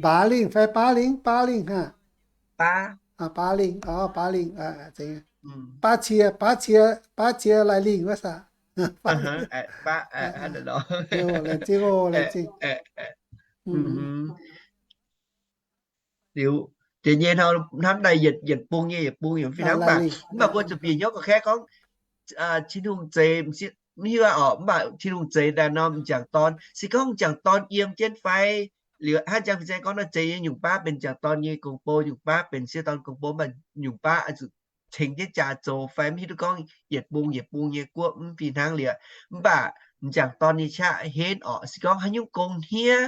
Baav Lingh fai Baav Lingh, Baav Lingh hnangv. Baav Lingh, Baav Lingh, baav cie, baav cie, baav cie lai lingh wuov saah. Laengz zingh oc, laengz zingh. Liuz, deix nyei hnamv daaih yietc, yietc bung nyei yietc bung yaac fih hnangv. Mv baac, mv baac mbuo zuqc bieqc hnyouv ga'kei gorngv Tin-Hungh zeix, mv hiuv orqc, mv baac Tin-Hungh zeix daaih norm m'jangc dorn, se gorngv m'jangc dorn yiem jienv fai? Liuz hnangv jang fin-saeng gorngv nor, zeix nyei nyungc baav benx m'jangc dorn nyei gong-bou, nyungc baav benx m'sieqv dorn gong-bou, mv baac nyungc baav oix zuqc tengx jienv jaax zoux fai mv hiuv duqv gorngv yietc bung yietc bung nyei guoqv mv fih hnangv. Liuz mv baac m'jangc dorn nyei qaqv henv orqc, se gorngv haaix nyungc gong hniev,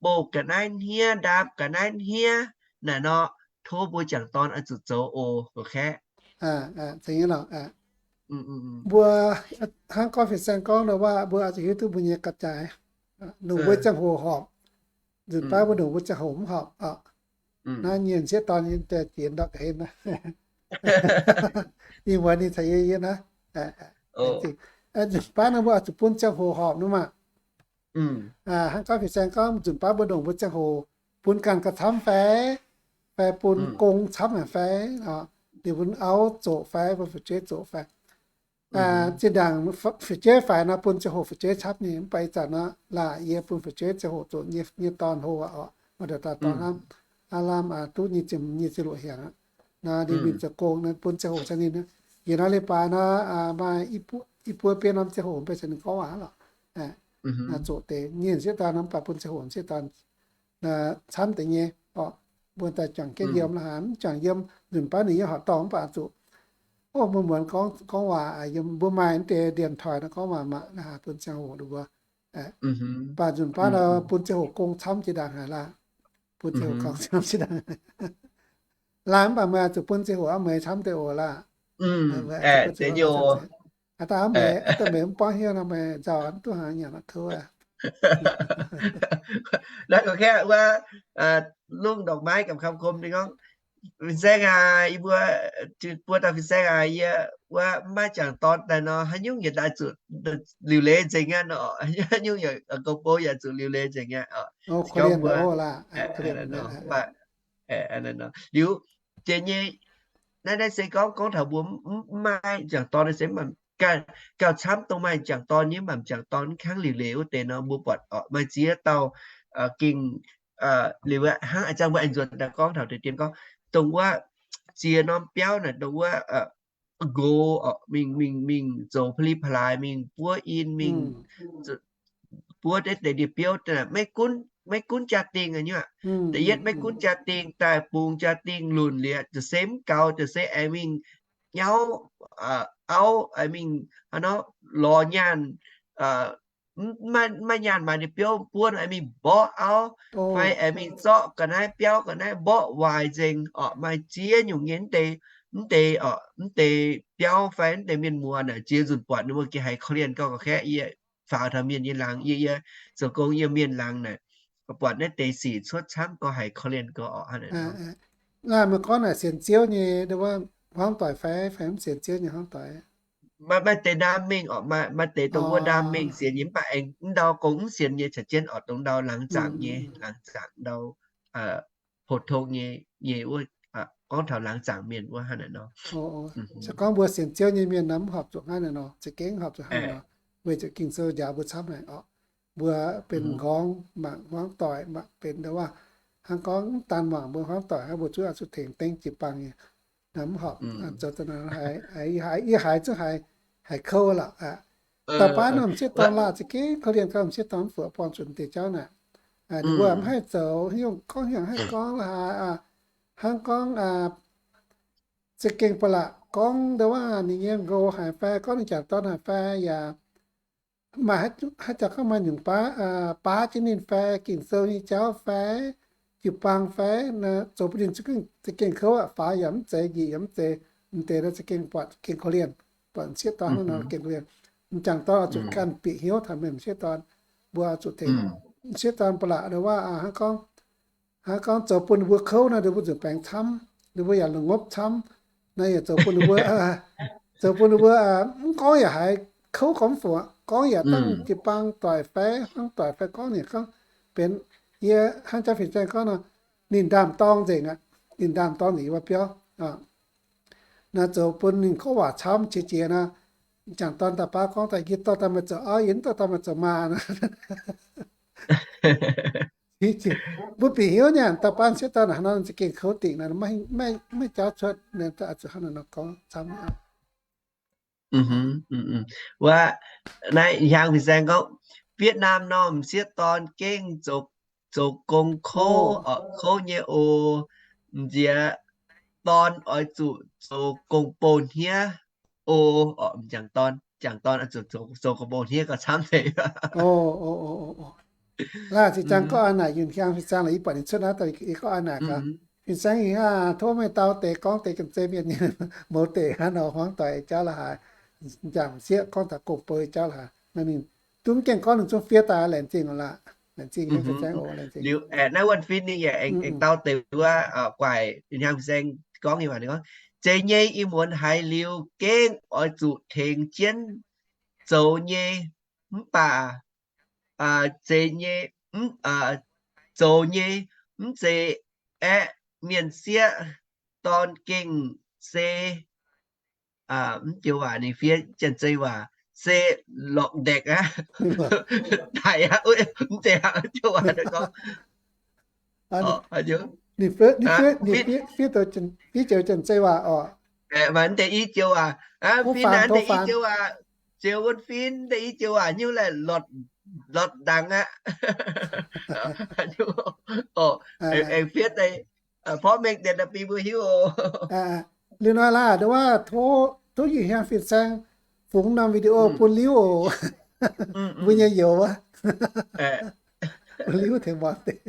bouh ga'naaiv hniev, ndaam ga'naaiv hniev naaic nor, tov mbuo m'jangc dorn oix zuqc zoux oc, ga'kaeqv. Mbuo hnangv gorngv fin-saeng gorngv nor, waac mbuo oix zuqc hiuv duqv mbuo nyei gapv-jaaix. Longc mbuo ziangh hoc horpc, nzunc baav mbuo longc mbuo ziangh hoc mv horpc oc. Naaiv nyei m'sieqv dorn nyei deix jiex ndortv ga'hlen naaiv. Ih muonz ninh caux yie yiem naaiv. Nzunc baav nor mbuo oix zuqc bun ziangh hoc horpc nor maah. Hnangv gorngv fin-saeng gorngv nzunc baav mbuo longc mbuo ziangh hoc bun ganh gauh camv fai, fai bun gong camv haic fai, ninh mbuo auv zoqc fai, mbuo fu'jueiv zoqc fai. Zinh ndaangc fu'jueiv faix nor bun ziangh hoc fu'jueiv camv nyei, mv baac ih zanc nor laaic yie bun fu'jueiv ziangh hoc zoqc nyei dorn hlo aqv oc. Maaih dauh dauh dorn hnamv, aav lamh duqv nyei ziex luoqc hnyangx aqv. Nor ninh mingh zoux gong nor bun ziangh hoc caux ninh. Yietc norm leiz-baaix nor maaih i buo biei norm ziangh hoc mv baac caux ninh gorngv waac lorqc. Zoqc deix nyei m'sieqv dorn nor mv baac bun ziangh hoc m'sieqv dorn camv deix nyei oc. Mbuo daaih juangc jienv yiem la'haaix, mv juangc yiem nzunc baav ninh yiem horqc dorngh mv baac zuqc, o, mbuo muonz gorngv waac yiem, mbuo maaih deix điện thoại nor gorngv waac mangc la'haaix bun ziangh hoc ninh mbuo. Mv baac nzunc baav nor bun ziangh hoc gong camv jiex ndaangc haic laah. Bun ziangh hoc gong camv jiex ndaangc. Laah mv baac meih zuqc bun ziangh hoc aqv, meih camv deix oc laah. Aa, daaih meih, daaih meih mv buangv hnyouv nor meih nzauh mv duqv hnaangx nyanc la'kuv aqv. Naaiv gorngv kaeqv wuov, lungh ndorqc maiv gamh kam kom ninh gorngv, fin-saeng aac, yie mbuo, buo dauh fin-saeng aac, yie wuov mv maaih jangc dorn daaih nor, haaix nyungc yietc daaih zuqc liuc leiz nzengc aqv nor, haaix nyungc yaac gong-bou yaac zuqc liuc leiz nzengc aqv. Liuz, jiex nyei, naaiv, naaiv se gorngv, gorngv taux mbuo mv maaih jangc dorn se gauh camv dongh maaih jangc dorn nyei, mv baac m'jangc dorn mv kangv liuc leiz wuov deix nor, mbuo buatc oc, maaih ziex dauh gengh liuz hnangv a'jang mbuo aengx nzuonx daaih gorngv taux deix dien gorngv, dongh wuov ziex norm biauv naaic, dongh wuov nqox oc, mingh, mingh, mingh zoux pa'li pa'laaix, mingh buov in, mingh buov deix deix ndie-biouv, maiv gunv, maiv gunv jaa-dingh aqv nyei aqv. Da'yietv maiv gunv jaa-dingh daaih bungx jaa-dingh lunc liuz, ziouc se mv gaux, ziouc se aengx mingh nyauv auv, aengx mingh hnangv nor lorz nyaanh, maiv, maiv nyaanh maaih ninh biouv buonv, aengx mingh mborqv auv, fai aengx mingh zorqv ga'naaiv biauv ga'naaiv mborqv waaic nzengc orqc. Maaih ziex nyungc nyei mv deix, mv deix orqc, mv deix biauv fai mv deix mienh muoz naaic, ziex nzunc buatc ninh mbuo gengh haiz korv-lienh gau. Ga'kengv yie faaux taux mienh nyei laangz, yie, yie zoux gong yiem mienh laangz naaic, buatc naaiv deix sic cuotv camv gau, haiz korv-lienh gau orqc. Hnangv naaic nor. Naaiv meih gorngv naaic sienx Ziouv nyei hmuangv doic fai, fai mv sienx Ziouv nyei hmuangv doic? Maaih, maaih deix ndaam mengh orqc, maaih, maaih deix dongh wuov ndaam mengh sienx nyei, mv baac aengx mv ndau gong mv sienx nyei caux jienv orqc, dongh ndau laangz zaangc nyei, laangz zaangc ndau, pou tong nyei, nyei wuov, gorngv taux laangz zaangc mienh wuov hnangv naaic nor. Se gorngv mbuo sienx Ziouv nyei mienh nor, mv horpc zuqc hnangv naaic nor, za'gengh horpc zuqc hnangv naaic nor, weic zuqc Ging-Sou njaaux mbuo camv haic orqc. Mbuo benx m'nqorngv mangc hmuangv doic, mangc benx ndau wuov, hnangv gorngv mv daan mangc mbuo hmuangv doic hnangv, mbuo zuqc oix zuqc tengx dengv jiu-baang nyei. Mv horpc zoux daaih nor, yie haiz zungv haiz kouv lorqc. Da'baav norm m'sieqv dorn laah, za'gengh korv-lienh gau, m'sieqv dorn mv fu'jueiv buangh zuqc deix jauv naaic. Ninh mbuo mv haih zoux, haaix nyungc gorngv haaix nyungc haih gorngv la'haaix, hnangv gorngv za'gengh ba'laqc gorngv ndau wuov ninh nyei nqox haic fai gorngv ninh jangc dorn haic fai yaac maaih haaix jaax gorngv maaih nyungc baav, baav jienv ninh fai Ging-Sou nyei jauv fai jiu-baang fai, zoux bun ninh za'gengh kouv aqv, faaux yaac mv zeiz, njiec yaac mv zeiz. M'deix nor za'gengh buatc gengh korv-lienh, buatc m'sieqv dorn hnangv nor gengh korv-lienh. M'jangc dorn oix zuqc ganh bieqc hnyouv taux mienh m'sieqv dorn. Mbuo oix zuqc tengx m'sieqv dorn ba'laqc ndau wuov hnangv gorngv, hnangv gorngv zoux bun ninh mbuo kouv nor, ninh mbuo nzunc baengx camv, ninh mbuo yaac la'ngopv camv. Naaiv yaac zoux bun ninh mbuo, zoux bun ninh mbuo mv gorngv yaac haiz kouv gormx fungc, gorngv yaac dangh jiu-baang doic fai hmuangv doic fai gorngv ninh gorngv benx, yie hnangv jaav fin-saeng gorngv nor, ninh ndaam-dorng nzengc aqv. Ninh ndaam-dorng nzengc yiem wuov biauv. Naaiv zoux bun ninh gorngv waac camv qiex jiez nor. M'jangc dorn da'baav gorngv daaih, yie dorh daaih meih zoux auv, yie mv dorh daaih meih zoux maa. Mbuo bieqc hnyouv nyanc da'baav m'sieqv dorn hnangv nor, za'gengh kouv dingc nor, maiv jaauv cuotv, zuqc hnangv nor gorngv camv. Wuov, naaiv hnyangx fin-saeng gorngv, Vietnam norm m'sieqv dorn gengh zoux, zoux gong kouv, kouv nyei oc. M'nziex dorn oix zuqc zoux gong-bou hniev oc. M'jangc dorn, m'jangc dorn oix zuqc zoux, zoux gong-bou hniev gauh camv deix. Laah, zinh ziangx gorngv a'naaic, yie hnyangx fin-saeng laaix yie buatc ninh cuotv naaiv daaih, yie gorngv a'naaic gaax. Fin-saeng ih hnangv tov meih dau deix gorngv deix janx-zei mienh nyei mouz deic hnangv nor, hmuangv doic jauv la'haaix, m'jangc m'sieqv gorngv taux gong-bou jauv la'haaix. Naaiv ninh dungx gaengh gorngv, ninh zungv fiev daaih, laengz zingh laah. Laengz zingh fin-saeng oc, laengz zingh. Liuz naaiv wuonh fin ninh yaac aengx dau deix wuov guaaic hnyangx fin-saeng gorngv nyei waac, ninh gorngv, Zeiz nyei ih muonz haiz liuz gengh oix zuqc tengx jienv zoux nyei, mv baac zeiz nyei, zoux nyei, mv zeiz aeqv, mienh sieqv dorn gengh se, mv joux waac ninh fiev janx-zei waac se lorqc-ndekc aqv. Daic aqv, mv zeiz aqv, joux waac gorngv. Ninh fiev joux janx-zei waac oc. Maaih mv deix i joux waac, fin naaiv mv deix i joux waac, zioux wuonh fin mv deix i joux waac nyungc laih, lorqc ndangx aqv. Aengx fiev deix porv mengh deix da'bing mbuo hiuv oc. Liuz nor laah, ndo wuov tov, tov Yietc Hnyangx Fin-Saeng fungx norm video bun Liuz oc. Mbuo nyei youz wuov, bun Liuz tengx muangx deix.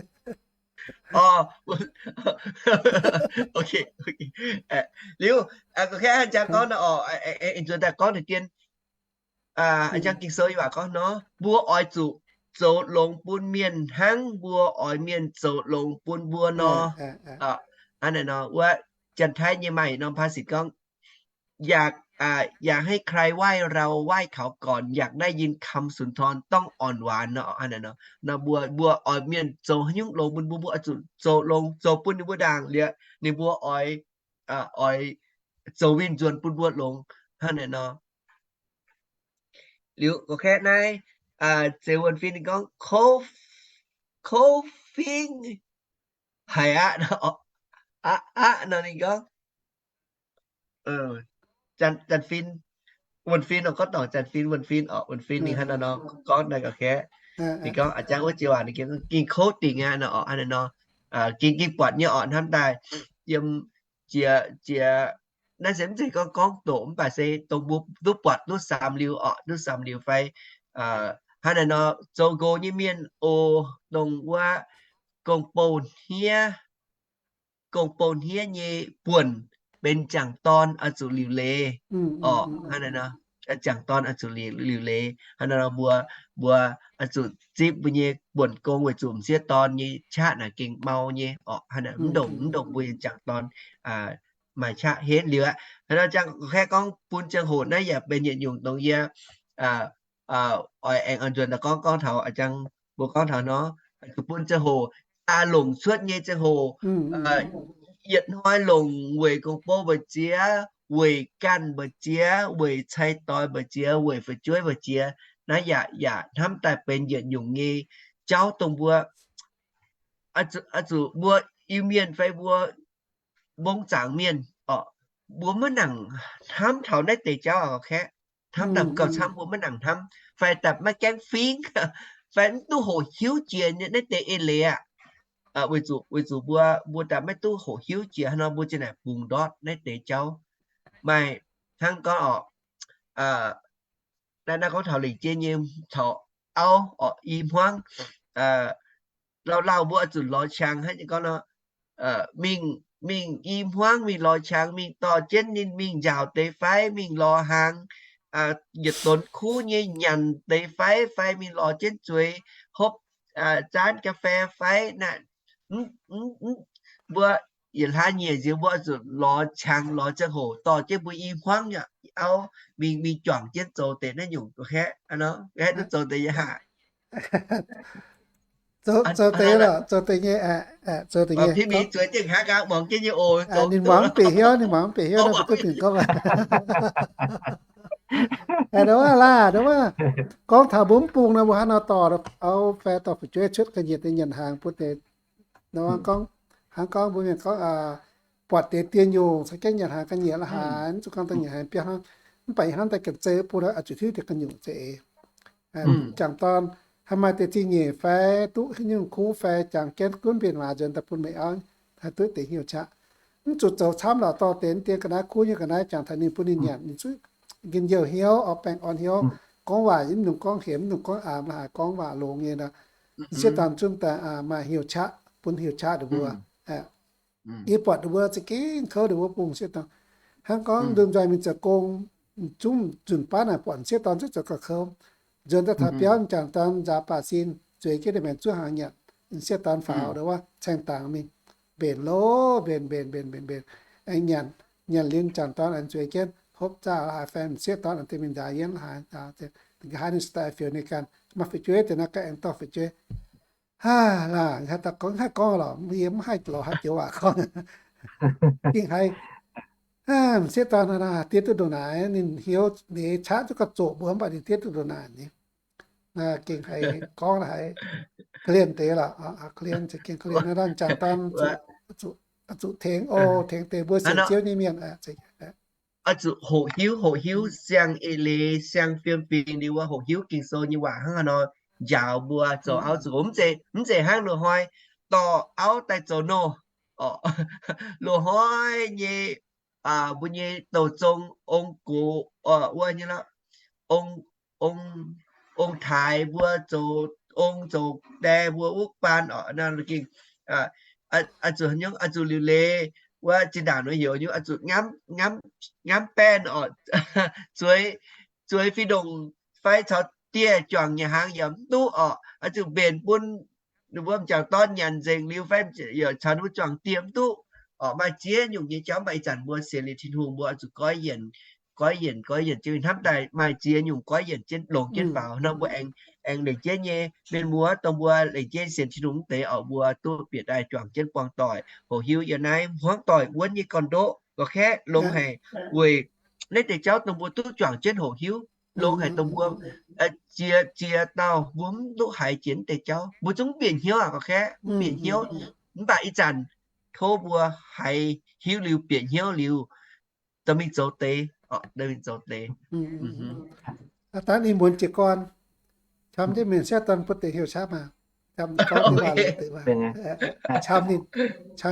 Liuz, gorngv jangx gorngv nor oc, nzuonx daaih gorngv deix dien, jangx Ging-Sou nyei waac gorngv nor, mbuo oix zuqc zoux longx bun mienh hnangv mbuo oix mienh zoux longx bun mbuo nor. Hnangv naaiv nor, wuov Janx-Taiv nyei maaih norm ภาษิต gorngv, อยาก อยากให้ใครไหว้เราไหว้เขาก่อน อยากได้ยินคำสุนทรต้องอ่อนหวาน nor. Hnangv naaiv nor, mbuo, mbuo oix mienh zoux haaix nyungc longx bun mbuo, mbuo oix zuqc zoux longx, zoux bun ninh mbuo ndaangc liuz, ninh mbuo oix, oix zoux winh nzuonx bun mbuo longx. Hnangv naaiv nor. Liuz gorngv kaeqv naaiv, Zeix Wuonh Fin ninh gorngv, kouv fingx haic aqv, aqv, aqv nor ninh gorngv, Janx-Fin, Wuonh Fin nor, gorngv dorngc Janx-Fin, Wuonh Fin oc, Wuonh Fin ninh hnangv naaiv nor gorngv naaiv gorngv kaeqv. Ninh gorngv a'jang wuov joux waac ninh gengh kouv dingc aqv nor oc, hnangv naaiv nor. Gengh, gengh buatc nyei oc, hnamv daaih yiem jiex, jiex naaiv se mv zeiz gorngv gorngv doqc, mv baac se dongh mbuo duqv buatc duqv samx liuz orqc, duqv samx liuz fai hnangv naaiv nor, zoux nqox nyei mienh oc, dongh wuov gong-bou hniev, gong-bou hniev nyei buonc benx m'jangc dorn oix zuqc liuc leiz orqc. Hnangv naaiv nor, m'jangc dorn oix zuqc liuc leiz. Hnangv naaiv nor mbuo, mbuo oix zuqc zipv mbuo nyei buonc gong weic zuqc m'sieqv dorn nyei qaqv naaic gengh mau nyei orqc. Hnangv naaiv mv ndongc, mv ndongc mbuo nyei m'jangc dorn maaih qaqv henv liuz aqv. Hnangv naaiv jangx kaeqv gorngv bun ziangh hoc naaiv yaac benx yietc nyungc dongh yie oix aengx oix nzuonx daaih gorngv, gorngv taux a'jang mbuo gorngv taux nor, zuqc bun ziangh hoc aa longc cuotv nyei ziangh hoc, yietc hnoi longc weic gong-bou mbu'ziex, weic ganh mbu'ziex, weic cai-doix mbu'ziex, weic fu'jueiv mbu'ziex. Naaiv yaac, yaac hnamv daaih benx yietc nyungc nyei jauv dongh mbuo oix zuqc mbuo Iu-Mienh fai mbuo mbong zaangc mienh orqc, mbuo maiv nangc hnamv taux naaiv deix jauv aqv, kaeqv. Hnamv daaih gauh camv mbuo maiv nangc hnamv, fai daaih maiv gaengh fingx, fai mv duqv hoqc hiuv jiex naaiv deix eix leiz aqv. Weic zuqc, weic zuqc mbuo, mbuo daaih maiv duqv hoqc hiuv jiex haaix nor mbuo ziouc naaic bungx ndortv naaiv deix jauv. Maaih hnangv gorngv orqc, naaiv, naaiv gorngv taux lengc jeiv nyei, taux auv orqc, i hmuangv, lauh lauh mbuo oix zuqc lorz qangx hnangv nyei gorngv nor, mingh, mingh i hmuangv mingh lorz qangx mingh dorh jienv ninh mingh njaaux deix fai mingh lorz hnaangx, yietc donx kuv nyei nyanc deix fai, fai mingh lorz jienv zueiz hopv zaanv ga'fei fai naaic. Mbuo yietc hlaax nyiec nziex mbuo oix zuqc lorz qangx lorz ziangh hoc dorh jienv mbuo i hmuangv auv mingh, mingh juangc jienv zoux deix naaiv nyungc kaeqv, kaeqv duqv zoux deix nyei haah. Zoux deix lorqc, zoux deix nyei, zoux deix nyei. Zueiz dingh hnangv gaax muangx jienv nyei oc. Ninh muangx mv bieqc hnyouv, ninh muangx mv bieqc hnyouv nor, mbuo duqv bingx gorngv aqv. Nduov wuov laah, nduov wuov, gorngv taux mbuo mv bung nor, mbuo hnangv nor dorh auv fai dorh fu'jueiv cuotv ga'nyiec deix nyanc hnaangx bun deix. Nor gorngv, hnangv gorngv mbuo mienh gorngv, buatc deix dieh nyungc caux jienv nyanc hnaangx ga'nyiec la'haaix, mv zuqc gorngv daaih nyanc hnaangx biauv hnangv. Mv baac hnamv daaih gengh zeiz bun zuqc hiuv deix ga'nyungc zeiz. Jangc dorn, haaix maaih deix zingh nyeic fai duqv haaix nyungc kuv fai jangx jienv gunv mbenc waac nzuonx daaih bun meih auv, haih duqv deix hnyouv qaqv. Mv zuqc zoux camv lorqc, dorh deix dien ga'naaiv kuv nyei ga'naaiv jangx taux ninh bun ninh nyanc, ninh zuqc njien-youh hnyouv, orn baengh orn hnyouv, gorngv waac mv nungx gorngv hemx, mv nungx gorngv aamx, la'haaix gorngv waac longx nyei nor. Sieqv dorn zungv daaih maaih hnyouv qaqv, bun hnyouv qaqv ninh mbuo. Yie buatc ninh mbuo za'gengh kouv ninh mbuo bung sieqv dorn. Hnangv gorngv ndorm nzoih mingh zoux gong, zungv zunc baav naaic buatc sieqv dorn zungv zoux gauh kouv. Nzuonx daaih taux biauv, jangc dorn nzaaux baac sin zueiz jienv ninh mbuo zuov hnaangx nyanc. Sieqv dorn faaux wuov caeng dangx mingh, mbenc loh, mbenc mbenc mbenc mbenc mbenc, aengx nyanc, nyanc liuz jangc dorn aengx zueiz jienv hopv zaah la'haaix fai sieqv dorn aengx deix mingh nzaaux yiem la'haaix, nqa'haav ninh se daaih fiouc ninh ganh, maaih fu'jueiv deix nor ganh aengx dorh fu'jueiv. Haa, laah, haaix dauh gorngv, haih gorngv lorqc, yie mv haih lorz haaix joux waac gorngv. Gengh haiz, sieqv dorn diev duqv ndongc naaic, ninh hnyouv leiz qaqv duqv gauh zoqc mbuo, mv baac ninh diev duqv ndongc naaic ni. Gengh haiz gorngv haiz korv-lienh deix lorqc, korv-lienh, gengh korv-lienh naaiv jangc dorn zuqc tengx oc, tengx deix mbuo sienx Ziouv nyei mienh. Oix zuqc hoqc hiuv, hoqc hiuv siang-eix leiz, siang-fiem fingx liuz wuov, hoqc hiuv Ging-Sou nyei waac hnangv haaix nor njaaux mbuo zoux auv zoux nqox. Mv zeiz, mv zeiz hnangv loz-hnoi dorh auv daaih zoux nouh. Loz-hnoi nyei, mbuo nyei douh zong ong-gox, wuov nyei lorqc, ong, ong, ong-taaix mbuo zoux ong zoux die mbuo wuov baan oc, naaiv gengh oix zuqc, oix zuqc liuc leiz wuov, zinh ndaangc nor heuc nyungc oix zuqc ngamv baenh oc, zueiz, zueiz fih ndongc fai caux dieh juangc nyanc hnaangx yaac mv duqv oc, oix zuqc mbenc bun ninh mbuo m'jangc dorn nyanc nzengc liuz fai caux ninh mbuo juangc dieh mv duqv oc. Maaih ziex nyungc nyei jauv, maaih ih zanc mbuo sienx liuz Tin-Hungh mbuo oix zuqc goiv yienc, goiv yienc, goiv yienc jienv hnamv daaih maaih ziex nyungc goiv yienc jienv longx jienv faaux nor, mbuo aengx, aengx lengc jienv nyei mienh muoz dongh mbuo lengc jienv sienx Tin-Hungh mv deix oc, mbuo duqv bieqc daaih juangc jienv buangh doic, hoqc hiuv yiem naaiv hmuangv doic wuonv nyei gorn-ndoqv, gorngv kaeqv longx haic weic naaiv deix jauv dongh mbuo duqv juangc jienv hoqc hiuv. Longx haic dongh mbuo ziex, ziex dauh mbuo mv duqv haiz jiex naaiv deix jauv, mbuo zungv mv bieqc hnyouv aqv, gorngv kaeqv mv bieqc hnyouv. Mv baac ih zanc tov mbuo haiz hiuv liuz, bieqc hnyouv liuz, dorh mingh zoux deix, dorh mingh zoux deix. Dangh ninh muonz jiez gorn, qam jienv mienh sieqv dorn bun deix hnyouv qaqv maah. Qam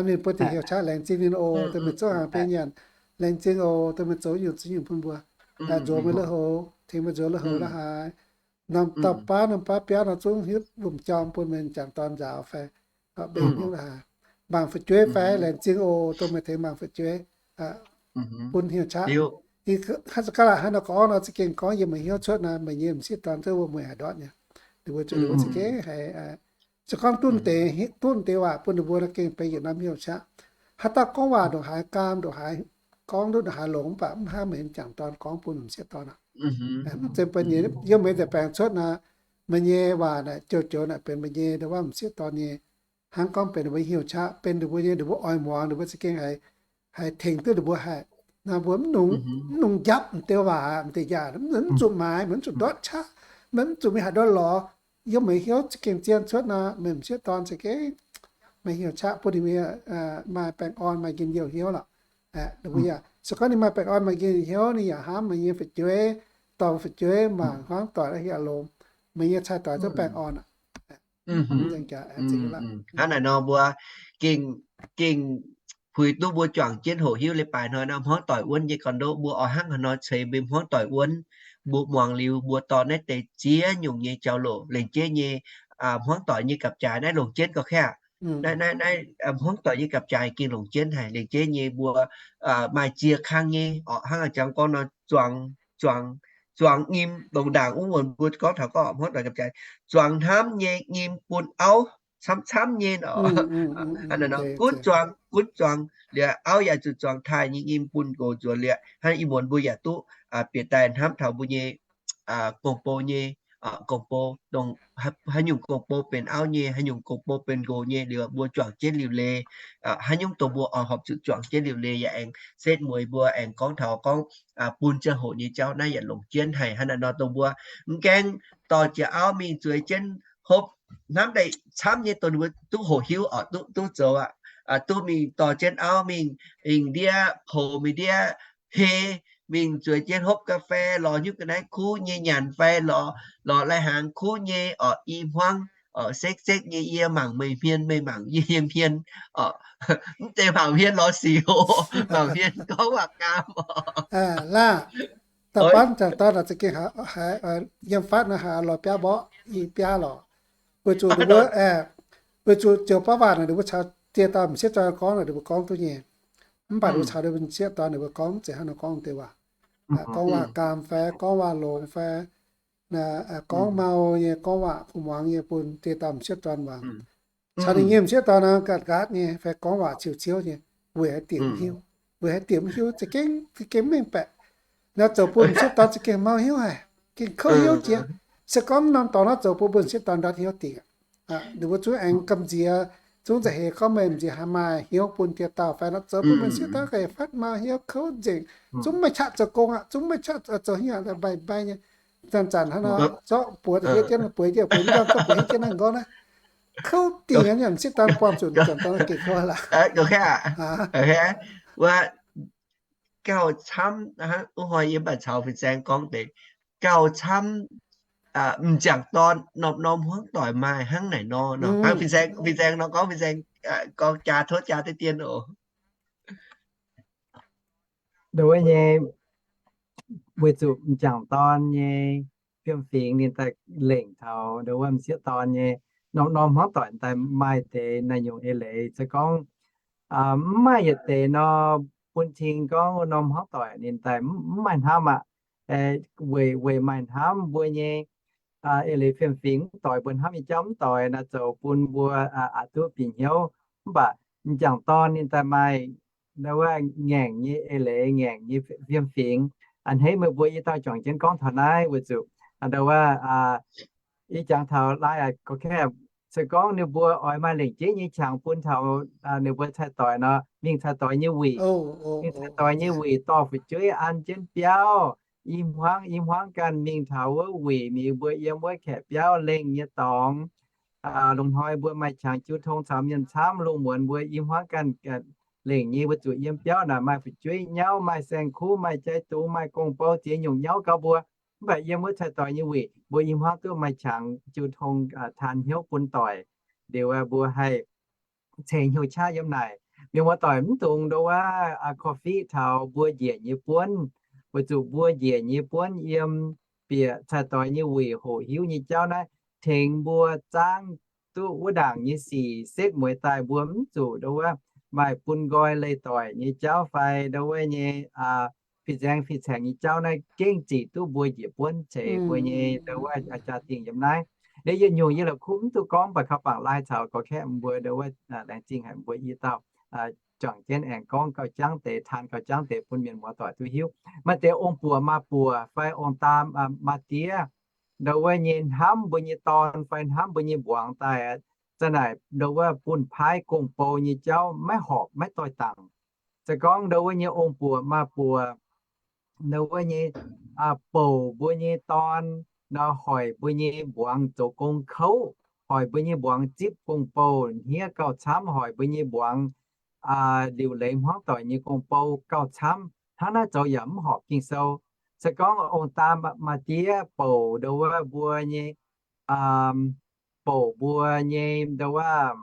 ninh bun deix hnyouv qaqv laengz zingh ninh oc, dongh mienh zungv haiz bun nyanc. Laengz zingh oc, dongh meih zoux nyungc ziex nyungc bun mbuo, nzuonx meih lui-houx, tengx meih nzuonx lui-houx la'haaix. Norm dauh baav norm baav biauv nor zungv hiuv lomh jorm bun meih m'jangc dorn nzaaux fai mbenc hnyouv la'haaix. Mangc fu'jueiv fai, laengz zingh oc, dongh meih tengx mangc fu'jueiv, bun hnyouv qaqv. Hnangv za'gengh la'haaix nor gorngv nor, za'gengh gorngv yiem meih hnyouv cuotv nor, meih nyei m'sieqv dorn zungv wuom-mueic haaix ndortv nyei. Ninh mbuo za'gengh haiz, se gorngv duqv deix, duqv deix waac bun ninh mbuo nor, gengh benx yietc norm hnyouv qaqv. Haaix dauh gorngv waac ndongc haaix, gaam ndongc haaix, gorngv ndongc haaix longx, mv baac mv hnangv meih m'jangc dorn gorngv bun m'sieqv dorn aqv. Mv zeiz benx nyei, yiem meih nza'baengx cuotv nor, meih nyei waac naaic joux-joux naaic benx meih nyei, ndongc waac m'sieqv dorn nyei. Hnangv gorngv benx ninh mbuo hnyouv qaqv, benx ninh mbuo nyei, ninh mbuo oix muangx, ninh mbuo za'gengh haiz, haiz tengx duqv ninh mbuo haic. Naaiv mbuo mv nungx, mv nungx njapv m'deix waac, m'deix yaac mv zuqc maaiz, mv zuqc ndortv qaqv, mv zuqc mingh haaix ndortv lorz. Yiem meih hnyouv za'gengh zien cuotv nor, meih m'sieqv dorn za'gengh meih hnyouv qaqv bun ninh mbuo maaih baengh orn, maaih njien-youh hnyouv lorqc. Ninh mbuo yaac, se gorngv ninh maaih baengh orn, maaih njien-youh hnyouv, ninh yaac hnamv meih nyei fu'jueiv, dorh fu'jueiv mangc hmuangv doic la'haaix longx, meih nyei cai-doic zungv baengh orn aqv. Hnangv naaic nor mbuo gengh, gengh puix duqv mbuo juangc jienv hoqc hiuv leiz-baaix hnoi nor, hmuangv doic wuonv nyei gorn-ndoqv mbuo oix hnangv haaix nor ceix mbuo hmuangv doic wuonv. Mbuo muangx liuz mbuo dorh naaiv deix ziex nyungc nyei jauv-louc lengc jeiv nyei, hmuangv doic nyei gapv-jaaix naaiv longc jienv gauh kaav. Naaiv, naaiv, naaiv hmuangv doic nyei gapv-jaaix gengh longc jienv haic, lengc jeiv nyei mbuo maaih ziex kang nyei orqc, hnangv jangx gorngv nor, zuangx, zuangx, zuangx nyim, dongh ndaangc wuov muonz mbuo gorngv taux gorngv hmuangv doic gapv-jaaix, zuangx hnamv nyei nyim bun auv, camv-camv nyei nor, gunv zuangx, gunv zuangx liuz auv yaac zuqc zuangx taaih nyei nyim bun nqox nzuonx liuz, hnangv ih muonz mbuo yaac duqv bieqc daaih hnamv taux mbuo nyei gong-bou nyei, gong-bou dongh haaix nyungc gong-bou benx auv nyei, haaix nyungc gong-bou benx nqox nyei liuz, mbuo juangc jienv liuc leiz, haaix nyungc dongh mbuo oix horpc zuqc juangc jienv liuc leiz yaac aengx setv mueiz mbuo aengx gorngv taux gorngv bun ziangh hoc nyei jauv naaiv yaac longc jienv haic. Hnangv naaiv nor dongh mbuo mv gaengh dorh jiex auv mingh zueiz jienv hopv hnamv daaih camv nyei dongh ninh mbuo duqv hoqc hiuv oc, duqv, duqv zoux aqv. Duqv mingh dorh jienv auv mingh, mingh ndiev poux, mingh ndiev hei, mingh zueiz jienv hopv ga'fei, lorz hnyouv ga'naaiv kuv nyei nyanc fai lorz, lorz lai-hnaangx kuv nyei oc, i hmuangv oc, sekv-sekv nyei, yie mangc meih hmien, meih mangc yie hmien oc. Mv zeiz mangc hmien lorz sic, mangc hmien gorngv waac gaam oc. Laah, da'faanh zanc dorn za'gengh haiz yiem fatv naaiv haiz lorz biaav mborqv i biaav lorqc. Weic zuqc ninh mbuo, weic zuqc joux baav waac naaic ninh mbuo caux dieh dauh m'sieqv dorn gorngv naaic ninh mbuo gorngv duqv nyei. Mv baac ninh mbuo caux ninh m'sieqv dorn ninh mbuo gorngv mv zeiz hnangv nor gorngv deix waac. Gorngv waac gaam fai gorngv waac longx fai, gorngv mau nyei, gorngv waac kuh muangx nyei bun dieh dauh m'sieqv dorn muangx. Caux ninh nyei m'sieqv dorn nor nqaatv nqaatv nyei fai gorngv waac ciouv ciouv nyei, weic haaix diuc mv hiuv. Weic haaix diuc mv hiuv, za'gengh, za'gengh mv mengh baeqc. Naaiv zoux bun m'sieqv dorn za'gengh mau hnyouv haic, gengh kouv hnyouv jiex. Se gorngv norm dorngx naaiv zoux bun mbuo m'sieqv dorn ndortv hnyouv dingc. Ninh mbuo zungv aengx gamh nziex, zungv za'heix gorngv meih m'nziex haih maaih hnyouv bun dieh dauh fai nor, zoux bun mbuo m'sieqv dorn ga'fatv mau hnyouv kouv nzengc. Zungv maiv qaqv zoux gong aqv, zungv maiv qaqv zoux hnyouv mbaih mbaih nyei. Zanc-zanc hnangv nor zorqv buoz hietv jienv, buoz hietv jienv, buoz hietv jienv naaiv nqorngv naaiv. Kouv dingc aqv, m'sieqv dorn buangh zuqc zanc dorn gengh kouv lorqc. Wuov, gauh camv, wuov hnoi yie mv baac caux fin-saeng gorngv deix, gauh camv, m'jangc dorn norm-norm hmuangv doic maaih hnangv naaic nor. Hnangv fin-saeng nor gorngv, fin-saeng gorngv jaa tov jaa deix dien oc. Nduov nyei, weic zuqc m'jangc dorn nyei fiem-fingx ninh daaih lengc taux nduov wuov m'sieqv dorn nyei norm-norm hmuangv doic daaih maaih deix naaiv nyungc eix leiz. Se gorngv mv maaih yietc deix nor, bun cing gorngv wuov norm hmuangv doic ninh daaih mv maaih hnamv aqv. Weic, weic maaih hnamv mbuo nyei eix leiz fiem-fingx mv doix, mbuo hnamv nyei jauv mv doix naaic, zoux bun mbuo aqc duqv bieqc hnyouv. Mv baac m'jangc dorn ninh daaih maaih nduov wuov ngaengc nyei eix leiz, ngaengc nyei fiem-fingx. A'hneiv meih mbuo yie dauh juangc jienv gorngv taux naaiv weic zuqc nduov wuov ih jangx taux lai aqv, gorngv se gorngv ninh mbuo oix maaih lengc jeiv nyei qangx bun taux ninh mbuo cai-doix nor, mingh cai-doix nyei wuic, mingh cai-doix nyei wuic dorh fu'jueiv an jienv biauv, i hmuangv i hmuangv ganh mingh taux wuov wuic, mingh mbuo yiem wuov kaeqv biauv lengh nyei dorngx. Lungh hnoi mbuo maaih qangx jiu tong caux mienh camv, lungh muonz mbuo i hmuangv ganh lengc nyei mbuo zuqc yiem biauv naaic maaih fu'jueiv nyauv, maaih saeng-kuv, maaih jai-dungz, maaih gong-bou ziex nyungc nyauv gau mbuo. Mv baac yiem wuov cai-doix nyei wuic mbuo i hmuangv duqv maaih qangx jiu tong taan hnyouv bun doic. Liuz mbuo haih ceix hnyouv qaqv yiem naaic. Mienh muoz-doic, mv dungx ndo wuov korv-fiqv taux mbuo njiec nyei buonv, weic zuqc mbuo njiec nyei buonv yiem bieqc cai-doix nyei wuic hoqc hiuv nyei jauv naaiv, tengx mbuo zaangv duqv wuov ndaangc nyei sic setv mueiz daaih, mbuo mv zuqc ndo wuov maaih bun nqoi leih doic nyei jauv fai ndo wuov nyei fin-saeng fin-caengx nyei jauv naaiv gengh zic duqv mbuo njiec buonv ceix mbuo nyei ndo wuov jaa-dingh yiem naaiv. Liuz yietc nyungc yie la'kuqv mv duqv gorngv, mv baac kaux bangc lai caux gorx-kaeqv mbuo ndo wuov laengz zingh haic mbuo i dauh juangc jienv aengx gorngv gauh jangv deix, taan gauh jangv deix bun mienh muoz-doic duqv hiuv. Maaih deix ong-buoc maa-buoc fai ong-daa maa-diev ndo wuov nyei hnamv mbuo nyei dorn fai hnamv mbuo nyei mbuangz daaih, za'naaic ndo wuov bun paaiv gong-bou nyei jauv maiv horpc, maiv doix-dangc. Se gorngv ndo wuov nyei ong-buoc maa-buoc ndo wuov nyei bouc mbuo nyei dorn nor, hoic mbuo nyei mbuangz zoux gong kouv, hoic mbuo nyei mbuangz zipv gong-bou hniev gauh camv, hoic mbuo nyei mbuangz liuc leiz hmuangv doic nyei gong-bou gauh camv. Hnangv naaiv zoux yaac mv horpc Ging-Sou. Se gorngv ong-daa maa-diev bouc ndo wuov mbuo nyei bouc mbuo nyei ndo wuov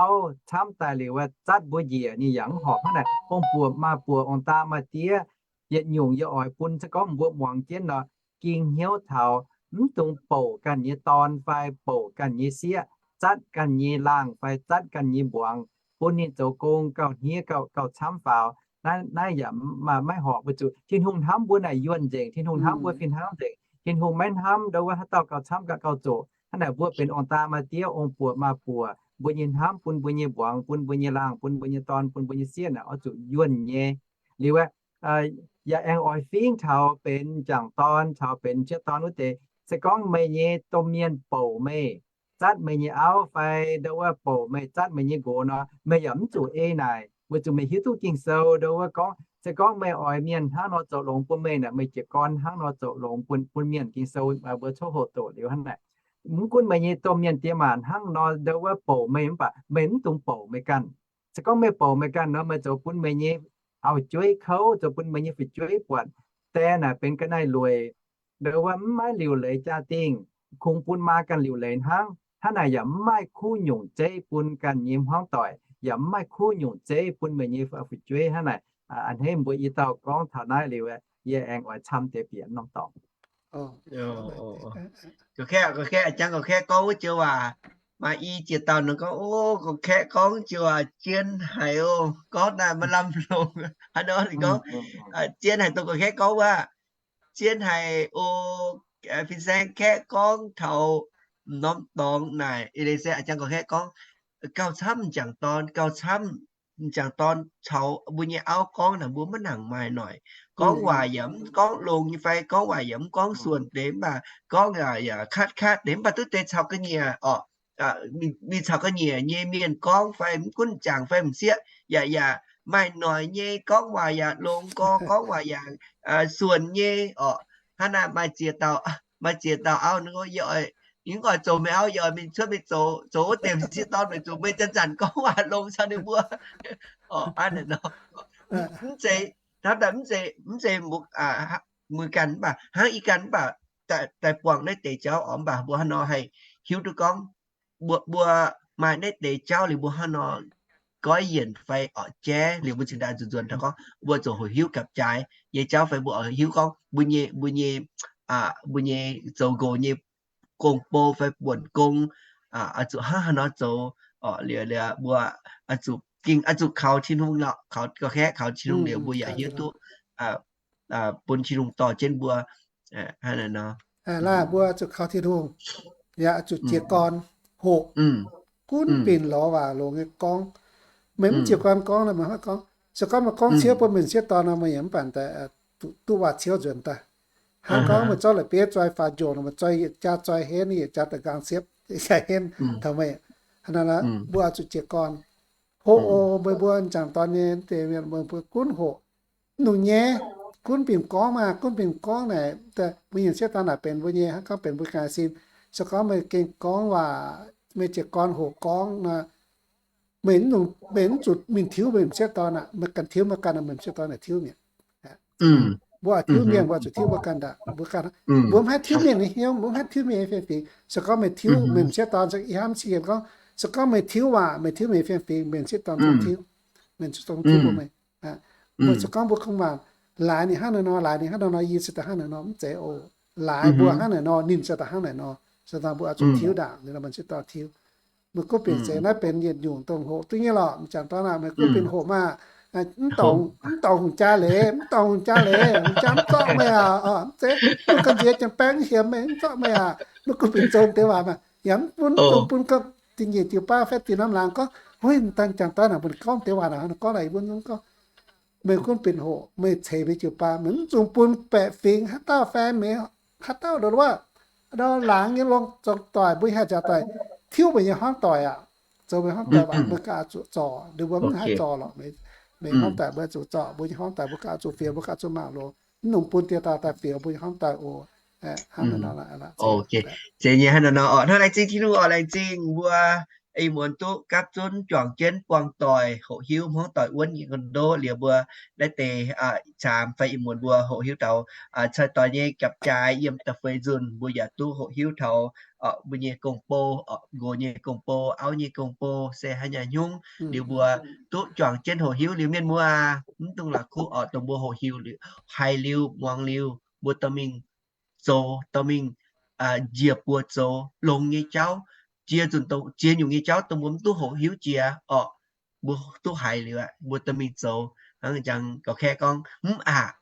auv camv daaih liuz zatv mbuo njiec, ninh yaac mv horpc. Hnangv naaic, ong-buoc maa-buoc, ong-daa maa-diev, yietc nyungc yie oix bun se gorngv mbuo muangx jienv nor, ging hnyouv taux mv dungx bouc ganh nyei dorn fai bouc ganh nyei sieqv, zatv ganh nyei laangh fai zatv ganh nyei mbuangz, bun ninh zoux gong gauh hniev gauh camv faaux. Naaiv yaac maiv horpc, weic zuqc Tin-Hungh hnamv mbuo naaic yuonh nzengc. Tin-Hungh hnamv mbuo fih hnangv nzengc. Tin-Hungh maiv hnamv ndo wuov haaix dauh gauh camv gauh zoqc. Hnangv naaic mbuo benx ong-daa maa-diev, ong-buoc maa-buoc, mbuo nyei hnamv bun mbuo nyei mbuangz, bun mbuo nyei laangh, bun mbuo nyei dorn, bun mbuo nyei sieqv naaic oix zuqc yuonh nyei. Liuz yaac aengx oix fingx taux benx m'jangc dorn caux benx m'sieqv dorn wuov deix. Se gorngv meih nyei domh mienh bouc meih, zatv meih nyei auv fai ndo wuov bouc meih, zatv meih nyei nqox nor, meih yaac mv zuqc ei naaic, weic zuqc meih hiuv duqv Ging-Sou ndo wuov gorngv se gorngv meih oix mienh hnangv nor zoux longx bun meih naaic, meih jiez gorn hnangv nor zoux longx bun, bun mienh. Ging-Sou mbuo coqv hoqc doqc liuz hnangv naaic, mv gunv meih nyei domh mienh diex maac hnangv nor ndo wuov bouc meih mv baac meih mv dungx bouc meih ganh. Se gorngv meih bouc meih ganh nor, meih zoux bun meih nyei auv-jueiv kouv, zoux bun meih nyei fu'jueiv buatc die naaic benx ga'naaiv-lueic, ndo wuov mv maaih liuc leiz jaa-dingh, kungx bun maa ganh liuc leiz hnangv. Hnangv naaic yaac mv maaih kuv nyungc zeiv bun ganh nyei hmuangv doic, yaac mv maaih kuv nyungc zeiv bun meih nyei fu'jueiv. Hnangv naaic, a'hneiv mbuo i dauh gorngv taux naaiv liuz, yie aengx oix camv deix bieqc norm dorngx. Gorngv, gorngv, gorngv, gorngv, gorngv wuov joux waac, maaih i ziex dauh nor gorngv, o, gorngv, gorngv joux waac zien haic o, gorngv naaic maaih lamh longx. Haaix nor ninh gorngv, zien haic dongh gorngv, gorngv wuov, zien haic o, fin-saeng kaeqv gorngv taux norm dorngx naaic, ih leiz se a'jang gorngv, gorngv gauh camv m'jangc dorn, gauh camv m'jangc dorn caux mbuo nyei auv gorngv naaic mbuo maiv nangc maaih noic. Gorngv waac yaac mv gorngv longx nyei fai gorngv waac yaac mv gorngv suonc deix mv baac gorngv yaac katv katv deix mv baac duqv deix caux ga'nyiec orqc. Mingh caux ga'nyiec nyei mienh gorngv fai mv gunv m'jangc fai m'sieqv yaac, yaac maaih noic nyei, gorngv waac yaac longx gorx, gorngv waac yaac suonc nyei orqc. Hnangv naaic maaih ziex dauh, maaih ziex dauh auv, yie oix, yie mv oix zoux meih auv, yie oix mingh cuotv mingh zoux, zoux wuov deix m'sieqv dorn weic zuqc meih zanc-zanc gorngv waac longx caux ninh mbuo. Orqc, hnangv naaic nor. Mv zeiz, hnangv daaih mv zeiz, mv zeiz mbuo, mbuo ganh mv baac hnangv i ganh mv baac daaih buangh naaiv deix jauv orqc, mv baac mbuo hnangv nor haih hiuv duqv gorngv mbuo, mbuo maaih naaiv deix jauv liuz mbuo hnangv nor goiv yienc fai orqc jaiv liuz mbuo cingx daaih nzuonx nzuonx taux gorngv mbuo zuqc hoqc hiuv gapv-jaaix nyei jauv fai mbuo oix hiuv gorngv mbuo nyei, mbuo nyei, mbuo nyei zoux nqox nyei gong-bou fai buonc gong oix zuqc hnangv haaix nor zoux orqc. Liuz, liuz mbuo oix zuqc gengh oix zuqc kaux Tin-Hungh lorqc, kaux, gorngv kaux Tin-Hungh liuz mbuo yaac hiuv duqv bun Tin-Hungh dorh jienv mbuo. Hnangv naaic nor, laaix mbuo zuqc kaux Tin-Hungh, yaac zuqc jiez gorn hoqc, gunv binc lorz waac longx nyei gorngv. Meih mv jiez gorn gorngv nor, meih hnangv gorngv, se gorngv meih gorngv ciouv bun mienh m'sieqv dorn nor, meih yaac mv baac duqv waac-ciouv nzuonx daaih. Hnangv gorngv meih zorqv la'bieiv zoi faaux njongc nor, meih zoi yietc jaax zoi henv, yietc jaax da'nqaang siepv, yietc jaax henv taux meih. Hnangv naaic mbuo oix zuqc jiez gorn hoqc oc. Meih mbuo m'jangc dorn nyei deix mienh, meih mbuo gunv hoqc. Mv nungx nyei, gunv binc gorngv maah, gunv binc gorngv naaic, mbuo nyei m'sieqv dorn naaic benx mbuo nyei, hnangv gorngv benx mbuo ganh sin. Se gorngv meih gengh gorngv waac, meih jiez gorn hoqc gorngv nor, meih mv zuqc mingh tiuv meih m'sieqv dorn aqv. Meih ganh tiuv meih ganh, meih m'sieqv dorn naaic tiuv mi'aqv. Mbuo oix tiuv mienh, mbuo zuqc tiuv mbuo ganh aqv. Mbuo ganh, mbuo mv haih tiuv mienh nyei hnyouv, mbuo mv haih tiuv mienh nyei fiem-fingx. Se gorngv meih tiuv meih m'sieqv dorn, i hnamv cien gorngv Se gorngv meih tiuv waac, meih tiuv meih fiem-fingx, mienh sieqv dorn zungv tiuv. Mienh sieqv dorn tiuv bun meih. Mbuo se gorngv mbuo kungx maaih laaix ninh hnangv naaiv nor, laaix ninh hnangv naaiv nor, yie se daaih hnangv naaiv nor, mv zeiz oc. Laaix mbuo hnangv naaiv nor, ninh se daaih hnangv naaiv nor. Se daaih mbuo oix zuqc tiuv ndaangc, ninh mbuo sieqv dorn tiuv. Meih gunv benx zeiz naaiv benx yietc nyungc dongh hoqc duqv nyei lorqc, m'jangc dorn aah, meih gunv benx hoqc maah, mv dorngc hungh jaa leiz, mv dorngc hungh jaa leiz, hungh jaa mv zorqv meih aac, mv zeiz, mv gunv nziex janx-baeng hiemx meih mv zorqv meih aac, mv gunv benx nzong deix waac maah, yaac mv bun, mv dungx bun gorngv da'nyeic jiu-baang fai da'nyeic norm laangz gorngv, hui, m'jangc dorn naaic mbuo gorngv deix waac naaic gorngv laaix yie mbuo gorngv, meih gunv benx hoqc, meih ceix mbuo jiu-baang, meih mv dungx bun baeqc fingx haaix dauh fai meih haaix dauh ndo wuov, ndo laangz nyei longx zoux doic, mbuo haih nziaauc doic, tiuv meih nyei hmuangv doic aac, zoux meih hmuangv doic waac, meih ganh oix zuqc zorc, ninh mbuo mv haih zorc lorqc. Meih hmuangv doic mbuo zuqc zorc, mbuo nyei hmuangv doic mbuo ganh oix zuqc fioux, mbuo ganh oix zuqc mangc loz, mv dungx bun dieh dauh daaih fioux mbuo nyei hmuangv doic oc. Hnangv naaiv nor, zeiz nyei hnangv naaiv nor oc. Hnangv laengz zingh Tin-Hungh oc, laengz zingh mbuo ih muonz duqv gapv zunv juangc jienv buangh doic hoqc hiuv hmuangv doic wuonv nyei ga'ndoqv liuz mbuo naaiv deix caamx fai ih muonz mbuo hoqc hiuv taux cai-doix nyei gapv-jaaix yiem da'feix nzunc mbuo yaac duqv hoqc hiuv taux mbuo nyei gong-bou, nqox nyei gong-bou, auv nyei gong-bou se haaix nyungc nyungc liuz mbuo duqv juangc jienv hoqc hiuv liuz mienh muoz aac, mv dungx la'kuqv oc, dongh mbuo hoqc hiuv liuz, haiz liuz, muangx liuz, mbuo dorh mingh zoux, dorh mingh njiec buoz zoux longx nyei jauv, ziex nzunc, ziex nyungc nyei jauv dongh mbuo mv duqv hoqc hiuv jiex orqc, mbuo duqv haiz liuz aqv, mbuo dorh mingh zoux. Hnangv jangx ga'kaeqv gorngv mv aqc,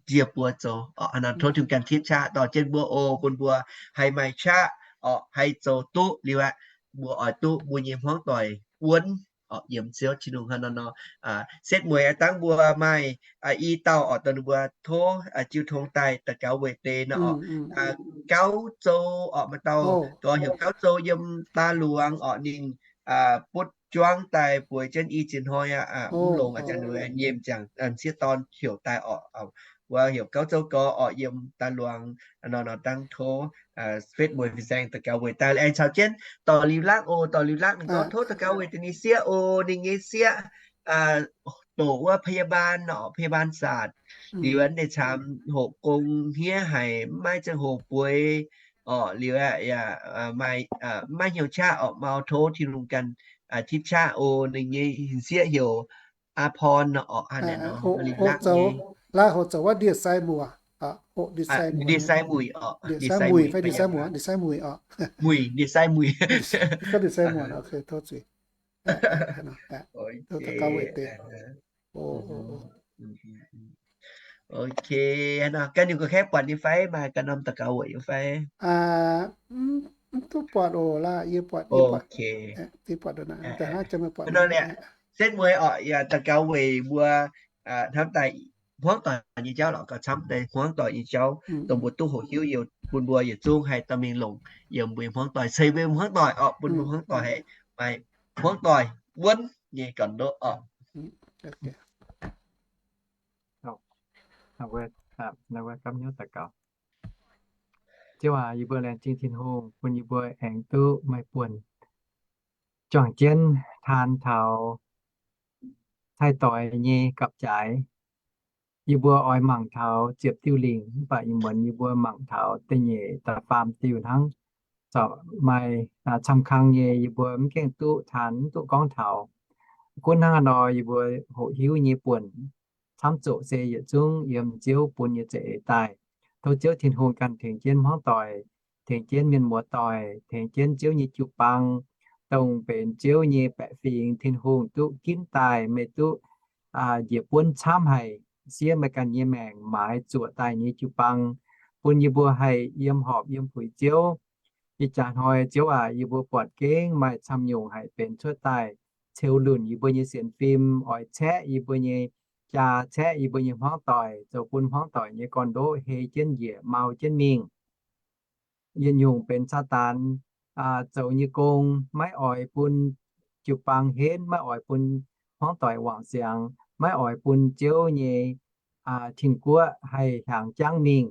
njiec buoz zoux orqc. Tov Tin-Hungh ganh tipv qaqv dorh jienv mbuo oc, bun mbuo haih maaih qaqv orqc, haih zoux duqv liuz aqv, mbuo oix duqv mbuo nyei hmuangv doic wuonv orqc, yiem Ziouv Tin-Hungh hnangv naaiv nor. Setv mueiz aqv, dangh mbuo maaih i dauh orqc, dongh ninh mbuo tov jiu tong daaih daux gaux weic deix nor orqc, gauv zou orqc, maaih dauh gorx heuc gauv zou yiem daa luangx orqc, ninh butv juangv daaih bueix jienv i ziex hnoi aqv, mv longx aqv, nyiemc ziangx sieqv dorn heuc daaih orqc. Wuov heuc gauv zou gorx orqc, yiem daa luangx nor, nor dangh tov setv mueiz fin-saeng daux gaux weic daaih aengx caux jienv dorh liuz lakv oc, dorh liuz lakv ninh gorngv tov daux gaux weic deix ninh sieqv oc, ninh nyei sieqv doqc wuov พยาบาล orqc, พยาบาลศาสตร์ liuz wuov deix camv hoqc gong hniev haic, mv maaih ziangh hoc bueix orqc, liuz aqv, yaac maiv hnyouv qaqv orqc, mau tov Tin-Hungh ganh tipv qaqv oc. Ninh nyei sieqv heuc อาภรณ์ orqc, hnangv naaiv nor. Laaix hoqc zoux wuov ndie-sai muoc, ndie-sai muic orqc, ndie-sai muic fai ndie-sai muoc, ndie-sai muic orqc, muic, ndie-sai muic, ndie-sai muoc, tov zuiz. Ok, ganh nyungc ga'kaeqv buatc nyei fai? Maaih ganh norm daux gaux weic nyei fai? Mv duqv buatc oc. Laaix yie buatc, yie buatc, yie buatc hnangv, hnangv nor liuz, setv mueiz orqc, yaac daux gaux weic mbuo hnamv daaih hmuangv doic nyei jauv lorqc, gauh camv deix hmuangv doic nyei jauv dongh mbuo duqv hoqc hiuv, bun mbuo yietc zungv haih dorh mingh longc yiem mbuo nyei hmuangv doic, ceix mbuo hmuangv doic orqc, bun mbuo hmuangv doic haih maaih hmuangv doic wuonv nyei ga'ndoqv orqc. Ziouv aac, yie mbuo laengz zingh Tin-Hungh bun yie mbuo aengx duqv maaih buonc juangc jienv taan taux cai-doix nyei gapv-jaaix. Yie mbuo oix mangc taux ziepc diuh lingc, mv baac ih muonz yie mbuo mangc taux da'nyeic da'faam diuh hnangv. Corc maaih camv kang nyei, yie mbuo mv gaengh duqv taan, mv duqv gorngv taux. Gunv hnangv haaix nor, yie mbuo hoqc hiuv nyei buonc camv zuqc se yietc zungv yiem Ziouv bun nyei za'eix daaih. Tov Ziouv Tin-Hungh ganh tengx jienv hmuangv doic, tengx jienv mienh muoz doic, tengx jienv Ziouv nyei jiu-baang, dongh benx Ziouv nyei baeqc fingx, Tin-Hungh duqv ginv daaih, meih duqv njiec buonv camv haic, siev meih ganh nyei maengc maaiz zuoqc daaih nyei jiu-baang, bun yie mbuo haih yiem horpc yiem puix Ziouv. Ih jaax hnoi Ziouv aac, yie mbuo buatc gengh maaih camv nyungc haic benx cuotv daaih ceux lunc yie mbuo nyei sienx fim, oix caeqv yie mbuo nyei jaa, caeqv yie mbuo nyei hmuangv doic, zoux bun hmuangv doic nyei gorn-ndoqv hei jienv njiec mau jienv mingh. Yietc nyungc benx Saadaan zoux nyei gong, maiv oix bun jiu-baang henv, maiv oix bun hmuangv doic wangc siangx, maiv oix bun Ziouv nyei Tin-Guoqv haih hiaangx jangv mingh.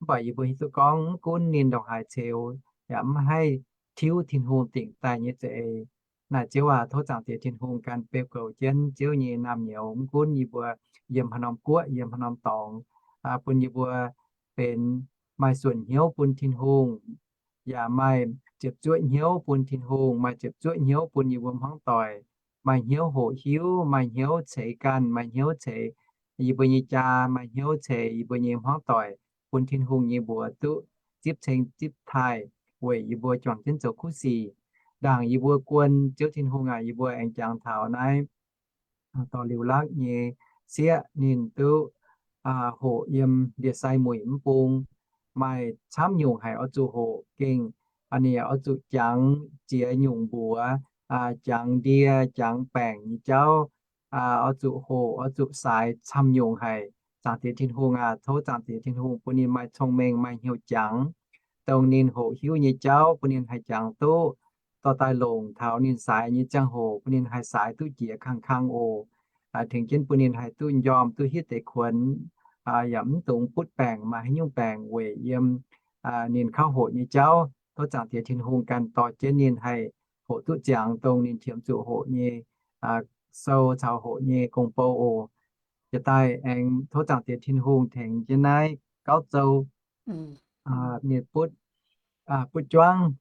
Mv baac yie mbuo hiuv duqv gorngv mv gunv ninh ndongc haaix ceux, yaac mv haih tiuv Tin-Hungh dingc daaih nyei za'eix. Naaic Ziouv aac, tov Zaangc Diex Tin-Hungh ganh beu goux jienv Ziouv nyei naamh nyouz. Mv gunv yie mbuo yiem haaix norm guoqv, yiem haaix norm dorngx, bun yie mbuo benx maaih suonc hnyouv bun Tin-Hungh, yaac maaih ziepc zuoqv hnyouv bun Tin-Hungh, maaih ziepc zuoqv hnyouv bun yie mbuo hmuangv doic, maaih hnyouv hoqc hiuv, maaih hnyouv ceix ganh, maaih hnyouv ceix yie mbuo nyei jaa, maaih hnyouv ceix yie mbuo nyei hmuangv doic, bun Tin-Hungh nyei mbuox duqv zipv ceng zipv taaih weic yie mbuo juangc jienv zoux kuv sic. Ndaangc yie mbuo guon, Ziouv Tin-Hungh aac, yie mbuo aengx jangx taux naaiv dorh liuz lakv nyei sieqv ninh duqv hoqc yiem ndie-sai muic mv bung. Maaih camv nyungc haic oix zuqc hoqc gengh, ninh oix zuqc jangx ziex nyungc mbuox, jangx ndie, jangx baengc nyei jauv, oix zuqc hoqc, oix zuqc saaix camv nyungc haic. Zaangc Diex Tin-Hungh aac, tov Zaangc Diex Tin-Hungh bun ninh maaih cong-mengh, maaih hnyouv jangx, dongh ninh hoqc hiuv nyei jauv bun ninh haih jangx duqv dorh daaih longc taux ninh saaix nyei ziangh hoc, bun ninh haih saaix duqv jiex kangv-kangv oc. Tengx jienv bun ninh haih duqv njormh, duqv hitv deix kuonx, yaac mv dungx butv baengc maaih haaix nyungc baengc weic yiem ninh kauv hoqc nyei jauv. Tov Zaangc Diex Tin-Hungh ganh dorh jienv ninh haih hoqc duqv ziangx dongh ninh qiemx zuqc hoqc nyei sou caux hoqc nyei gong-bou oc. Jiex daaih aengx tov Zaangc Diex Tin-Hungh tengx jienv naaiv gauv zou, ninh butv, butv juangv.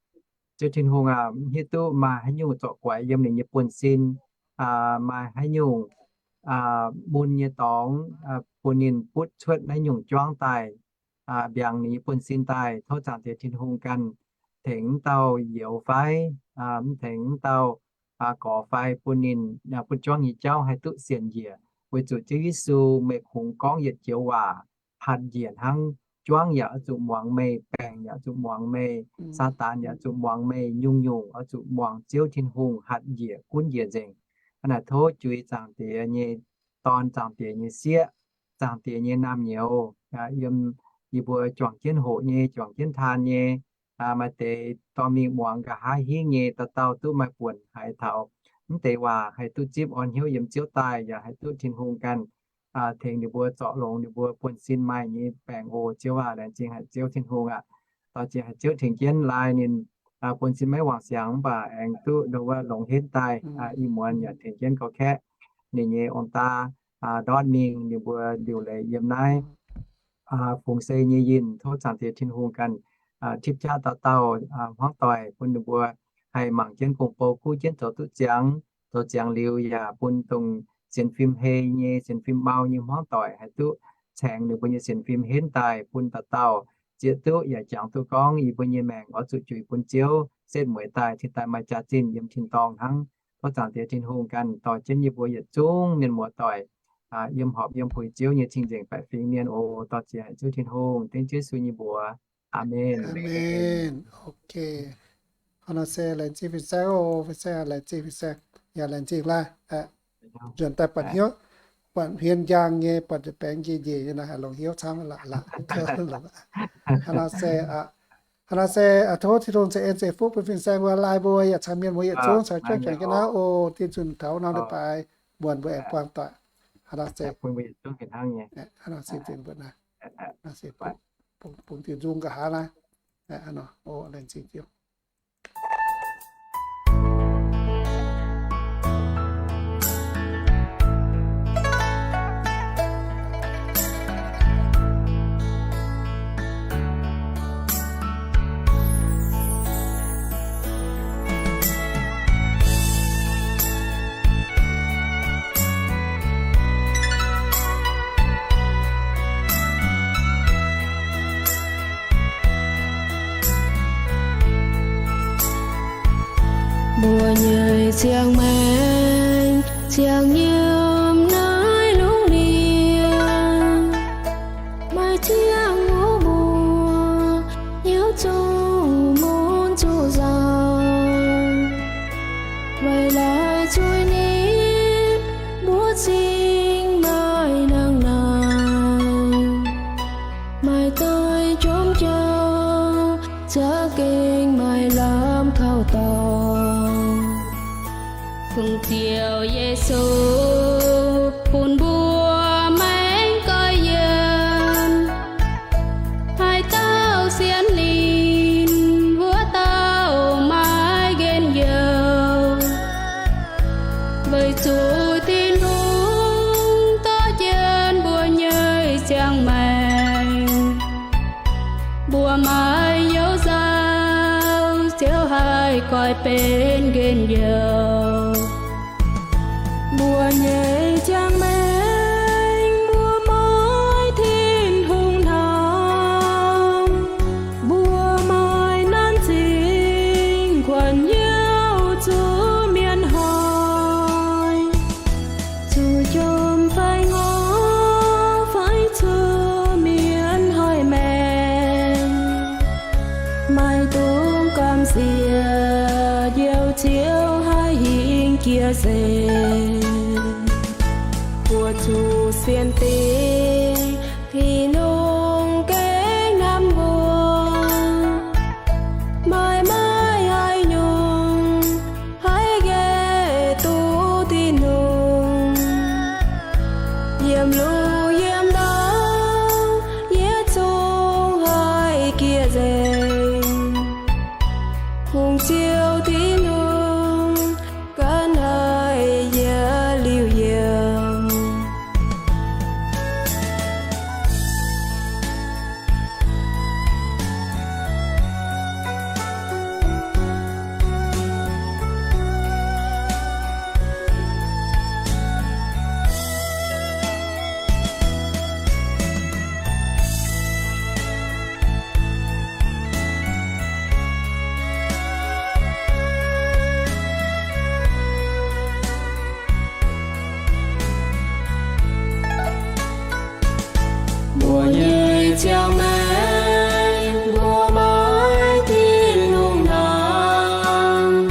Ziouv Tin-Hungh aac, mv hiuv duqv maaih haaix nyungc zorc guaix yiem ninh nyei buonv-sin, maaih haaix nyungc mun nyei dorngx bun ninh butv cuotv naaiv nyungc juangv daaih, mbiaangx ninh nyei buonv-sin daaih. Tov Zaangc Diex Tin-Hungh ganh tengx mv dauh youx fai, mv tengx mv dauh gorx fai bun ninh, butv juangv nyei jauv haih duqv sienx njiec. Weic zuqc Ziouv Yesu, meih kungx gorngv yietc joux waac hatc njiec hnangv. Juangv yaac oix zuqc muangx meih, baengc yaac oix zuqc muangx meih, Saadaan yaac oix zuqc muangx meih, nyungc-nyungc oix zuqc muangx Ziouv Tin-Hungh hatc njiec gunv njiec nzengc. Hnangv naaic tov juix Zaangc Diex nyei Dorn, Zaangc Diex nyei sieqv, Zaangc Diex nyei naamh nyouz, yiem yie mbuo juangc jienv hoqc nyei, juangc jienv taan nyei, maaih deix dorh mingh muangx nqa'haav hingv nyei, dauh dauh duqv maaih buonc haiz taux mv deix waac, haih duqv zipv orn hnyouv yiem Ziouv daaih, yaac haih duqv Tin-Hungh ganh tengx ninh mbuo zorc longx ninh mbuo buonv-sin maaih nyei baengc oc. Ziouv aac, laengz zingh haic Ziouv Tin-Hungh aac. Dorh zingh haic Ziouv tengx jienv laai ninh buonv-sin maiv wangc siangx mv baac aengx duqv ndo wuov longx henv daaih, ih muonz yaac tengx jienv gauh kaeqv ninh nyei ong-daa ndortv mingh ninh mbuo liuc leiz yiem naaiv fungx sei nyei yinh. Tov Zaangc Diex Tin-Hungh ganh tipv jaav dauh dauh hmuangv doic bun ninh mbuo haih mangc jienv gong-bou, kuv jienv zoux duqv ziangx. Zoux ziangx liuz yaac bun dongh sienx fim hei nyei, sienx fim mau nyei hmuangv doic haih duqv caengx ninh mbuo nyei sienx fim henv daaih bun dauh dauh zieqv duqv yaac jangx duqv gorngv yie mbuo nyei maengc oix zuqc juix bun Ziouv setv mueiz daaih, cingx daaih maaih jaax-zinh yiem tin-dorngh hnangv. Tov Zaangc Diex Tin-Hungh ganh dorh jienv yie mbuo yietc zungv mienh muoz-doic yiem horpc yiem puix Ziouv nyei cing-nzengc baeqc fingx mienh oc. Dorh zingh haic Ziouv Tin-Hungh, dengv Yesu nyei mbuox. Aamen. Aamen. Ok. Hnangv naaiv se laengz zingh fin-saeng oc, fin-saeng laengz zingh, fin-saeng yaac laengz zingh laai. Nzuonx daaih buatc hnyouv, buatc hmien njang nyei, buatc njiec baengx njiec njiec nyei naaiv, haiz longx hnyouv camv laqc laqc. Hnangv naaiv se, hnangv naaiv se tov Tin-Hungh ceix en ceix fuqv bun fin-saeng mbuo, laai mbuo yaac caux mienh mbuo yietc zungv caux juangc jienv naaiv oc. Dinh nzunc taux norm leiz-baaix muonc mbuo aengx buangh doic. Hnangv naaiv se, hnangv naaiv se bungx diuh nzung nqa'haav naaiv. Laengz zingh Ziouv. Mbuo nyei ziangh maengc ziangh yiem naaiv lungh ndiev, maaih ziangh wuov mbuo hnyouv zuqc mun zuqc nzauh. Weic laaix zuiz nitv mbuo zingh maaih nangh naaic, maaih doix jomc jouh za'gengh maaih lamh kauh dorngx. Dongh Ziouv Yesu bun mbuo maengx gorx-youz, haaix dauh sienx ninh, wuov dauh maiv nqemh youh. Weic zuqc Tin-Hungh dorh jienv mbuo nyei ziangh maengc, mbuo maiv hnyouv nzauh, Ziouv haih goiv benx njien-youh. Mbuo nyei ziangh maengc mbuo maiv Tin-Hungh hnamv, mbuo maaih nanv zingh kuonx hnyouv zuqc mienh hnoi. Zuqc jomc fai ngorc fai zuqc mienh hnoi maengc, maaih dungx gamh nziex njoux Ziouv haih hingh jiex nzengc. Buoz-zuqc sienx dingc Tin-Hungh gengh hnamv mbuo, maaih maiv haaix nyungc haih nqaeh duqv Tin-Hungh. Yiem lungh yiem ndau, yie zungv haih jiex nzengc. Hungh Ziouv Tin-Hungh ganh haih yietc liuz yiem. Mbuo nyei ziangh maengc mbuo maiv Tin-Hungh hnamv,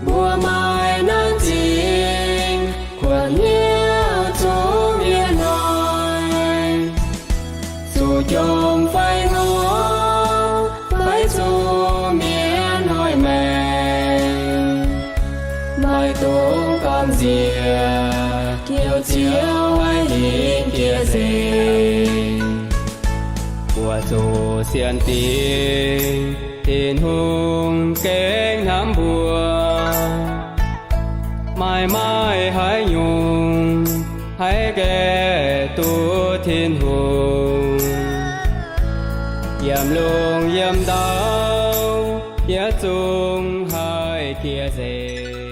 mbuo maaih nanv zingh kuonx hnyouv zuqc mienh hnoi. Zuqc jomc fai ngorc fai zuqc mienh hnoi maengc, maaih dungx gamh nziex njoux Ziouv haih hingh jiex nzengc. Buoz-zuqc sienx dingc Tin-Hungh gengh hnamv mbuo, maaih maiv haaix nyungc haih nqaeh duqv Tin-Hungh. Yiem lungh yiem ndau, yie zungv haih jiex nzengc.